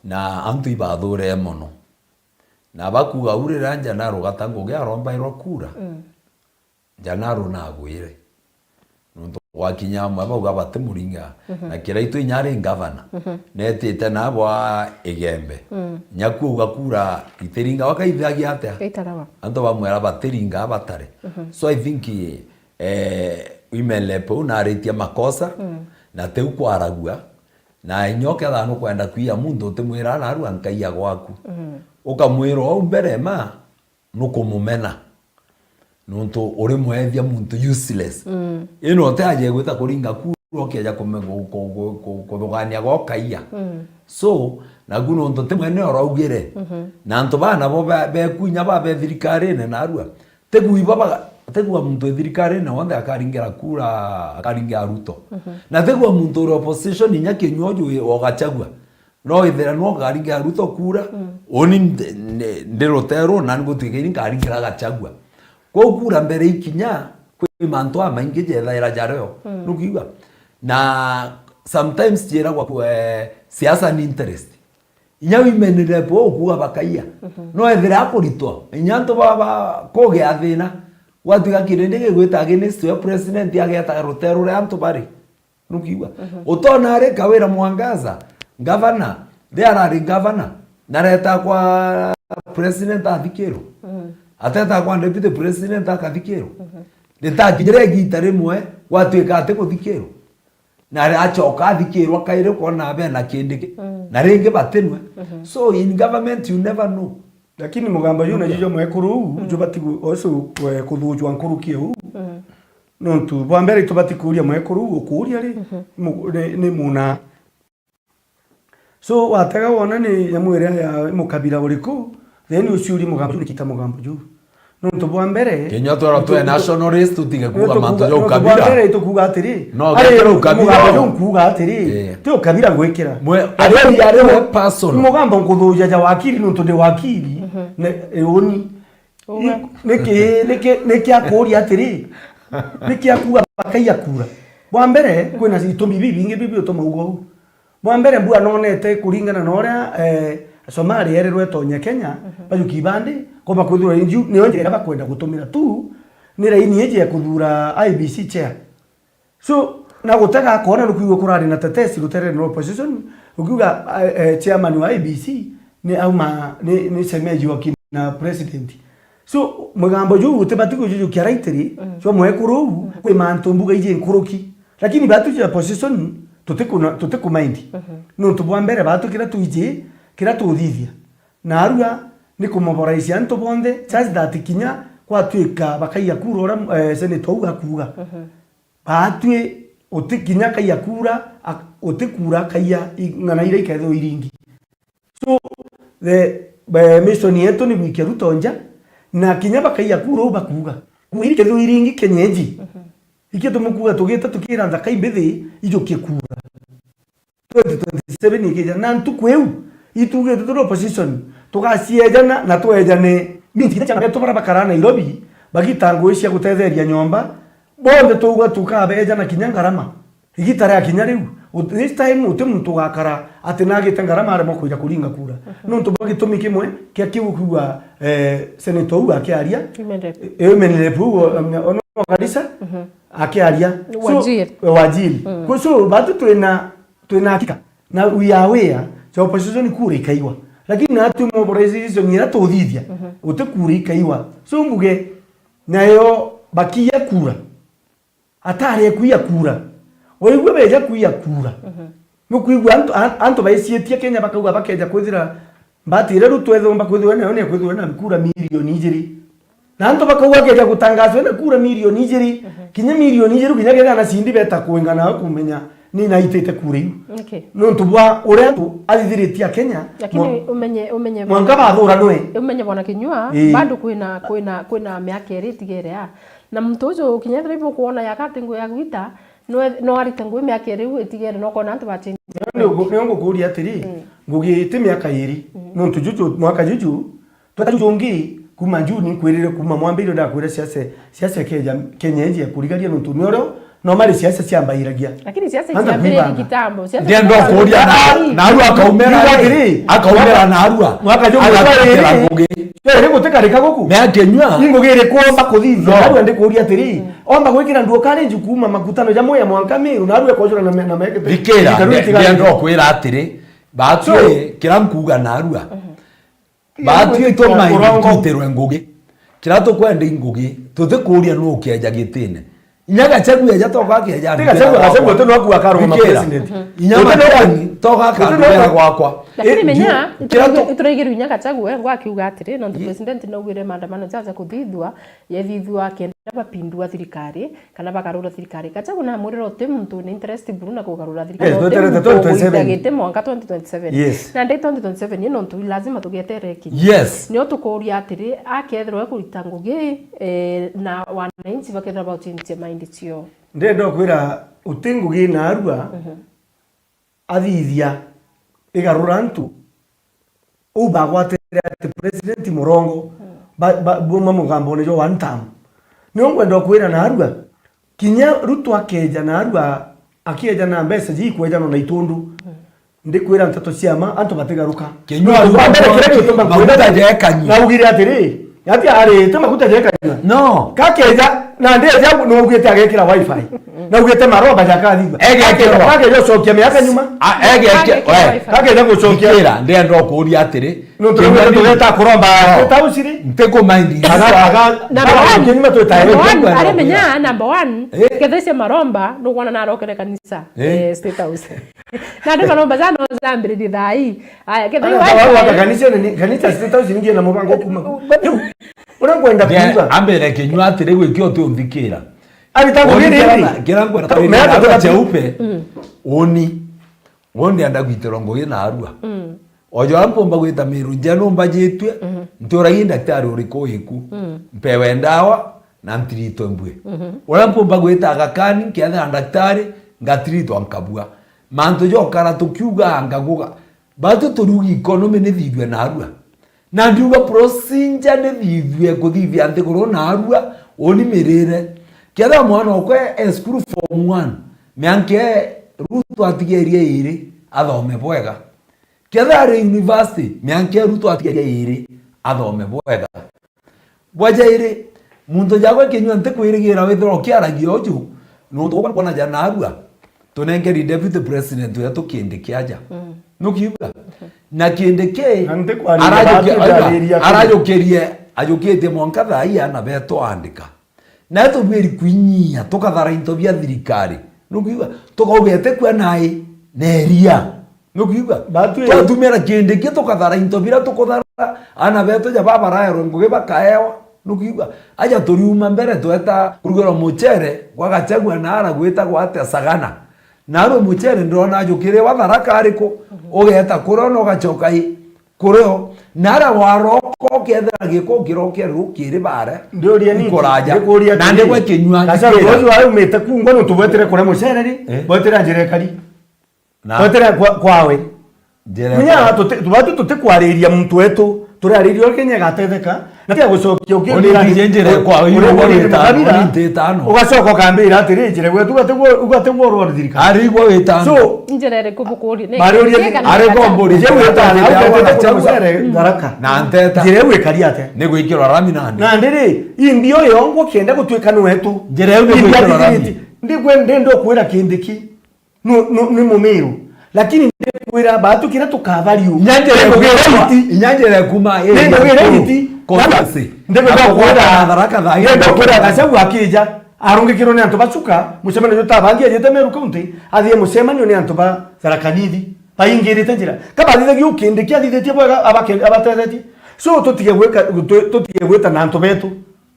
Na antu ibathure mono. Na bakuga u riria Njana Rugata Ngugi arombairwa kura, Njana Ru nagwire. Nontu gwakinya amwe bauga batimuringa. Na Kiraitu inya ari ngavana. Netite nabo a Igembe. Inya kuuga kura itiringa, wakaithagia atia? Gaitarawa. Antu bamwera batiringa batare. So I think, eh, women rep u naritie makosa, na tiu kwaragua. Na inya ukethira nukwenda kwiya muntu utimwira narua nkaiya gwaku. Ukamwira uu mbere ma, nukumumena. Nontu uri mwethia muntu useless. Ino utiaje gwita kuringa kura ukeja kume-, ku-, ku-, ku-, ku-, kuthugania gwa ukaiya. So, naku nontu ti mwene uraugire. Na antu baa nabo be-, beku inya babe thirikarine narua. Tigua iba baga-, tigua muntu e thirikarine wonthe akaringira kura, akaringira Ruto. Na tigua muntu uri opposition inya kinyua uju wi-, wa Gachagua. No withira nwe ukaringira Ruto kura, uni ndi, ndi, ndi ruteru, na ngutuika ini nkaringira Gachagua. Kwou kura mbere ikinya, kwi mantu amaingi jethaira jario. Nukiigua? Na sometimes jiragwa ku-, eh, siasa ni interest. Inya women rep ukuuga bakaiya. No ethira akuritwa, inya antu ba, ba, kugia thina, gwatuika kirindi gigwita against we president ageta ruteru ria antu bari. Nukiigua? Utona ari Kawira Mwangaza, ngavana, ri arari ngavana, na reta kwa president athikirwe. Ateta kwa deputy president akathikirwe. Ritakinyire igita rimwe, gwatuika ati kuthikirwe. Na ri-, acoka athikirwe kairi kwona bena kindi ki-, na ringi batinwe. So in government you never know. Lakini mugamba juu na jijo mwekuru uu, jubati gu-, osu, eh, kuthuujwa nkuruki uu. Nontu bwa mbere itubati kuuria mwekuru uu, ukuuria ri, mu-, ni, ni muna So, watega wona ni nyamu iria ya mukabira uriku, then uciurie mugambo juu nikita mugambo juu. Nontu bwa mbere, Kinya twara twe nationalist, tutige kuuga mantu ja ukabira. Tukuuga atiri, no ari ukabira mugambo juu nkuuga atiri, eh, ti ukabira ngwikira. Mwe, ari, ari, ari personal. Mugambo nkuthuja ja wakiri nontu ndi wakiri, ne, eoni. Niki, niki, niki akuuria atiri, niki akuuga bakaia kura? Bwa mbere, kwina itumi bibingi bibi utuma uga uu. Bwa mbere, mbua nonete kuringana na uria, eh, Somali yerirwe tonye Kenya, bajuki bandi, koba kwithirwa inju, niyo njira iria bakwenda gutumira tu, ni raini iji ya kuthura I E B C chair. So, na gutega akona nukwigua kurari na tetesi ruterere na opposition, ukiuga, eh, eh, chairman wa I E B C ni auma, ni, ni shemeji wa kina president. So, mugambo juu utibati kujujukia rightly, so mwekuru uu, kwi mantu mbuga iji nkuruki. Lakini batu ja position, tutikuna-, tutikumaindi. Nontu bwa mbere batu kira tuiji, kira tuthithia. Narua ni kumoboraisia antu bonthe, just that kinya gwatuika bakaiya kura uria, eh, senator uu akuuga. Batwi uti kinya kaiya kura, ak-, uti kura kaiya i-, ng'ana iria ikethirwa iringi. So, the, eh, mission yetu ni gwikia Ruto nja, na kinya bakaiya kura uu bakuuga. Kura ikethirwa iringi kenyeji. Ikio tumukuuga tugite tukira nthaka imbithi ijukie kura. Twenty twenty-seven ikija, na ntuku iu, itugite turi opposition, tugaciejana na twejane. Minti kinya cia betu bara bakara Nairobi, bagita ngui cia gutetheria nyomba, bonthe tuuga tukabejana kinya ngarama. Igita ria kinya riu, ut-, this time uti muntu ugakara ati nagite ngarama aremwa kwija kuringa kura. Nontu bwa gitumi kimwe kia kiu ukiuga, eh, senator uu akiaria, women rep. Eh, women rep uu, um, ono kanisa, akiaria. So, Wajir. Eh, Wajir. Kwa so, batu twina, twina hakika. Na we are aware, cha opposition kura ikaiwa. Lakini natu mobilization ira tuthithia, uti kura ikaiwa. So, mbuge, nayo bakiya kura. Atari kuiya kura. Waigua beja kuiya kura. Nukwigua antu, an-, antu baicietie Kenya bakauga bakeja kwithira mbati iria Ruto ethomba kwithirwa nayo ni kwithirwa na kura milioni ijiri. Na antu bakauga akeja gutangazwa na kura milioni ijiri, kinya milioni ijiri, kinya kethira na cindi beta kuinga nayo kumenya ni naitite kura iu. Okay. Nontu bwa uria antu athithiritie Akenya, lakini mwa-, umenye, umenye mwanka bathuranwe. Umenye bwana Kinyua, ii, bado kwina, kwina, kwina miaka iri itigere a. Na muntu ucio kinya ethira ibukwona yakati ngui ya gwita, no eth-, no arite ngui miaka iri iu itigere, no kona antu ba change. Nio ngu-, nio ngukuria atiri, ngugi ti miaka iri. Nontu juju, mwaka juju, tweta juju ungi, kuma June nkwirire, kuma mwambiriro ndakwira siasa, siasa keja, Kenya iji ya kurigaria nontu niorio, no mari siasa ciambairagia. Lakini siasa itiambiririe kitambo, siasa. Ndienda kuria na, narua akaumera, akaumera narua. Mwaka juju agatutira ngugi. Iri gutikarika guku. Mea Kinyua. Ni ngugi iriku omba kuthithia? No. Narua ndikuria atiri, omba gwikira nduo kari nju kuma makutano jamwe ya mwanka Miru, narua ekojura na me-, na meke. Thikira, ndienda kwira atiri, batwi, so, kira nkuuga narua. Batwi itumaindi tutirwe ngugi. Kira tukwenda i ngugi, tutikuria nu ukeja gitine. Inya Gachagua eja toka akeja. Ti Gachagua, Gachagua tu no kuga akarugama president. Inya Matiang'i toka akarugama gwakwa. Lakini menya, ituraigirwe inya Gachagua, ngwa akiuga atiri, nontu president naugire maandamano jaja kuthithua, yethithua kenda bapindua thirikari, kana bakarura thirikari. Gachagua namwirira uti muntu ni interest buru na kugarura thirikari. Yes, uti muntu twenty twenty-seven. Giti mwanka twenty twenty-seven. Yes. Na ndi twenty twenty-seven ni nontu lazima tugetere kinya. Yes. Nio tukuria atiri, akethirwa ekurita ngugi, eh, na wananchi bakethirwa bauchinjia mind cio. Ndenda kwira uti ngugi narua, athithia igarura antu. Uu bagwatire ati president murongo, ba, ba, buma mugambone jwa one term. Nio ngwenda kwira narua, kinya Ruto akeja narua, akieja na mbeca ji ikwejanwa na itundu, ndikwira nteto cia ma, antu batigaruka. Kinyua. No, wa mbere kiria gituma maguta jekanyua. Naugire atiri, ati ari, ti maguta jekanyua. No. Kakeja, na ndeja, naugite agekira wifi. Naugite maromba jakathithua. Egekirwa. Kakeja ucokia miaka nyuma. A, egeke-, we. Kakeja gucokia. Thikira, ndienda ukuria atiri, nontu Kimani, tugeta kuromba State House ri? Ntikumaindi. Aga, aga, number one, nyuma twitae. Number one, ari menya, number one, eh, kethira cia maromba, nukwona narokere kanisa, eh, eh, State House. Na ndi maromba jana ozambiririe thaa ii. Aya, kethira. Ana, wa, wa, kanisa ni, kanisa State House ningi na mubango kuma. Riu, uria ngwenda kuuga. Ambere Kinyua atiri, gwikio uti unthikira. Ari ta ngugiri. Kira ngwenda kwira cheupe, uni. Uuni ndienda gwitirwa ngugi naarua. Mm. O jwa mpumba gwita Miru njea numbajitue, mhm, ntiuragia i ndaktari uriku wiku. Mm. Mpewe ndawa, na ntiritwe mbue. Mhm. Uria mpumba gwita Aga Khan, nkethira ndaktari, ngatiritwa nkabua. Mantu jokara tukiuga ngaguga. Batu turiuga economy nithithue naarua. Na ndiuga procedure nithithue kuthithia nthiguru naarua, uuni mirire. Kethira mwana okwe e cukuru form one, mianka e Ruto atigerie iiri, athome bwega. Kethira ari university, mianka e Ruto atigerie iiri, athome bwega. Bwa jairi, muntu jagwe kinyua ntikwirigira withirwa ukiaragia uju, nontu ugwe kwona ja naarua, tunenkeri deputy president wetu Kindiki aja. Mm. Nukiigua? Na Kindiki Na ntikwaria arajuki-, bati oiga, ndariria Kindiki. Arajukirie, ajukitie mwanka thaa ii ana betu aandika. Na tubwiri kwinyia, tukathara into bia thirikari. Nukiigua? Tukaugete kua nai, neria. Nukwigua? Batu ii. Twatumira Kindiki tukathara into bira tukuthara, ana betu ja babaraerwe ngugi bakaewa. Nukwigua? Aja turiuma mbere tweta kurugirwa mucere gwa Gachagua na ara gwitagwa atia Sagana. Naarua mucere ndirona ajukire wa Tharaka ariku, ugeeta kurio na ugacoka i kurio. Na ara waroko ukethira giko kirokere rukiri bare. Ndiuria nini? Ikuraja. Ndikuria Na atiri, ndigwe kinyua Gachagua gikira. Uju aumite kungwa nontu bwetire kuria mucere ri? Eh. Bwetire njira ikari. Na Twetire kwa, kwawe. Njira Munya kwa- tuti-, tubatu tutikwariria muntu wetu, turariria uria Kenya igatetheka, na tiga gucokia ukimbira Uni ati, njira kwa uri, uri, uri wita, mukabira, uri ntitano. Ugacoka ukambira atiri, njira gwetu ugatigwo, ugatigwo urwa thirikari. Arigwa witano. So, Njira iriku bukuri? Ni bari uria ni-, Kenya ari kana gombori, Gachagua? Njira witano, Gachagua. Ugatete kwa mucere, Tharaka. Na nteta. Njira iu ikari atia? Ni gwikirwa rami nandi. Nandi ri, indi uyo ngwa kienda gutuika ni wetu. Njira iu ni Indi gwikirwa rami. Athithiritie. Ndigwe ndenda ukwira Kindiki. Nu-, nu-, ni Mumiru. Lakini ndikwira, batu kira tukavariu. Inya njira Ndigwira kuma, iti. Inya njira kuma, eh, Ndigwira iti. Kosi. Ndikwira Ako kwira, kwa Tharaka thaa hii. Ndikwira Gachagua akija. Arungikirwo ni antu ba Chuka, mucemanio jutabangi ajite Meru County, athie mucemanio ni antu ba Tharaka Nithi. Baingirite njira. Kabathithagia u Kindiki athithitie bwega abake-, abatethetie. So tutige gwika, tu-, tutige gwita na antu betu.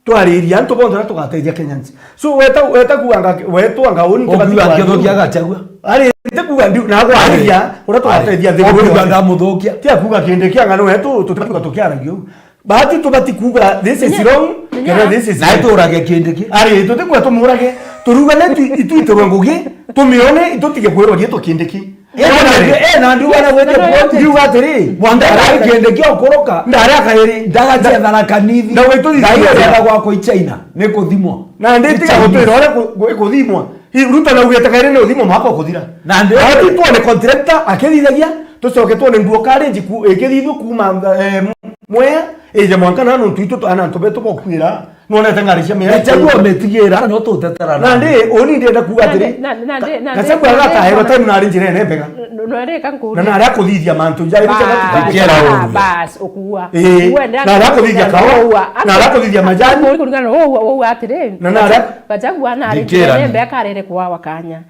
Twariria antu bonthe na tugateithia Kenyans. So, weta, weta kuuga nga-, wetwa nga uni Ukiuga nkitho kia Gachagua. Ari, nte kuuga ndiu, na gwariria, uria tugateithia thiguru. Ukiuga yothe. Ngamuthukia. Tia kuuga Kindiki anga ni wetu, tutikuuga tukiaragia uu. Bahati tubati kuuga, this is wrong, kana this is right. Nae tuurage Kindiki. Ari, tutikuuga tumurage, turugane tu-, itwitirwe ngugi, tumione, itutige kwirwa riitwa Kindiki. Eh, na, eh, na ndiuga na gwete Ndiuga atiri, Mwanka ndari kende kia ukuruka. Ndari akairi. Ndagatia Tharaka Nithi. Na gwitu Ngai arenda gwakwa i China, ni kuthimwa. Na ndi tiga gutwira uria ku-, ku-, kuthimwa. I, Ruto na ugite kairi ni uthimwa mwaka ukuthira. Na ndi ati tuone contractor akithithagia, tucoke tuone nduo kari njiku, ikithithio kuma, eh, Mwea, ije mwanka na nontu itu tu-, ana antu betu bokwira. Nwonete ngari cia mieri. Gachagua umetigira, no tutetera na. Nandi, uni ndienda kuuga atiri, na, na, nandi, Ga-, nandi, Gachagua nandi, agataerwa time nari njirene mbega. N-, n-, nari ka nkurie. Na nari akuthithia mantu, njari cia Bas, gatuka. Bas, ukua. Ii, nari akuthithia kawa, nari akuthithia majani. Kuri kuringana na uu, uu atiri. Na nari Gachagua nari njirene mbega karere kuawa kanya.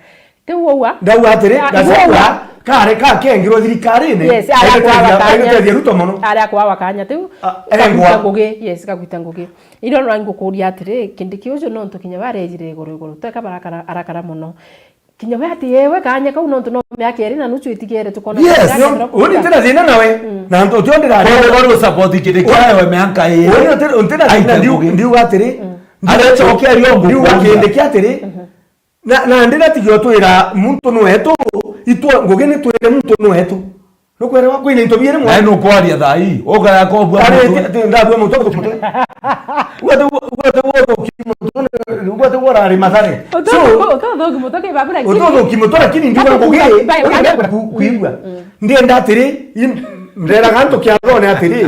Ti uu aua. Ndauga atiri, ah, Gachagua, kare kakengirwe thirikarine, yes, ari akwaba kanya. Aigutethia Ruto mono. Ari akwaba kanya, tiu. Ah, kaguita engwa. Ngugi, yes, kaguita ngugi. Irio no ngukuria atiri, Kindiki uju nontu kinya barejire iguru iguru, tweka barakara, arakara mono. Kinya we ati ewe kanya kau nontu no miaka iri na nuchu itigere tukona. Yes, no, uni tena thina nawe. Mm. Na ntu tio ndira. Kwa bari u support Kindiki awe miaka iri. Uni tena, uni tena thina ndiu, ngugi. Ndiuga atiri. Mm. Arecokia rio ngugi. Ndiuga Kindiki atiri. Mhm. Na, na ndira tigio twira muntu ni wetu, itwe ngugi ni twire muntu ni wetu. Nukwerewa kwina into biiri mwe. Nae nukwaria thaa ii, ukaya kobua. Ari muntu. Ti, ti, ndabua muntu athuki mutwe. Ugate, ugate uthuki mutwe, ugate urari Mathare. So, uthuki mutwe ni babura. Uthuki mutwe lakini ndiuga ngugi, ugate ku-, kuigua. Mm. Ndienda atiri, im-, nderaga antu kiathone atiri,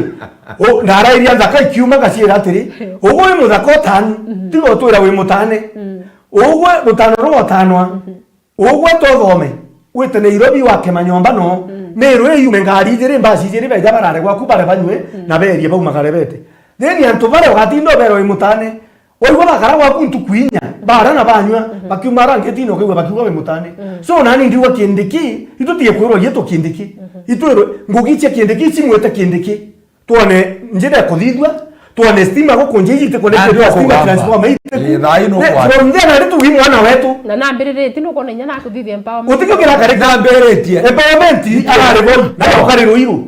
u, ndarairia nthaka ikiuma ngaciira atiri, ugwe wi muthaka utanu, mhm, tiga utwira wi mutane. Mm. Ugwe rutano rwa utanwa. Mhm. Ugwe to uthome, wite Nairobi wakema nyomba no, mm, Meru iyume ngari ijiri, mbasi ijiri, beja barare gwaku bare banywe, mm, na berie baumagare bete. Then antu baria ugatinda uberwa wi mutane, waigua bakara gwaku ntuku inya, bara na banywa, mhm, bakiuma rangitine ukaigua bakiuga wi mutane. Mm. So nani ndiuga Kindiki, itutige kwirwa gietwa Kindiki. Mhm. Itwirwe ngugi cia Kindiki, cimwite Kindiki. Twone njira ya kuthithua, Twone stima guku nja iji itikunekire, stima transformer iti ku. Eh, thaa ii nukwaria. From there, nari tugi mwana wetu. Na nambiriritie, nukwona inya nakuthithia empowerment. Utikio kira kareka. Nambiritie. Empowerment, arari bo, na ukari ruiru.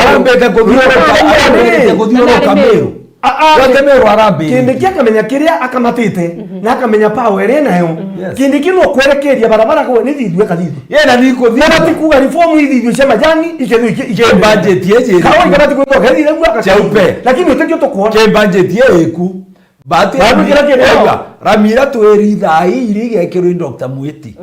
Arambite kuthiuruka, arambite kuthiuruka Meru. Ah, ah, Wote Meru arambiritie. Kindiki akamenya kiria akamatite, na akamenya power iria nayo. Yes. Kindiki no kwerekeria barabara kwa ni thithwe kathithwe. Yena ni kuthithwa. Na batikuga reform ithithwe cia majani, ikethwe iki-, iki-, Ki budget yeje. Kawa ikabati kwithwa kethire gwa Cheupe. Lakini utekio tukwona. Ki budget ye iku. Bati Bati kira kiri Ega, Ramira twiri thaa ii iri igekirwe ni Doctor Mwiti.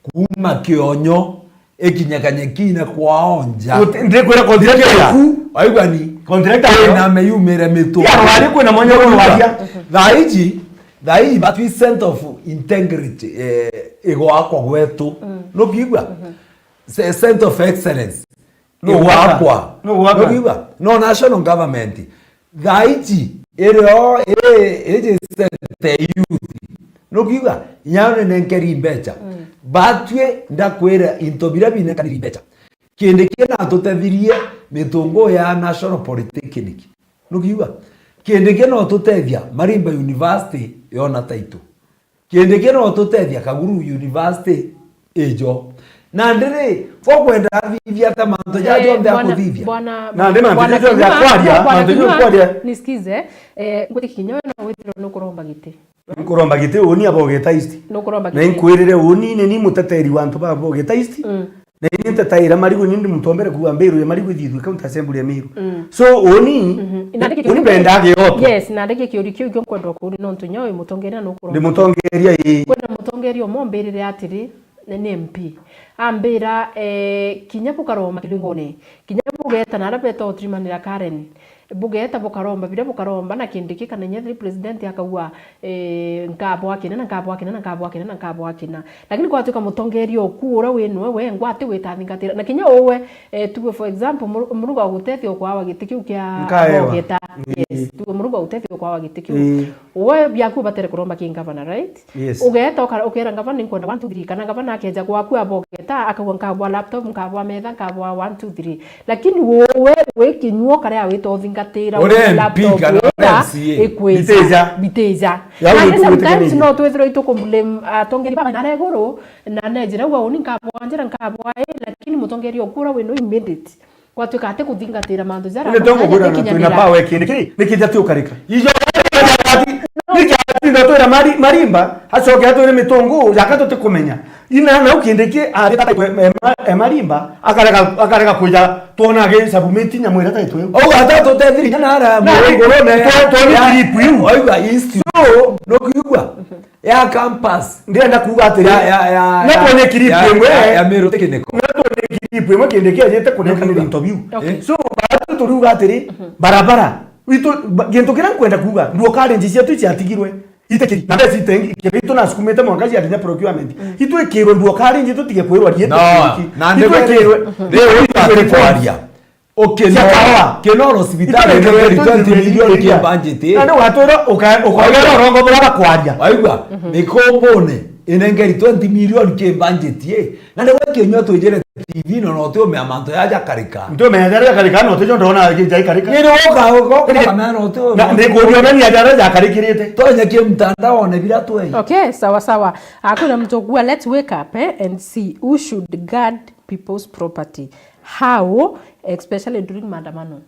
Kuma Kionyo, ikinya Kanyekina kwao nja. Uti-, ndikwira contractor. Ndikwira. Waigua ni? Contractor. Kwina meyumire mitu. Ya, wari kwina mwenye Waigua? Waria. Thaa iji, thaa iji, but we sense of integrity, eh, igwakwa gwetu. Nukiigua? Se-, sense of excellence. Nugwaka. Igwakwa. Nugwaka. Nukiigua? No national government. Thaa iji, irio, ii, iji sector youth. Nukiuga, inya ninenkeri mbecha. Batwi ndakwira into biria binenkaniri mbecha. Kindiki natutethirie mitungu ya National Polytechnic. Nukiuga, Kindiki no tutethia Marimba University yona title. Kindiki no tutethia Kaguru University ijo. Nandi ri, ko kwenda athithia ata mantu jaja jonthe akuthithia? Nandi mantu jaja jonthe akwaria, mantu jaja akwaria. Nisikize, eh, ngwitikinya we no withirwe nukuromba giti. Nkuromba giti uni aba Ogeta East. Nukuromba giti. Na inkwirire uni ni ni muteteri wa antu ba Ogeta East. Na ini ntetaira Marigu, ni ndi mutombere kuuga Mbiru ya Marigu ithithue County Assembly ya Miru. So, uni, uni mbenda agioto. Yes, na ndiki kiuri kiu kio nkwenda kuuri nontu nyo wi mutongeria nukuromba. Ndi mutongeria, ii. Kwina mutongeria umwe umbirire atiri, ni, ni M P. Ambira, eh, kinya bukaroma kilingone, kinya bugeta na aria beta utirimanira Karen, bugeta bukaromba, biria bukaromba na Kindiki kana inya thiri president akauga, eh, nkabwakina, na nkabwakina, na nkabwakina, na nkabwakina. Lakini kwatuika mutongeria oku uria wi nwe wengwa ati wita thingatira. Na kinya uwe, eh, tuwe for example, Muru-, Muruga ugutethia ukwawa giti kiu kia Bogeta. Yes, tuwe Muruga ugutethia ukwawa giti kiu. Uwe biaku ubatere kuromba ki ngavana, right? Yes. Ugeta ukara-, ukera ngavana, "Ninkwenda one, two, three," kana ngavana akeja gwaku abogeta, akauga, "Nkabwa laptop, nkabwa metha, nkabwa one, two, three." Lakini wowe wi kinyua ukaria wita uthingatira laptop kana uri M C A, ikwija, bitija. Bitija. Yaani, nandi sometimes no twithirwa itukublame atongeri baba nare iguru, na nejira ugwa uni nkabwa njira nkabwa ii, lakini mutongeria ukura wi no immediate. Kwatuika ati kuthingatira mantu jara. Ni tongo kwira na twina power kindi kiri, ni kija ti ukarika. Ijo ni kija ti ndo twira mari-, Marimba, acoke atwire mitungu, jaka tutikumenya. Ina na ukindiki ari ta e, e, e Marimba, akarega, akarega kuja twona agi submit nyamu ira taitwe. Au ata tutethiri nyana ara. Na ngoro ne to, to ni clip yu. Oigwa history. So, no kuigwa. Ya campus. Ndirenda kuuga atiri, ya, ya, ya, na ya, twone clip ya, imwe, ya, ya Meru Technical. Na twone clip imwe kindi kiajite kunekanira interview. Okay. Eh? So, batu turiuga atiri, barabara. Witu, ba-, gintu kiria nkwenda kuuga, nduo karenji cietu ciatigirwe. Itekiri, na mbeca itengi, kiri itu nasukumite mwanka ciarinya procurement. Itu ikirwe nduo karenji tutige kwirwa riete. No, na ndigwere, riu kwaria. Ukino, cia kawa. Kinoro cibitari nengeri twenty million ki budget ii. Na ni watwira uka-, ukagera urongo bura bakwaria. Waigua? Mikumbune inengeri twenty million ki budget ii. Na ni gwe kinyua twijire T V no, no ti umea mantu ya jakarika. Nti umea jaria jakarika, no tijo ndona ki jaikarika. Ni woka, woka, na ni kuonania jaria jakarikirite. Tonye ki mtandaone bila twei. Okay, sawa sawa. Hakuna mtu kuwa, let's wake up, eh, and see who should guard people's property. How, especially during maandamano.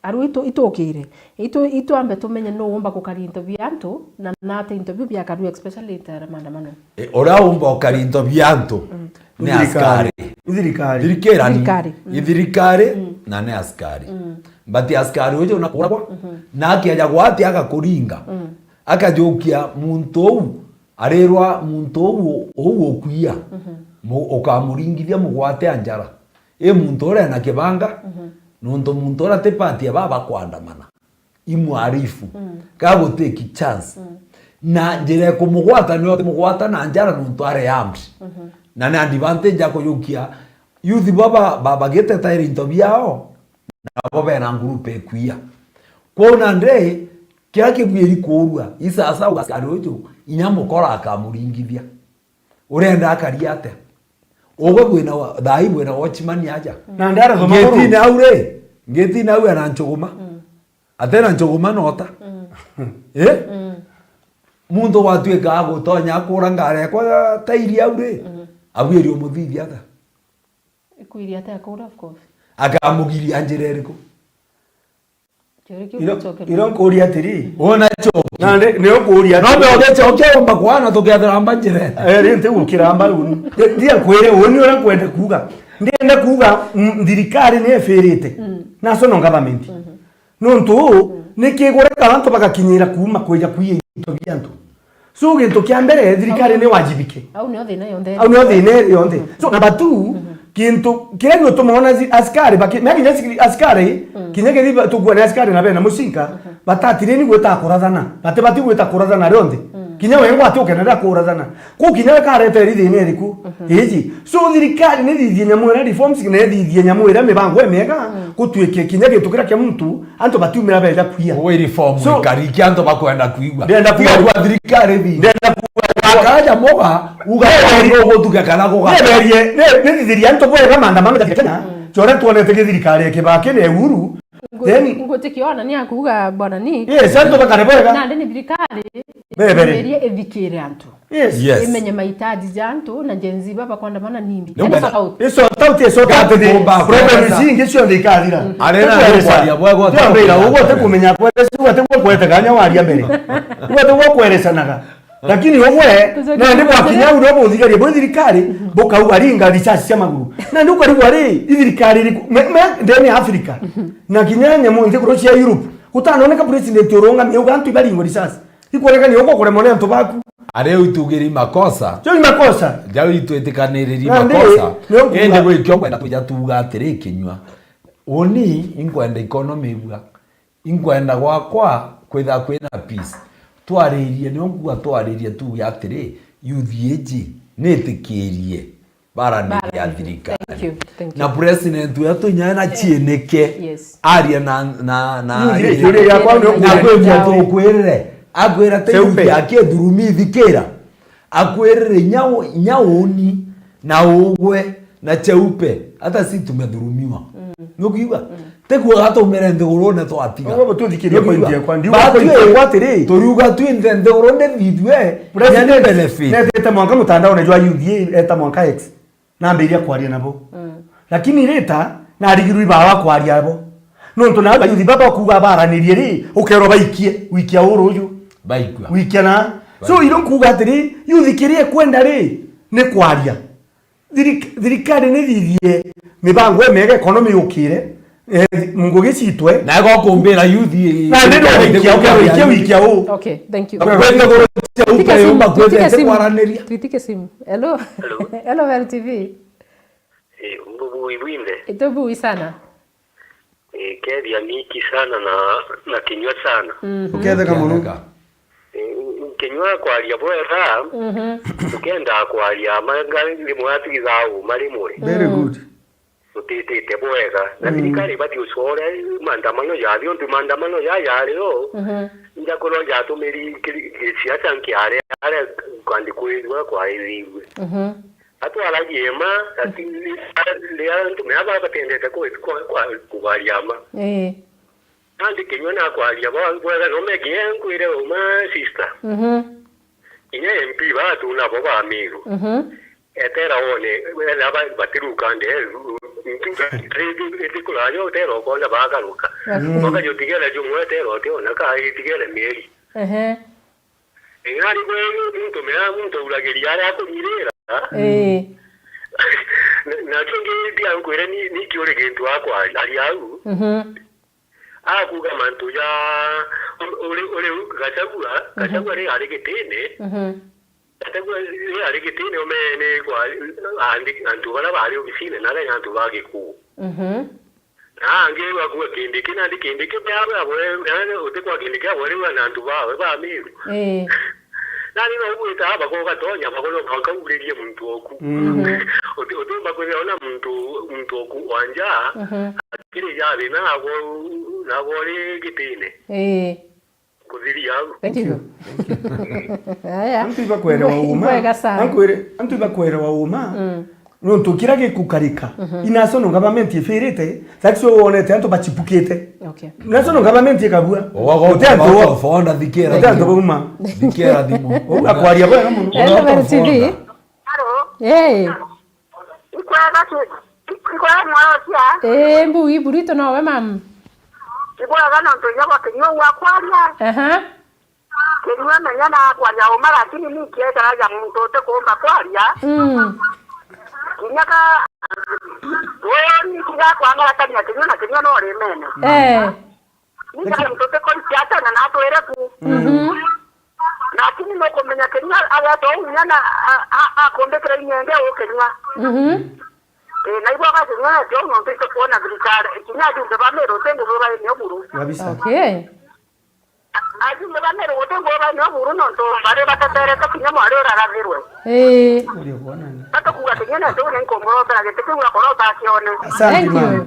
Aru itu-, itukire. Itu-, itwambe tumenye nu umba gukaria into bia antu, na, na ati into biu biakaru, especially ta maandamano. E, uria umba gukaria into bia antu ni askari. Thirikari. Thirikari. Thirikari. Ni thirikari na ni askari. But askari uju na kuragwa, na akiaja gwati agakuringa. Akajukia muntu uu, arirwa muntu uu, uu ukuia, mu-, ukamuringithia mugwate anjara. I muntu uria ena kibanga, nontu muntu uria ti party ya baba kwandamana. I mwarifu. Ka gutiki chance. Na njira ya kumugwata nio utimugwata na njara nontu ari armed. Na ni advantage ya kujukia youth baba, ba-, bagitetaira into biao, nabo bena group ekuia. Kwou nandi, kiria kibwiri kuurua, i sasa askari uju, inya mukora akamuringithia. Urenda akaria atia? Ugwe bwina wa-, thaa ii bwina watchman aja. Na ndarathoma ngitine au ri, ngitine au ena njuguma. Atena njuguma nota. Mm. Eh? Mm. Muntu watuika agutonya akura ngari yakwa tairi au ri, mm, abwirio muthithia ata? Ikwiria ate akura, of course. Akamugiria njira iriku? Kiuria kiu ira, gicokerwa. Ira nkuria atiri. Wona cho. Nandi, ni ukuria atiri. No mbe ugecokia umba kwana tukiathira mba njira. Eh, ri nti gukira mba uni. Ndia kwire uni uria nkwenda kuuga. Ndienda kuuga, mm, thirikari ni ifirite. Mm. National government. Mhm. Nontu uu, mm, ni kigureka antu bagakinyira kuuma kwija kwiya into bia antu. So, gintu kia mbere, thirikari ni wajibike. Au nio thina yonthe. Au nio thina iri yonthe. Mm. So, number two, mhm, gintu kiria gituma ona zi-, askari baki-, mea kinya siki-, askari, mm, kinya kithi ba-, tukuona askari na bena mucinka, mhm, batatireni gwita kurathana. Batibati gwita kurathana rionthe. Mm. Kinya wengwa ati ukenera kurathana. Kuu kinya we kareta iri thina iriku? Mhm. Iji. So, thirikari ni thithie nyamu iria reforms, na ithithie nyamu iria mibango imiega, mm, gutuike kinya gintu kiria kia muntu, antu batiumira beja kuia. Wi reform. So, ikari kia antu bakwenda kuigua. Ndenda kuigua. Tiga kwa thirikari thi. Ndenda kuigua. Wakaja moga, uga ugutuke kana kuga. Neberie, ne-, nithithirie antu bwega maandamano ja Kenya, mm, joria twonete gi thirikari ya Kibaki na Uhuru, then ngutikiona ni akuuga Bwana Nick. Yes, antu bakare bwega. Nandi ni thirikari bebere iria ithikire antu. Yes. Yes. Imenye mahitaji ja antu na Gen Z baba kwandamana nini. Ni yani, sort out. Ni sort out, ni sort out. Problem zingi cionthe ikathira. Mm. Arena kwaria bwega. Ndio mbira uguo te kumenya kwere, si uguo te gwa kwete kanya waria mbere. Uguo te gwa kwerecanaga. Lakini ugwe, nandi bwakinya u no buthigaria bwi thirikari, bukauga ringa risasi cia maguru. Nandi ukarigwa ri, i thirikari iriku? Me, me, ndene ya Africa. Na kinya nyamu nthiguru cia Europe. Gutanoneka president urungamie uga antu ibaringwe risasi. Ikwonekania uko kuremwa ni antu baku. Aria utugiri makosa. Cio ni makosa. Jau itwitikaniriri makosa. Nandi, ni ukuga indi gwi kio kwenda kuja tuuga atiri kinyua. Uni inkwenda economy igua. Inkwenda gwakwa kwitha kwina peace. Twaririe, nio nkuga twaririe tuuge atiri, youth iji nitikirie. Baraniria thirikari. Thank you, thank you. Na president wetu inya na cieneke. Yes. Aria na, na, na, na kwimia tukwirire. Akwira te Cheupe. Yuthi yake thurumi thikira. Akwirire inya u-, inya uni na ugwe na Cheupe. Hata si tumedhulumiwa. Mm. Nukiuga? Mm. Tikuo gatumire nthigurune twatiga. Uguo bututhikirie point yakwa. Ndiuga point yakwa atiri. Turiuga twi nthe nthiguru ndithithue. President benefit. Netete mwanka mutandaone jwa U D A, eta mwanka X. Nambiria kwaria nabo. Mm. Lakini rita, narigirwe ibawa kwaria abo. Nontu na bayuthi baba kuuga baranirie ri, ukerwa baikie, wikia uru uju. Baikua. Wikia na. So, iro nkuuga atiri, yuthi kiria ekwenda ri, ni kwaria. Thirik-, thirikari ni thithie mibango imiega, economy yukire, eh, ngugi citwe. Na ego kumbira youth i-, na ndi no wikia, uke wikia, wikia u. Okay, thank you. Kwende goro cia upe yumba kwende simu. Twitike simu. Hello. Hello. Hello, Meru T V. Eh, mbubu ibwinde. Itubui sana. Eh, kethia miki sana na, na kinyua sana. Mhm. Uketheka muno. Uketheka. Eh, kinyua kwaria bwega, mhm, ukenda kwaria manga rimwe atwithaa uma rimwe. Very, mm, good. Tutitite bwega. Na, mm, thirikari ibati ucore maandamano yathi, untu maandamano ya yario, mhm, njakorwa jatumiri kiri-, gisiasa nkiaria aria kwandi kwithirwa kwaithirwe. Mhm. Atwaragia ma, lakini ria antu mea babatendete ku-, ku-, ku-, kubaria ma. Ii. Nandi kinyua nakwaria bwa-, bwega, no megie nkwire uma sister. Mhm. Kinya M P batu nabo ba Meru. Mhm. Etera one, wena ba-, batiruka nde, ntuga, iti kuraja utera ukona bagaruka. Bagaruka. Bakaja utigere jumwe etera utiona ka itigere mieri. Ehe. Ing'ari bwe muntu mea muntu auragiria aria akunyirira. Ii. Na, na kingi ndia nkwire ni, ni kiuri gintu akwa ari au. Mhm. Akuga mantu ja uri, uri Gachagua, mhm, Gachagua ri ari gitine. Mhm. Gachagua ri ari gitine umene kwa andi, antu bara bari obisine na aria antu ba Gikuu. Mhm. Na angi bakuga Kindiki, nandi Kindiki bia, bia, bwe, yaani, uti kwa Kindiki abwe riu na antu bawe ba Meru. Ii. Nandi no ugwita aba ko gatonya, bakono bakauririe muntu oku. Mm. Mhm. Uti, utumba kwithira ona muntu, muntu oku wa nja, mhm, akiri ja thina nabo, nabo ri gitine. Ii. Kuthiria au. Thank you. Thank you. Aya. Antu ibakwerewa uma. Bwega sana. Ankwire, antu ibakwerewa uma. Mm. Nontu kiria gikukarika, mhm, i national government ifirite, sasa wonete antu bachipukite. Okay. National government ikabua. Ogo Guti antu bo- Fona thikira. Guti antu bauma. Thikira thimu. Uga kwaria bwega muno. Hello, Mary T V. Hello. Hey. Ikwega ki? Ikwega mwarotia? Eh, mbu iburi to nowe mam. Ikwega nontu nya gwa kinyua gwa kwaria. Aha. Kinyua menya na kwaria uma, lakini ni kietera ja muntu utikuumba kwaria. Mm. Kinya ka, uyu ni kinya kwangaratania kinyua na kinyua no rimene. Eh. Ni kana muntu utikuikia tena na atwire ku. Mhm. Lakini nukumenya kinyua ageta unya na a-, a-, akumbikira inyenge ukinyua. Mhm. Eh, na igwa gakinyua na kio nontu itukuona thirikari. Kinya ajumbe ba Meru uti ngugi baini oburu. Kabisa. Okay. Ajumbe ba Meru guti ngugi baini oburu nontu bari bateterete kinya mwari urarathirwe. Ii. Uri kuona ni? Batukuga kinya ni ati uni nkumurobera giti kiu akoroba akione. Asante. Thank you, mama.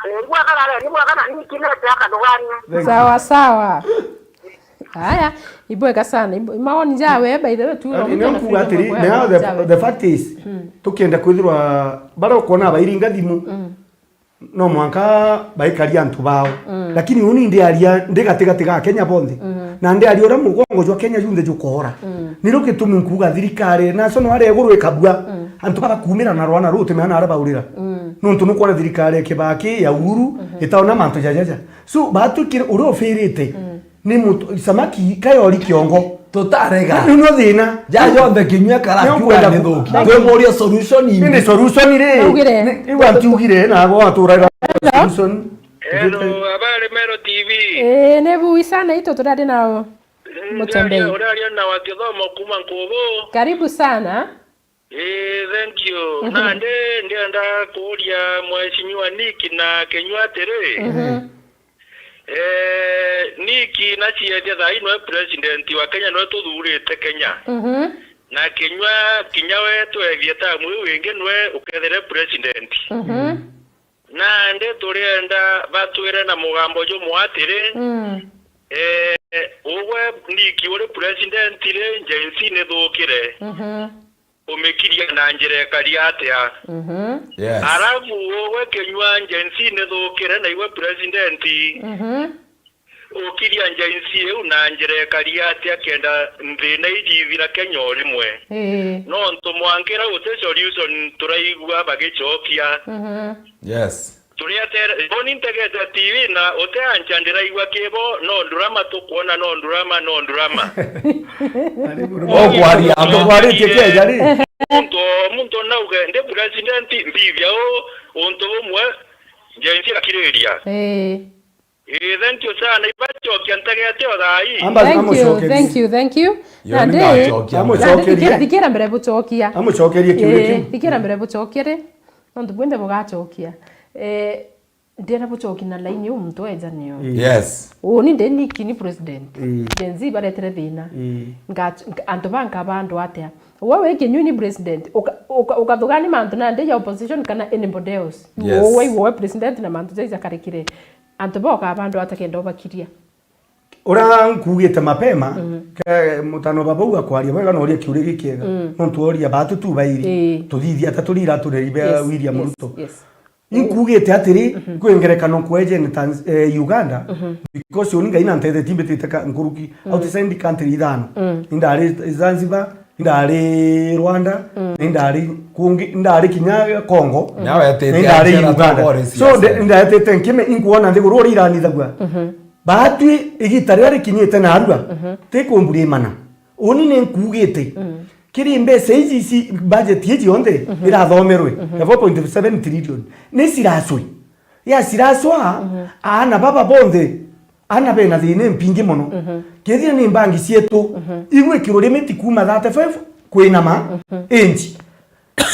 Eh, igwa karare, ni bwa kana ni kinete akadugania. Thank you. Sawa, sawa. Haya, ibwega sana. Ibu-, maoni jawe, by the way, tu. Ah, ino nkuga atiri, now the, the fact is, mm, tukienda kwithirwa bara ukwona bairinga thimu, mm, no mwanka baikaria antu bao. Mm. Lakini uni ndiaria ndi gatigati ga Kenya bonthe. Mm. Na ndiaria uria mugongo jwa Kenya junthe jukoora. Mm. Nirio gitumi nkuga thirikari, national aria iguru ikabua, mm, antu bagakumira na rwana ruti meana aria baurira. Mm. Nontu nukwona thirikari ya Kibaki, ya Uhuru, mhm, itaona mantu jajaja. So, batwikire uria ufirite, mm, ni mutu, samaki kayori kiongo. Tutarega. Ni no thina. Ja jonthe kinyua karakiuga ni thuki. Twimuria solution indi. Ni solution ri? Augire. Ni, igwa ntiugire na agwa aturaira solution. Hello, habari Meru T V. Eh, ni bui sana itu turari nao. Mutembei. Uraria na wa kithomo kuma Nkubu. Karibu sana. Eh, thank you. Mhm. Nandi ndienda kuuria Mheshimiwa Nick na Kinyua atiri, mhm, eh, Nick naciethia thaa ino e president wa Kenya, nwe tuthurite Kenya. Mhm. Na Kinyua kinya we twethie tamu iu ingi nwe ukethire president. Mhm. Nandi turienda batwire na mugambo jumwe atiri, mm, eh, ugwe Nick uri president ri, Gen Z ni thukire. Mhm. Umikiria na njira ikari atia? Mhm. Yes. Arafu ugwe Kinyua Gen Z ni thukire na igwe president. Mhm. Ukiria Gen Z iu na njira ikari atia kenda nthina iji ithira Kenya o rimwe? Ii. Nontu mwankira guti solution turaigua bagicokia. Mhm. Yes. Turiatere, boni ntegete T V na uti ancha ndiraigua kibo, no drama tukwona, no drama, no drama. Ari buru. O kwaria, atukwaritie kieja ri? Muntu, muntu nauge, ndi president, mbithia u, untu bumwe, Gen Z akiriria. Ii. Ii, thank you sana. Ibachokia ntegete o thaa ii. Amba thank you, amucokerie. Thank you, thank you. Yo, nandi, ningacokia. Amucokerie. Nandi thikira, thikira mbere bucokia. Amucokerie kiuria kiu. Ii, thikira mbere bucokia ri. Nontu bwinthe bugacokia. Eh, ndienda bucoki na laini iu muntu eja nio. Ii. Yes. Uni ndi Nick ni president. Ii. Gen Z baretere thina. Ii. Nga, nga, antu ba nkaba andu atia? We wi Kinyua ni president. Uka-, uka-, ukathugani mantu nandi ja opposition kana anybody else. Yes. Uwe, uwe president na mantu jaija karikire. Antu boka bandu atakenda ubakiria. Uria nkugite mapema, mhm, ke mutano baba u akwaria bwega na uria kiuria gikiega. Mm. Nontu oria batu tu bairi. Ii. Tuthithia ta turi iratu reri bia, yes, William, yes, Ruto. Yes. Inkugite atiri, mhm, kwi ngerekano kwejene Tanz-, eh, Uganda, mhm, because uni Ngai nantethetie mbitite ka-, nkuruki, mm, outside country ithano. Mm. Indari Zanzibar, indari Rwanda, mm, indari kungi, indari kinya Congo, nawe etete indari Uganda. So, nde-, ndetete nkime, inkuona nthiguru uria iranithagua. Mhm. Baatwi igita riria rikinyite narua, mhm, tikumburimana. Uni ni nkugite. Mm. Kiri mbeca iji, ici, budget iji yonthe, mhm, irathomerwe, mhm, ya four point seven trillion. Ni ciracwe. Ya ciracwa, mhm, aana baba bonthe, aana bena thina mpingi mono. Mhm. Kethira ni mbangi cietu, mhm, igwikirwo limit kuma thirty-five kwinama, mhm, inch.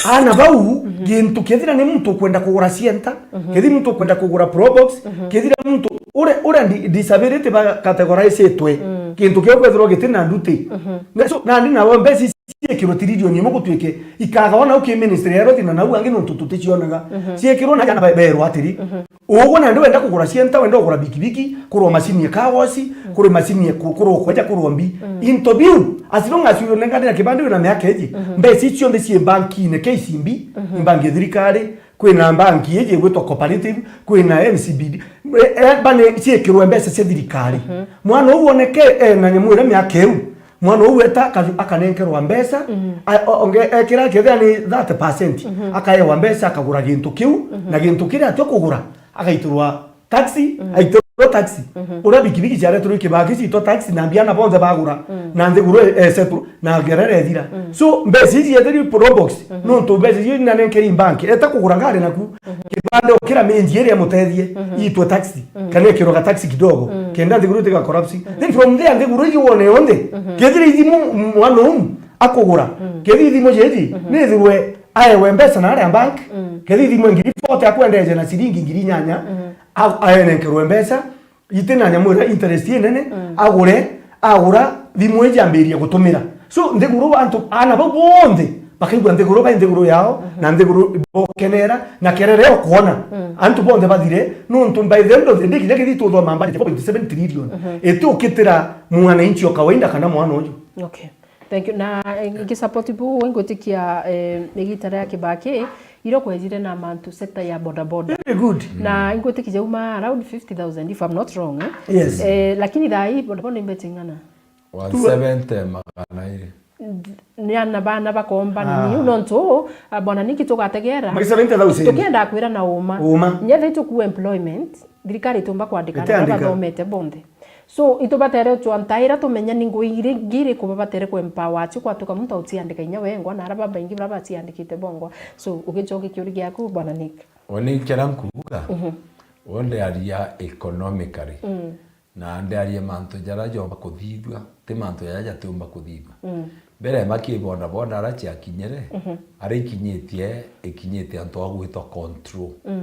Aana bau, mhm, gintu kethira ni muntu ukwenda kugura cienta, mhm, kethira muntu ukwenda kugura probox, mhm, kethira muntu ure-, uria di-, disability ba categorize itwe. Mm. Kintu kiu kwethirwa giti na nduti. Mhm. Na so, nandi nawe mbeca ici ciikirwe tiririoni imwe gutwike ikagawa nau ki ministry ya health na nau angi nontu tuticionaga. Mhm. Ciikirwe na jana be-, berwa atiri, mhm, ugwe nandi wenda kugura cienta, wenda kugura bikibiki, kurwa macini ya car wash, mm, kuri macini ya ku-, kurwa kweja, kurwa mbi. Mm. Into biu, as long as you nengane na kibande na miaka iji, mhm, mbeca icio cionthe cii banki-ini, K C B, mhm, ni banki ya thirikari, kwina banki iji igwitwa Cooperative, kwina N C B D. E, e, bane ciikirwe mbeca cia thirikari. Mhm. Mwana uu woneke ena nyamu iria miaka iu, mwana uu eta aka-, akanenkerwa mbeca, mhm, a-, o-, onge-, ekira kethira ni thirty percent, mhm, akaewa mbeca akagura gintu kiu, mhm, na gintu kiria atio kugura, agaitirwa taxi, mm, aitirwe taxi. Mhm. Uria bikibiki ciaretirwe ikibaki ciitwa taxi, na mbiana bonthe bagura, mm, na nthiguru e-, esettle, na ngerere ethira. Mm. So, mbeca iji etheri probox, mhm, nontu mbeca iji inanenkeri bank, eta kugura ngari naku, mhm, kibande ukira minji iria mutethie, mhm, iitwe taxi, mm, kana ikirwa ga taxi kidogo, mm, kenda nthiguru itiga collapse. Mhm. Then from there, nthiguru iji wone yonthe, mhm, kethira ithimu mwana uu akugura, mm, kethira ithimu jiji, mhm, nithirwe aewe mbeca na aria bank, mm, kethira ithimu ngiri forty akwendeje na ciringi ngiri inyanya, mhm. A-, aenenkerwe mbeca, iti na nyamu iria interest inene, mm, agure, agura thimu iji ambirie gutumira. So, nthiguru antu, aana bau bonthe, bakaigua nthiguru bai nthiguru yao, mhm, na nthiguru bokenera, na kerere okwona. Mm. Antu bonthe bathire, nontu by the end of the day, kinya kithi tuthoma budget four point seven trillion, mhm, itiukitira mwananchi o kawaida kana mwana uju. Okay. Thank you. Na, eh, ngisupport bu, ngwitikia, eh, igita ria Kibaki, iro kwejire na mantu sector ya bodaboda. Very good. Na ngwitikia jauma around fifty thousand, if I'm not wrong, eh? Yes. Eh, lakini thaa hii bodaboda imbete ing'ana? One seventy magana iri. Ni ana bana bakomba ni, ah, niu nontu, ah, bwana Niki tugategera. Magi seventy thousand. Tukienda kwira na uma. Uma. Nyethe tuku employment, thirikari itumba kwandika na bathomete bonthe. So, itubatere gutwa ntaira tumenya ni ngui iri-, ingi iriku babatere ku empower acio kwatuka muntu autiandika inya wengwa na ara babaingi bara baciandikite bongwa. So, ugicokia kiuria giaku, Bwana Nick. Oni kira nkuuga, mhm, wonde aria economically, mm, na ndearia mantu jaria jomba kuthithua, ti mantu jaria jatiumba kuthithua. Mm. Mbere maki boda boda ara ciakinyire, mhm, ara ikinyitie, ikinyite antu a gwitwa control. Mm.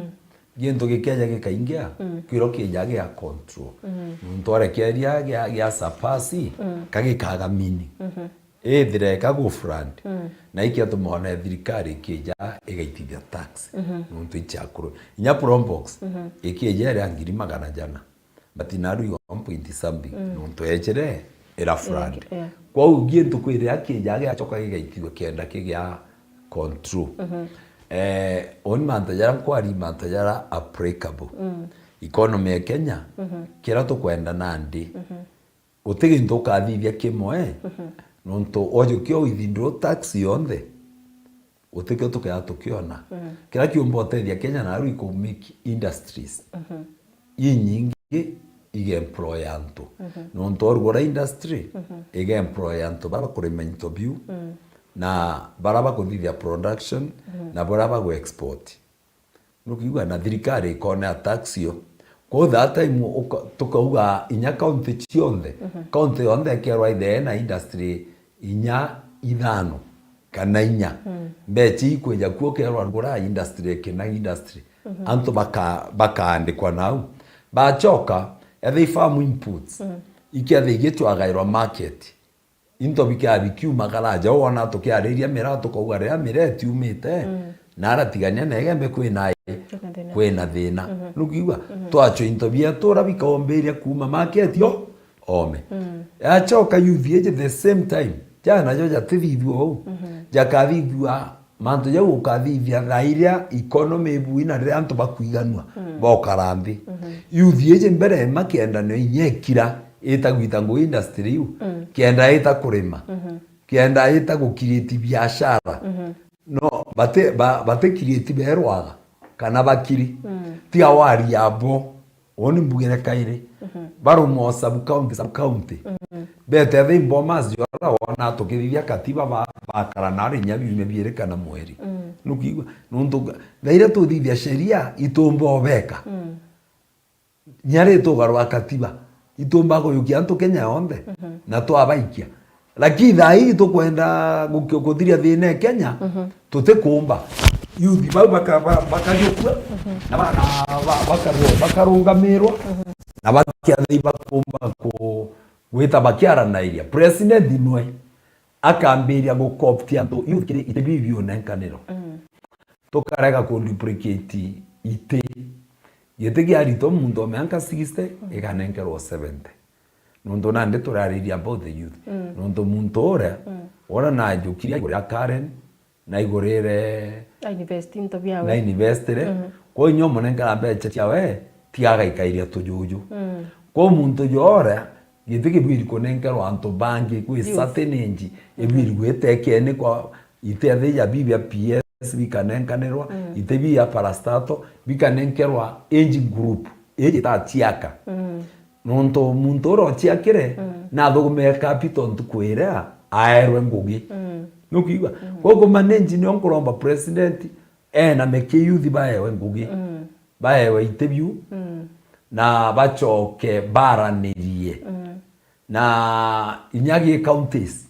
Gintu gikeja gikaingia, mm, kwiro kija gia control. Mm. Nontu arekeria gia, gia surpass, mm, kagikaga meaning. Mhm. Ithire ka go front. Mm. Na ikiatuma ona thirikari ikija igaitithia tax. Mhm. Nontu ichakuru. Inya Probox, mhm, ikija iria ngiri magana jana. But naru i one point something. Mm. Nontu ejire ira front. Yeah, yeah. Kwou gintu kwiria kija giachoka gigaitithua kenda kigia control. Mhm. Eh, oni mantu jaria nkwari, mantu jaria applicable. Mm. Economy ya Kenya, mhm, kira tukwenda nandi, mhm, guti gintu ukathithia kimwe, mhm, nontu ojukia withdraw tax yonthe, gutikio tukea tukiona. Mhm. Kira kiumba utethia Kenya naru i ku make industries, mhm, inyingi igeemploy antu. Mhm. Nontu orugura industry, mhm, igeemploy antu bara bakurima into biu, mm, na bara bakuthithia production, mhm, na bara bagu export. Nukiigua na thirikari ikona tax yo. Kwou that time uka-, tukauga inya county cionthe, mhm, county yonthe ikerwa ithe na industry inya ithano kana inya. Mm. Mbecha ikwija kuo kerwa gura industry kina industry. Mhm. Antu baka-, bakaandikwa nau. Bachoka, ethei farm inputs, mm, ikethei igicwagairwa market. Into bikea bikiuma karaja, wona tukiariria miraa, tukauga riria miraa itiumite, mm, na aratigania na Igembe kwina, kwina thina. Kwina thina. Mhm. Nukiigua? Mhm. Twachwa into bietu ura bikaombiria kuuma market yo, ome. Mm. Yachoka youth iji the same time, jana jo jatithithua uu. Mhm. Jakathithua mantu jau ukathithia thaa iria economy ibui na riria antu bakwiganua, mm, bokara nthi. Mhm. Youth iji mbere makienda no inya ikira, ita gwita ngugi industry iu, mm, kenda ita kurima, mhm, kenda ita gukiriti biashara. Mhm. No, bati, ba-, bati kiriti berwaga, kana bakiri. Mm. Tiga waria abo, uu ni mbugire kairi. Mhm. Barumwa o sub county, sub county. Mhm. Betethei Bomas jwara wona tukithithia katiba ba-, bakara nari inya biumia biiri kana mweri. Mm. Nukiigua? Nuntu thaa iria tuthithia sheria, itumba obeka. Mm. Nyari tugarwa katiba, itumba kuyukia antu Kenya yonthe, mhm, na twabaikia. Lakini thaa ii tukwenda guki-, kuthiria thina e Kenya, mhm, tutikumba. Youth bau baka-, ba-, bakariukua, mhm, na bana-, ba-, bakaru-, bakarungamirwa, mhm, na bakiathei bakumba ku-, gwita bakiaranairia. President nwe akambiria gucoptia antu youth kiri iti biu biunenkanirwa. Mm. Tukarega kuduplicate iti. Giti kiaritwa muntu o mianka sixty, mm, iganenkerwa seventy. Nontu nandi turariria about the youth. Mm. Nontu muntu uria, mm, uria najukirie iguru ria Karen, naigurire, na invest into biawe, na investire. Mm. Kwa inya umunenkera mbeca ciawe, tiga agaikairia tujuju. Mm. Kwa muntu jora, giti kibwiri kunenkerwa antu bangi, kwi, youth, certain age, ibwiri gwitekeni kwa ite thija bibia P S bikanenkanirwa, mm, ite bia parastato bikanenkerwa age group iji itatiaka. Mm. Nontu muntu uria uciakire, mm, nathugumire capital ntuku iria aerwe ngugi. Mm. Nukwigua? Mm. Koguo manage nio nkuromba president, ena meke youth baewe ngugi. Mm. Baewe ite biu, mm, na bacoke baranirie. Mm. Na inya gi counties,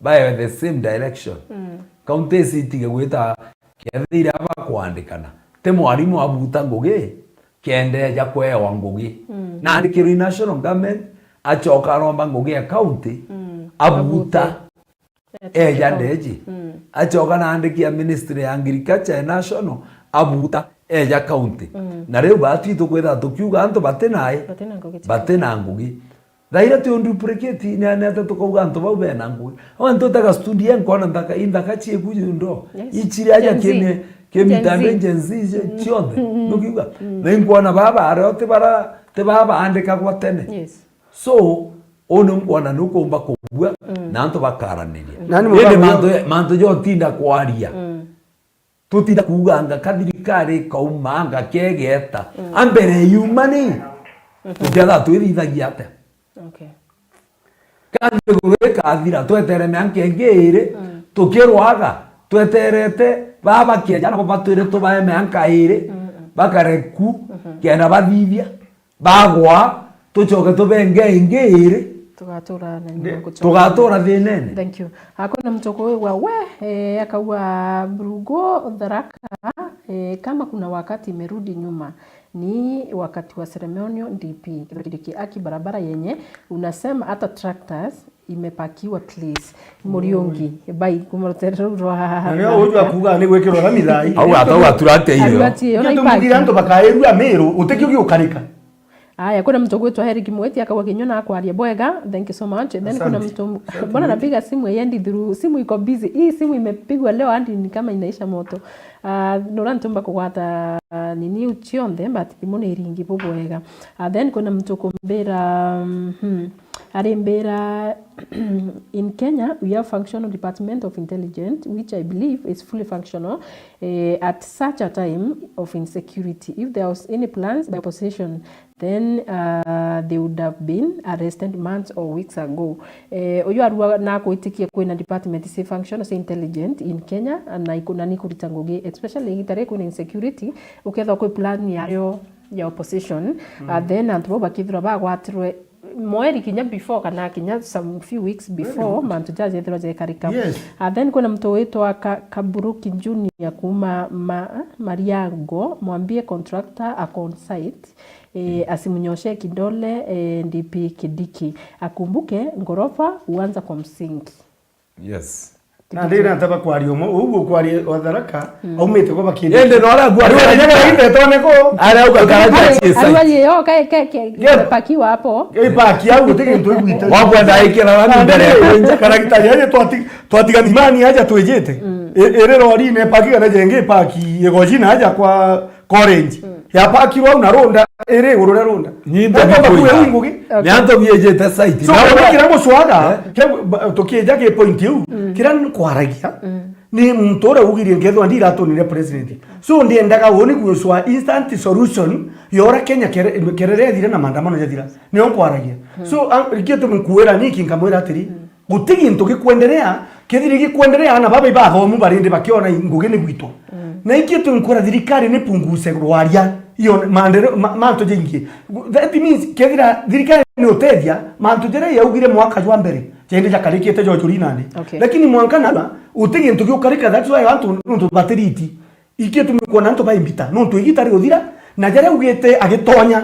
baewe the same direction. Mm. Counties itige gwita kethire abakwandikana. Ti mwarimu abuta ngugi, kenda eja kwewa ngugi. Mm. Na andikirwe national government, acoka aromba ngugi ya county, mm, abuta. Abute. Eja ndeji. Mm. Acoka na andiki ya ministry ya agriculture ya national, abuta, eja county. Mm. Na riu batwi tukwitha tukiuga antu bati nae, bati na ngugi, bati na ngugi. Thaira ti unduplicate, ni, ni ata tukauga antu bau bena ngugi? Au antu utaga studio nkona nthaka, inthaka cieku ndo. Yes. Ichiri aja Gen Z. Kene, kemi Gen Z. Tande Gen Z, je, mm, cionthe. Mm. Nukiuga? Mm. Na inkona baba, areo ti bara, ti baba andika gwa tene. Yes. So, unu nkona nukumba kugua, mm, na antu bakaraniria. Nani. Indi mugambo mantu, mantu jotinda kwaria. Mm. Tutinda kuuganga ka thirikari ikauma, anga kegeta. Mm. Ambere yuma ni, mm-hmm, tuketha twithithagia atia? Okay. Ka nthiguru ikathira, twetere mianka ingi iri, mm, tukirwaga, tweterete, baba bakieja, nabo batwire tubae mianka iri, mm-mm, bakare ku, mm-hmm, kenda bathithia. Bagwa, tucoke tubenge ingi iri. Tugatura na nyuma. Ndi- gucoka. Tugatura thinene. Thank you. Hakuna mtu kuigwa we, eh, akaua Brugo Tharaka, eh, kama kuna wakati imerudi nyuma, ni wakati wa ceremonial D P. Kidiki aki barabara yenye unasema hata tractors imepakiwa, please. Muriungi, bai, kumurutera rwa. Na nio uju akuga ni gwikirwa na mithai. Au ata, au atura ate iyo. Aruatie, ona Kitu muthira ipakiwa. Antu bakairua Miru, utikio giukarika. Aya, kuna mtu gwitwa Eric Mweti akauga kinyua na akwaria bwega. Thank you so much. Then kuna, asante, mtu, asante, mbona napiga simu iendi through? Simu iko busy. Hii simu imepigwa leo hadi ni kama inaisha moto. Ah, nura ntumba kugwata, ah, nini u cionthe, but thimu ni iringi bubwega. Ah, then kuna mtu kumbira, mhm, arimbira, in Kenya, we have functional Department of Intelligence, which I believe is fully functional, eh, at such a time of insecurity. If there was any plans by opposition, then, uh, they would have been arrested months or weeks ago. Eh, uyu arua na kwitikia kwina department si functional, si intelligent in Kenya, na iku-, na ni kurita ngugi, especially igita ri kwina insecurity, ukethwa kwi plan yayo ya opposition, mm, and then antu bau bakithirwa bagwatirwe mweri kinya before, kana kinya some few weeks before, very good, mantu jaja jethirwa jekarika. Yes. And then kwina muntu witwa Ka-, Kaburuki Junior kuma ma-, Mariango, mwambie contractor ako on site, eh, asimunyoshe kidole, eh, D P Kidiki. Akumbuke, ghorofa huanza kwa msingi. Yes. Na ndina ntaba kwaria umo, uguo kwaria wa Tharaka, mm, aumite kwa bakindi. Ende no ara gwa. Ari wa nyaga inde tone ko. Ara uga karaja. Ari wa yo, ke, ke, ke, yeah, pakiwa hapo. Ke paki au, guti gintu igwite. Wakwenda ikira na mbere. Karagita yaje twati-, twatiga thimani aja twijite. Mm. I-, iri rori ne paki kana jenge paki, yego jina aja kwa Orange. Mm. Yapakirwe au na runda, iri iguru ria runda. Ni nto. Ndio bikuiga. Ngugi. Okay. Ni anto biejete site. So, na ura kira gucwaga, eh? Ke, ba-, tukieja ki point iu, mm, kira nkwaragia, mm, ni muntu uria ugirie nkethwa ndiratunire president. So, ndiendaga uni gucwa instant solution ya ura Kenya kere-, kerere ethire na maandamano jathira. Nio nkwaragia. Mm. So, ang-, gitumi nkwira ni kinkamwira atiri, mm. Guti gintu gikwenderea, kethiri gikwenderea, aana baba ibathomu barindi bakiona ngugi ni gwitwa. Mm. Na iki tu nkwira thirikari ni punguse rwaria, iyo maendeleo, ma-, mantu jaingi. That means, kethira thirikari ni utethia, mantu jaria yaugire mwaka jwa mbere, jaindi jakarikite jo juri nandi. Okay. Lakini mwanka naba, uti gintu giukarika, that's why antu nuntu batiriti. Iki tu kwona antu baimbita, nuntu igita riguthira, na jaria ugite agitonya.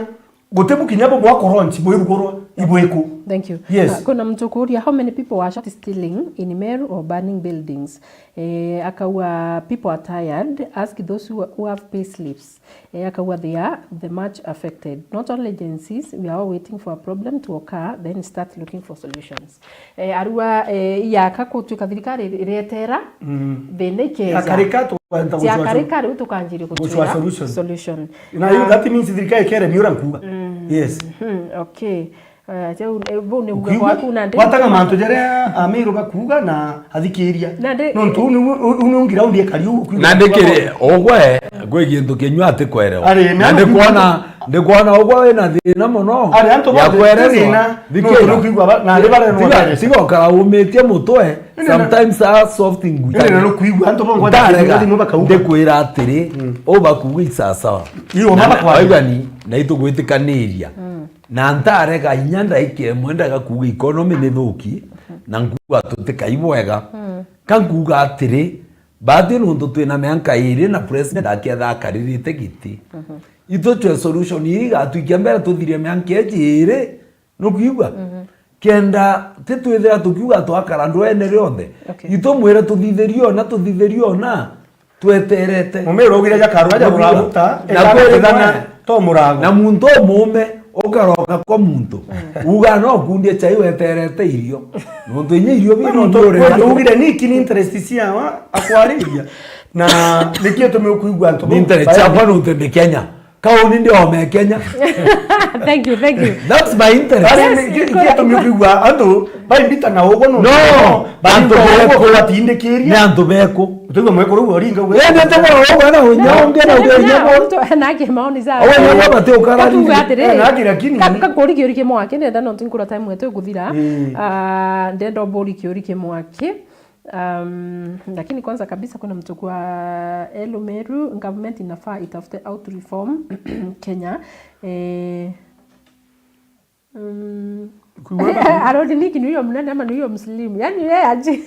Guti bukinya bumwe wa kuronchi bwirugurwa ibwiku. Thank you. Yes. Ah, kuna mtu kuria, how many people are short stealing in Meru or burning buildings? Eh, akauga people are tired, ask those who, who have pay slips. Eh, akauga they are the much affected. Not only Gen Zs, we are all waiting for a problem to occur, then start looking for solutions. Eh, arua, eh, yaka kutuika thirikari iretera, mm, thina ikeja. Yakarika, tukwenda gucua, yakarika, riu tukanjiria gucua gucua solution. Solution. Na you, ah, that means thirikari ikere miura nkuga. Mm. Yes. Mhm, okay. Eh, jau, eh, bau ni uga ukiuga, bwaku na ndi gwataga mantu jaria Amiru bakuga na athikiria. Na ndi nontu uu ni, uu ni ground ikari uu ukiuga. Na ndikiri ugwe gwi gintu kinyua ati kwerewa. Ari, na na ndikwona, ndikwona ugwe wina thina muno. Ari, antu ya bonthe kwerewa thina, thikiria. Nontu nukwigua ba-, na ari barenwa tiga, barewa. Tiga ukara umitie mutwe. Indi na sometimes a soft ngui. Indi na nukwigua antu bongwa ndarega, thimu bakauga. Ndikwira atiri, mm, ubakuga isasawa. Iyo, na mama kwa waigani, na itugwitikaniria. Mm. Na ntarega inya ndaika imwe ndaga kuuga economy ni thuki, na nkuuga tutikai bwega. Mm. Ka nkuuga atiri, bathi nontu twina mianka iri na president aketha akaririte giti. Mhm. Itwe twe solution ii igatwikia mbere tuthirie mianka iji iri, nukwigua? Mhm. Kenda titwithira tukiuga twakara ndwene rionthe. Okay. Itwe mwire tuthithirie ona, tuthithirie ona, tweterete. Mumiru augire jakarwa ja muraguta, na ekara kweri kethana mwe, to murago. Na muntu umume ukaroka kwa muntu. Mm. Uga no kundie chai weterete irio. Nontu inya irio bi no nontu ugire niki ni interest ciawa akwariria. Na niki gitumi ukwigua antu ni interest ciakwa nontu ndi Kenya. Kauni ndi ome Kenya. Thank you, thank you. That's my interest. Basi, yes, ni ki-, ki-, gitumi ukwigua antu baimbita na uguo no, no, bari antu beku. Uguo batindikiria. Ni antu beku. Utigua mwekuru uguo ringa uguo. Yende te kwa uguo na unya, no, unge na uge na unya. Mtu na ke maoni za. Uguo ni uguo bati ukara. Katuga atiri. Eh, na aki lakini. Ka, ka kuri kiuri kimwe aki, ndenda no tinkura time yetu iguthira. Mm. Ah, ndenda uburi kiuri kimwe aki. Um, lakini kwanza kabisa kuna mtu kwa Elu Meru, government inafaa itafute how to reform Kenya. Eh, mm, arodi niki ni huyo mnene ama ni huyo Muslim? Yaani yeye aje.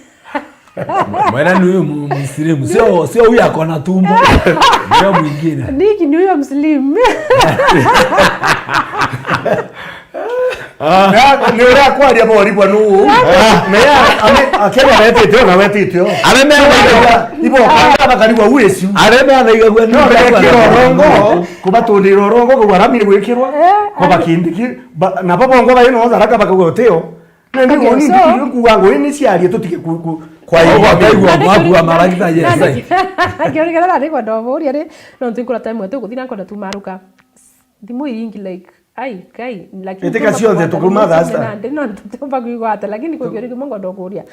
Mwana ni huyo mu-, Muslim. Sio, sio huyo ako na tumbo. Ndio mwingine. Niki ni huyo Muslim. Na ni uria akwaria borigwa nu uu. Na ya, ame-, akena wetite ona wetite o. Aria me ibo, kana bakarigwa uici. Aria me athaigagua ni no, bekira orongo, kubatundira orongo, kugwa rami ni gwikirwa. Eh, ko bakindiki, ba-, na babo ngo bayo no zaraka bakagwa utio. Na ni okay, oni so ndikuga ngo ini ciarie tutike ku, ku, kwa igwa, igwa, igwa, igwa, maragita, yes. Ngiorigera na ni kwenda oburia ri, no ntinkura time wetu kuthira kwenda tumaruka. Thimu iringi like Ai, kai, lakini itika cionthe tukuma thasta. Nandi no ntumba kwigwata, lakini kwi kiuria kimwe ngwenda kuria.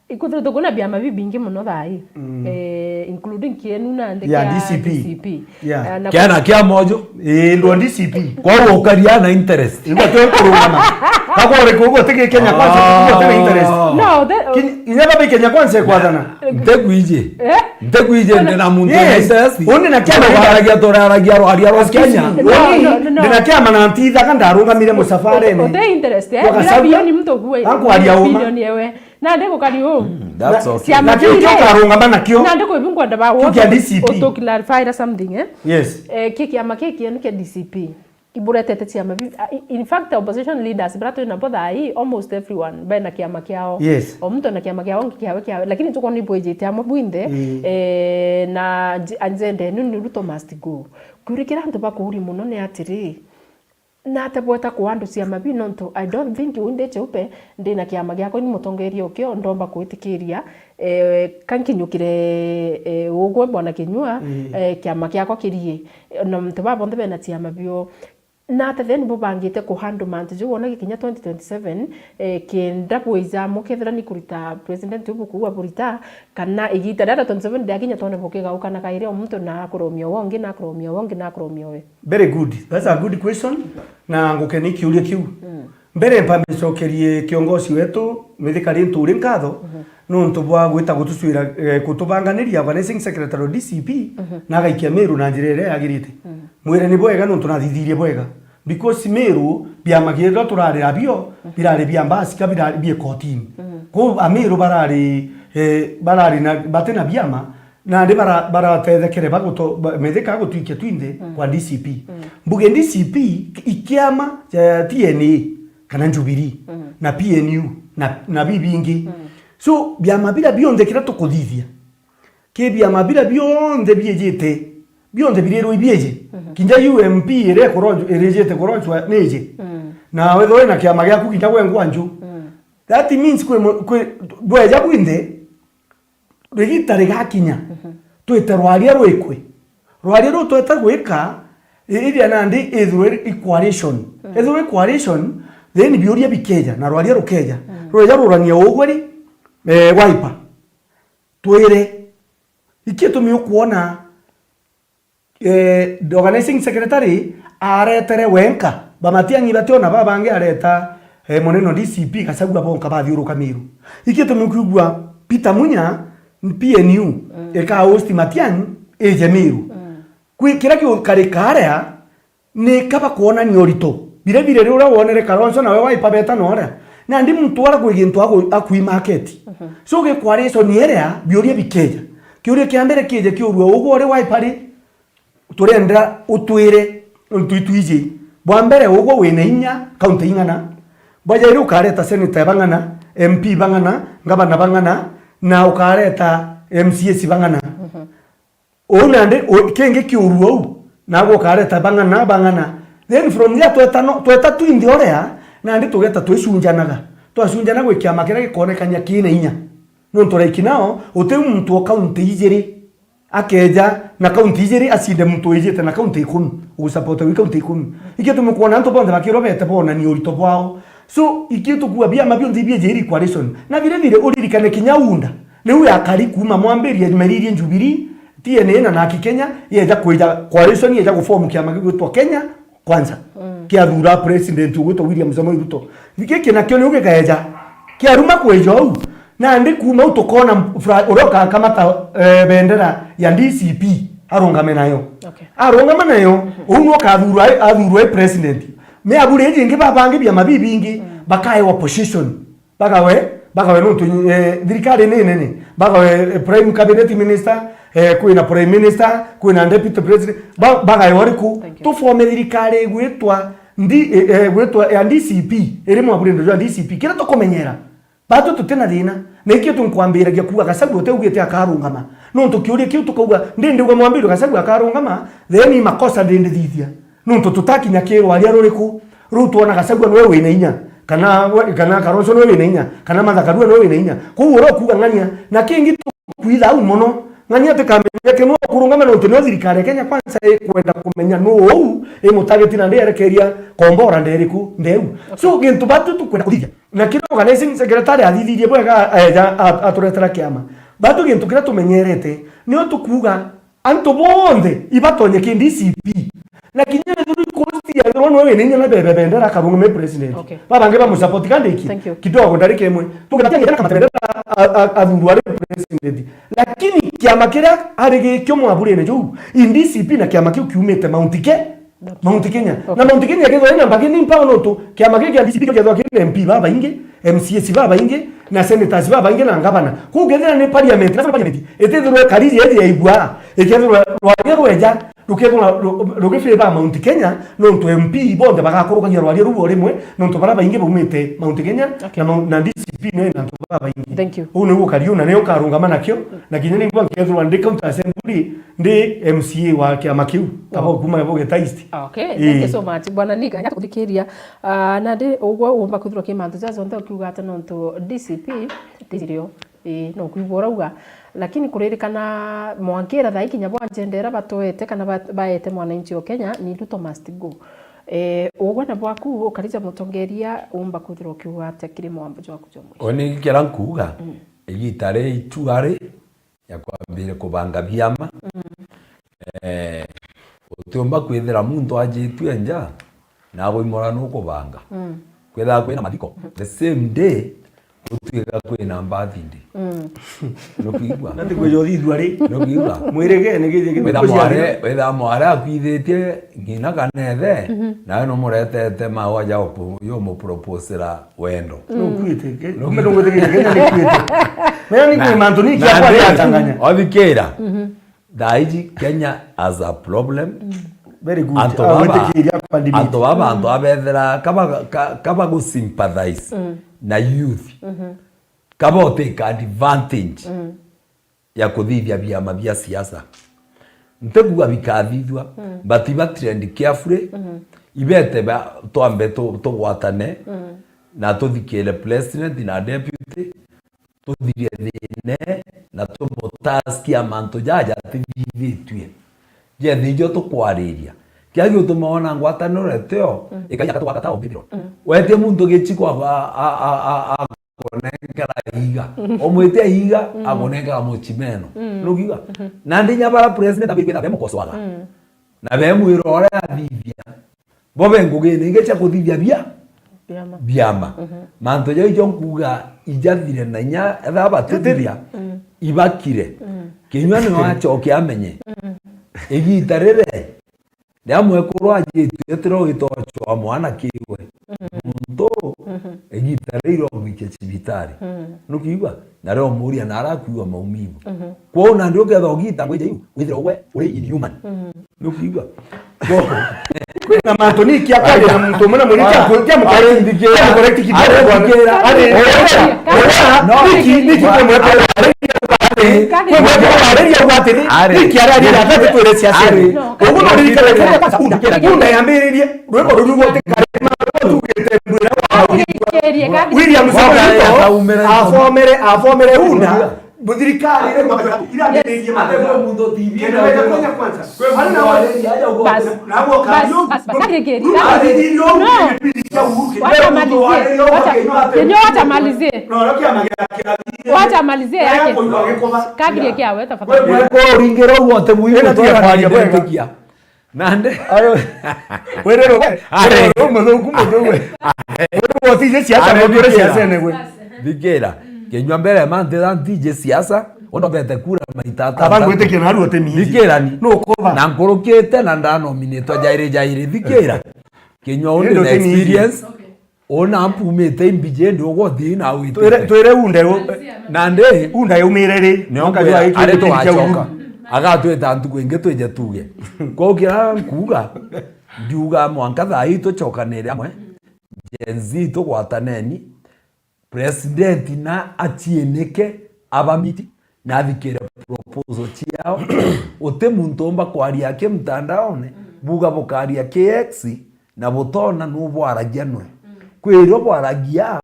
Ikwithirwa tukuna biama bibingi muno thaa ii, mm, eh, including kienu nandi ya kia D C P. D C P. Yeah. Eh, na kiana kia mojo. Eh, ndo D C P. Kwa ukaria na interest. Igwa tu kurungama. Kagore kugo tiki Kenya kwanza, ah, kugo tiki interest. No, the, kin-, inya babe Kenya kwanza kwathana. Ntekwije. Eh? Ntekwije ndi na muntu, yes, na interest. Undi na kiama, undi baragia turaragia rwaria rwa Kenya. No, no, no, no. Ndi na kiama na ntithaga ndarungamire musafarene. Uti interest, eh? Wakasabia. Bila bilioni mtu kuwe. Ankwaria uma. Bilioni ewe. Na ndiko kari u. Mm, that's okay. Na kio kio karungama na kio. Na ndiko ibingwa ndaba wo. Kia D C P. To clarify something, eh? Yes. Eh, ki kiama ki kienu kia D C P. Iburetete ciama bi-, a, i-, in fact, opposition leaders bara twi nabo thaa ii, almost everyone bena kiama kiao. Yes. O muntu ena kiama kiao, ngi kiawe, kiawe. Lakini tukwona ibwijite amwe bwinthe, mm, eh, na nji-, agenda enu ni Ruto must go. Kwirikira antu bakuuria muno ni atiri, nate bweta kwa andu ciama bi nontu I don't think uu ndi cheupe, ndina kiama giakwa ni mutongeria ukio, ndomba kwitikiria, eh, ka nkinyukire, eh, ugwe Bwana Kinyua, mm, eh, kiama giakwa kirie. Na antu baba bonthe bena ciama bio. Nata then bubangite kuhandle mantu jau wona gikinya twenty twenty-seven, eh, kenda bwija mukethira ni kurita president ubu kuua burita, kana igita riria twenty-seven riakinya twone bukigaukana kairi o muntu na akuromia uwe ungi, na akuromia uwe ungi, na akuromia uwe? Very good. That's a good question. Na ngukeni kiuria kiu. Mm. Mbere mpambe ncokerie kiongozi wetu, Mithika Linturi nkatho, mhm, nontu bwa gwita gutucwira, eh, kutubanganiria organizing secretary D C P, mhm, na agaikia Meru na njira iria yagirite. Mhm. Mwire ni bwega nontu nathithirie bwega. Because Meru, biama biria turari nabio, mhm, birari bia mbasi ka birari bie kotini. Mhm. Kou Ameru barari, eh, barari na, bati na biama, Nandi bara-, baratethekere baguto-, ba-, methika gutwikia twinthe kwa D C P. Mbuge D C P, i kiama kia T N A kana Jubilee, na P N U, na, na bibingi. So, biama bira bionthe kira tukuthithia, ki biama bira bionthe biejite, bionthe birirwe ibieje. Kinya U M P iria ikuronjwa, irijite kuronjwa nije. Na wethirwa wina kiama giaku kinya gwe ngwanju. That means kwi mu-, kwi, bweja bwinthe, rigita rigakinya, twite rwaria rwikwe. Rwaria ruu twete gwika, i-, iria nandi ithirwe i coalition. Ithirwe i coalition, then biuria bikeja, na rwaria rukeja. Rweja rurania ugwe ri, eh, Wiper. Twire, iki itumi ukwona, eh, the organizing secretary aretere wenka, ba Matiang'i bationa babangi areta, eh, munene D C P Gachagua bonka bathiuruka Meru. Iki itumi ukwigua Peter Munya, P N U, ika host Matiang'i, ije Meru. Kwi-, kira kiukarika aria, ni kaba kwonania urito. Bire bire riria wonere Kalonzo nawe Wiper beta noria. Nandi muntu ara kwi gintu aku-, akui market. So gi coalition iria, biuria bikeja. Kiuria kia mbere kije kiurua ugwe uri Wiper ri, turenda utwire untu itwiji. Bwa mbere ugwe wina inya, kaunti ing'ana. Bwa jairi ukareta senator bang'ana, M P bang'ana, ngavana bang'ana, na ukareta M C As bang'ana. Uu nandi, u-, kingi kiurua uu, nagwe ukareta bang'ana, bang'ana. Then from there tweta no, tweta twinthe uria, nandi tugeta twicunjanaga. Twacunjana gwi kiama kiria gikonekania kina inya. Nontu like now, uti muntu o kaunti ijiri akeja na kaunti ijiri acinde muntu wijite na kaunti ikumi, ugusupport wi kaunti ikumi. Ikio tumukwona antu bonthe bakirwa bete bonania urito bwao. So, ikio tukua biama bionthe ibiejiri coalition. Na vile vile uririkane kinya UDA, niu yakari kuma mwambirie meririe Jubilee, T N A na Narc Kenya, yeja kwija coalition, yeja guform kiama gigwitwa Kenya Kwanza. Kiathura president ugwitwa William Samoei Ruto. Giki nakio niu gikeja. Kiaruma kwija uu, nandi kuma uu tukona fra-, uria ukakamata, eh, bendera ya D C P arungame nayo. Okay. Arungama nayo, uu niu ukathurwa, athurwa i president. Me aburi iji ingi babangi biama bibingi, bakae opposition. Bagawe, bagawe nontu, eh, thirikari ni nene. Bagawe, eh, prime cabinet minister, eh, kwina prime minister, kwina deputy president. Ba-, bagae uriku? Thank you. Tufome thirikari igwitwa ndi-, eh, eh, gwitwa ya D C P, iri mwaburindo jwa D C P. Kira tukumenyera, batu tutina thina. Na ikio tunkwambiragia kuuga Gachagua uteugite akarungama. Nontu kiuria kiu tukauga, ndi ndiuga mwambiriro Gachagua akarungama, then i makosa ndindithithia. Nontu tutakinya ki rwaria ruriku? Riu twona Gachagua niwe wina inya, kana we, kana Kalonzo niwe wina inya, kana Martha Karua niwe wina inya. Koguo uria ukuuga ng'ania, na kingi tukwitha au mono, ng'ania tikamenya ki niwe ukurungama nontu niwe thirikari ya Kenya Kwanza ikwenda kumenya nu uu imutageti na ndi erekeria kombora nderiku ndeu. So, gintu batu tukwenda kuthithia, na kiri organizing secretary athithirie bwega, eja a-, aturetera kiama. Batu gintu kiria tumenyerete, nio tukuuga, antu bonthe ibatonye ki D C P. Na kinya ethirwa ikosti yathirwa niwe wina inya na bebe bendera akarungame president. Okay. Babangi bamusupport kandi iki? Thank you. Kidogo, ndarika imwe. Tukibatia nginya na kamata bendera a-, a-, athurwa ari president. Lakini kiama kiria ari gikio mwaburine juu, i D C P na kiama kiu kiumite Mount Ke-, Mount Kenya. Okay. Na Mount Kenya kethwa ina mbagi ni mpao nontu kiama giki kia D C P kethwa kina M P babaingi, M C As babaingi, na senators babaingi na ngavana. Kuu kethira ni parliament, national parliament, itithirwe kariri iji yaigua, ikethirwa rwaria rweja, rukethirwa ru-, rugifavor Mount Kenya, nontu M P bonthe bagakurukagia rwaria ruu o rimwe, nontu baria baingi baumite Mount Kenya, okay, na Mount, na D C P ni ina antu babaingi. Thank you. Uu niu ukariu na nio nkarungama nakio, na kinya ningwa nkethirwa ndi county assembly, ndi M C A wa kiama kiu, kaba, wow, kuma Bogeta East. Okay, ii, thank you so much. Bwana Nick, nya tukuthikiria, ah, nandi ugwe umba kwithirwa ki mantu jaja jonthe ukiuga ati nontu D C P tirio. Ii, no kwigua urauga. Lakini kuririkana mwankira thaa ikinya bwa njendera batwete kana ba-, baete mwananchi o Kenya, ni Ruto must go. Eh, ugwe na bwaku ukarija mutongeria umba kwithirwa ukiuga atia kiri mwambo jwaku jwa mwisho? Oni kira nkuuga, mm, igita ri itua ri ya kwambire kubanga biama. Mm. Eh, utiumba kwithira muntu ajitue nja, na agoimora nukubanga. Mm. Kwithaga kwina mathiko. Mm. The same day, gutuika kwina birthday. Mm. Nukwigua? Nati kweja uthithua ri? Nukwigua? Mwirige ni githie githie. Witha mware, witha mware akwithitie ngina kana ethe, nawe numuretete maua ja uku-, yo muproposera wendo. Nukwite, ke-, nukwite. Nukwite, ke-, ke-, nukwite. Menya ni na, kwi mantu ni na kia kwa ndi, atanganya. Othikira. Mhm. Thaa iji Kenya has a problem. Mm. Very good. Antu ah, baba, witikiria kwa limit. Antu baba, antu abethera kaba, ka-, kaba gu sympathize, mm, na youth. Mhm. Kaba uteka advantage, mm, ya kuthithia biama bia siasa. Ntikuga bikathithua, mm, but iba trend carefully. Mhm. Ibete ba, twambe tu-, tugwatane, mm, na tuthikire president na deputy. Tuthirie thine na tumutaskia mantu jaja atithithitue. Jethi ijo tukwariria. Kia giutuma wona ngwataniro eteo, mm, ikaija katu gwaka tawa Babylon. Mm. Wetie muntu gichiko a-, a-, a-, a-, akunengera iga. Mm. Umwitia iga, mm, akunengera muchimeno. Mm. Nugiga? Mhm. Na ndinya bara president abirigwe na bemukoswaga. Mm. Na bemwira uria athithia. Bo be ngugine ingi cia kuthithia bia? Biama. Biama. Mhm. Mantu jau ijo nkuuga ijathire na inya, etha batithithia, mm, ibakire. Mm. Kinyua niwe acoke amenye. Mm. Igita riri, ria mwekuru ajitue tiro gitocwa mwana kiwe. Mm. Muntu, mhm, igita riri ogwikia cibitari. Mm. Nukiigua? Na rio umuria na arakuigua maumivu. Mhm. Kwou nandi uketha ugita gwija iu, withire ugwe uri inhuman. Mhm. Nukwigua? Kwina mantu ni kia kwaria na muntu umwe na murika, kia mukoreki, kia mukoreki kidogo bwana. Ari, no, niki, niki kwimwekera, kwimwekera ariria ugwa atiri, ari, niki araria atati twire ciaca. Ari. Uguo no ririkane kenda kwanza unda, unda yambiririe, rwimbo ruru rwote karima, tugite mbwira wa William Samoei Ruto, afomere, afomere unda, Thirikari iri mwaka irambiririe matheka. Kenda weja kwenya kwanza. Bas. Bas, bas, bas, kari kiri, kari kiri. No. Wacha amalizie. Wacha, Kenyo wacha amalizie. Wacha amalizie yake. Kabiri yake awe, tafadhali. Kwa uringiro wote muhimu. Nandi. Ayo. Werero, werero muthuku muthuku. Werero utije siasa, werero siasa negwe. Thikira. Kinyua mbere mantu tha ntije siasa, undo bete kura maita atantatu. Aba ngwitikia naru uti mingi. Thikira ni. Nukuba. Na nkurukite na ndanominitwa jairi jairi. Thikira. Kinyua undi na experience. Ona mpumite imbiji ndi ugothi na wite. Twire, twire unde u-, nandi unda yumire ri? Nio ngwira, ari tugacoka. Agatwita ntuku ingi twije tuge. Kwou kiria nkuuga, ndiuga mwanka thaa ii tucokanire amwe. Gen Z tugwataneni. President na aciinike abamiti. Nathikire proposal ciao. Uti muntu umba kwaria ki mtandaone, mm, buga bukaria ki X, na butona nu bwaragia nwe. Mm. Kwirio bwaragia,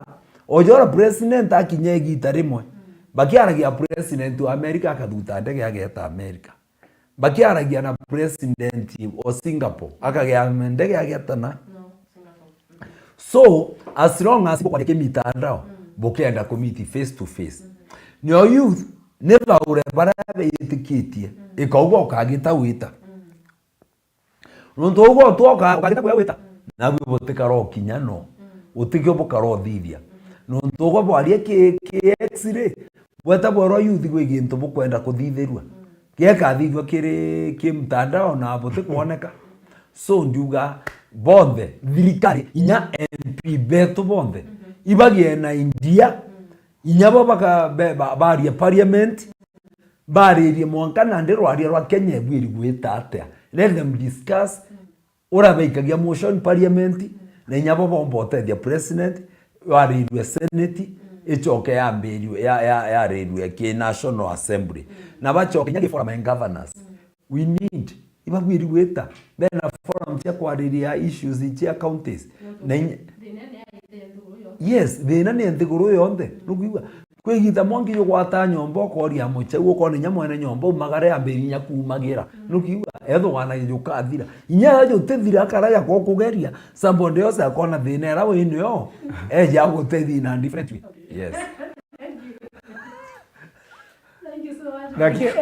ojora president akinya igita rimwe, mm, bakiaragia president wa America akathuta ndege ageta America. Bakiaragia na president o Singapore, akagea ndege ageta na. No, Singapore. So, as long as bukwaria ki mitandao, mm, bukenda ku meet face to face. Mm. Nio youth, ni baure baria betikitie, mm, ikauga ukagita wita. Mm. Nontu ugwe utwoka ukagita kuria wita, mm, nabwi butikara ukinya no, mm, utikio bukara uthithia. Mm. Nontu ugwe bwaria ki, ki X ri, bweta bwerwa youth gwi gintu bukwenda kuthithirua. Mm. Giekathithua kiri ki mtandao na butikwoneka. So ndiuga bonthe, thirikari, inya M P betu bonthe, mhm, ibagie na idea, mm, inya bo baka-, be-, ba-, baria parliament, baririe mwanka nandi rwaria rwa Kenya ibwiri gwita atia. Let them discuss. Mm. Ura baikagia motion parliament, mm, na inya bo bomba utethia president, yarirue senate, mm, icoke yambiriwe, ya-, ya-, yarirue ki National Assembly. Mm. Na bacoke inya ki forum ya governors. Mm. We need, ibabwiri gwita, bena forum cia kwariria issues cia counties. Na inya, yes, thina ni nthiguru yonthe. Mm. Nukwigua? Kwi igita mwanki jugwata nyomba, ukoria mucheu, ukona inya mwene nyomba umagare ambiriria kuumagira. Mm. Nukiuga, ethwa wana jukathira. Inya aja jutithira akaraja kukugeria, somebody else akona thina era wi nio, eja agutethia in a different way. Yes. Thank you so much. Laki-,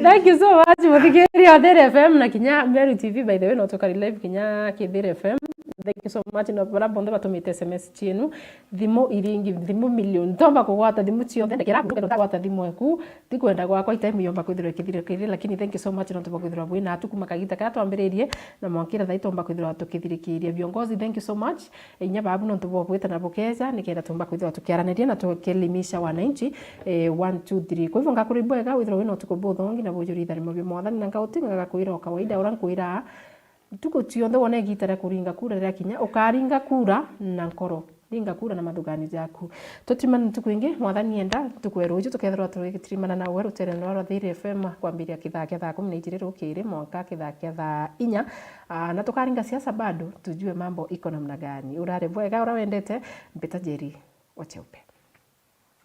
thank you so much, muthikiria wa Thiri F M na kinya Meru T V, by the way, no tukari live kinya ki Thiri F M. Thank you so much. Na bara bonthe batumite S M S cienu, thimu iringi, thimu milioni. Ntomba kugwata thimu cionthe, ndekera kugwata thimu eku. Ti kwenda gwakwa, itime yomba kwithirwa ikithirikiri, lakini thank you so much nontu bwa kwithirwa bwi natu kuma kagita karia twambiririe na mwankira thaa itomba kwithirwa tukithirikiria. Viongozi, thank you so much. Inya babu nontu bwa bwita na bukeja, nikenda tumba kwithirwa tukiaraniria na tukielimisha wananchi, eh, one, two, three. Kwa hivyo, ngakuri bwega, withirwa wina utuku buthongi na bujuri itharimo bia Mwathani, na ngautinga ngakwira o kawaida, ura nkwira, ntuku cionthe wona igita ria kuringa kura riakinya, ukaringa kura na nkoro. Ringa kura na mathuganio jaku. Tutimane ntuku ingi, Mwathani enda, ntuku ya ruju tukethirwa tugitirimana nawe rutere rwa Thiri F M kwambiria kithaa kia thaa kumi na ijiri rukiri mwanka kithaa kia thaa inya. Ah, na tukaringa siasa bado, tujue mambo iko namna gani. Urare bwega, ura wendete, mbita Njeri wa Cheupe.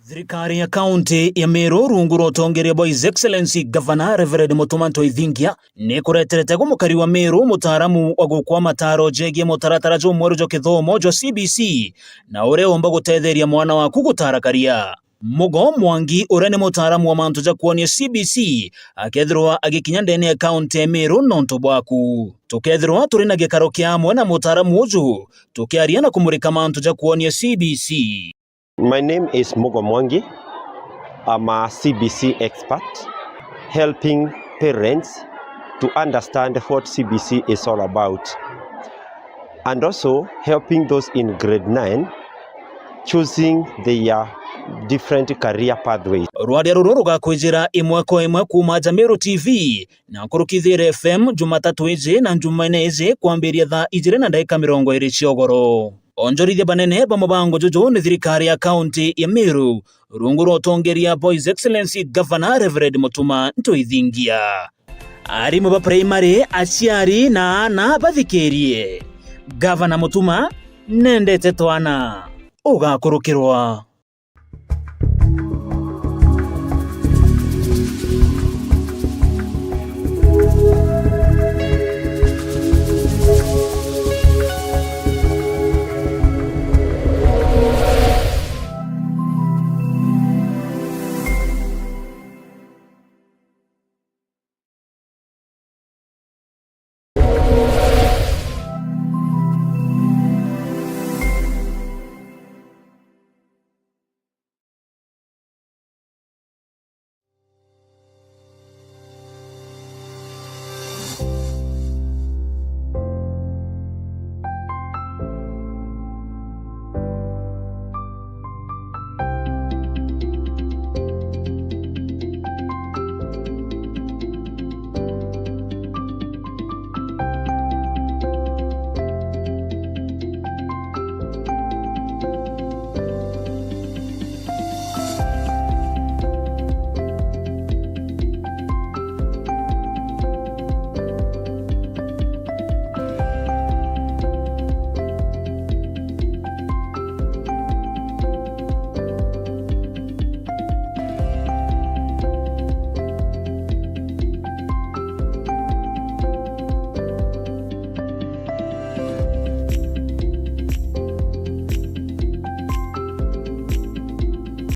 Thirikari ya kaunti ya Meru rungu rwa utongeria bwa His Excellency Governor Reverend Mutuma Ntoithingia nikureterete gumukari wa Meru mutaaramu wa gukwa mataro jegie mutaratara jumweru jwa kithomo jwa C B C na uria umba gutetheria mwana waku gutara karia. Mugo Mwangi, uria ni mutaaramu wa mantu ja kwonia C B C, akethirwa agikinya ndene ya kaunti ya Meru nontu bwaku. Tukethirwa turi na gikaro kia amwe na mutaaramu uju, tukiaria na kumurika mantu ja kwonia C B C. My name is Mugo Mwangi. I'm a C B C expert, helping parents to understand what C B C is all about, and also helping those in grade nine choosing their different career pathways. Rwaria ruru rugakwijira imwe kwa imwe kuuma Jamiru T V na nkuruki Thiri F M, Jumatatu iji na Njumaine iji kwambiria thaa ijiri na ndagika mirongo iri cia ugoro. Onjorithia banene ba mubango juju ni thirikari ya kaunti ya Meru, rungu rwa utongeria bwa His Excellency Governor Reverend Mutuma Ntoithingia. Arimu ba primary, aciari na aana bathikirie. Gavana Mutuma, nendete twana. Ugakurukirwa.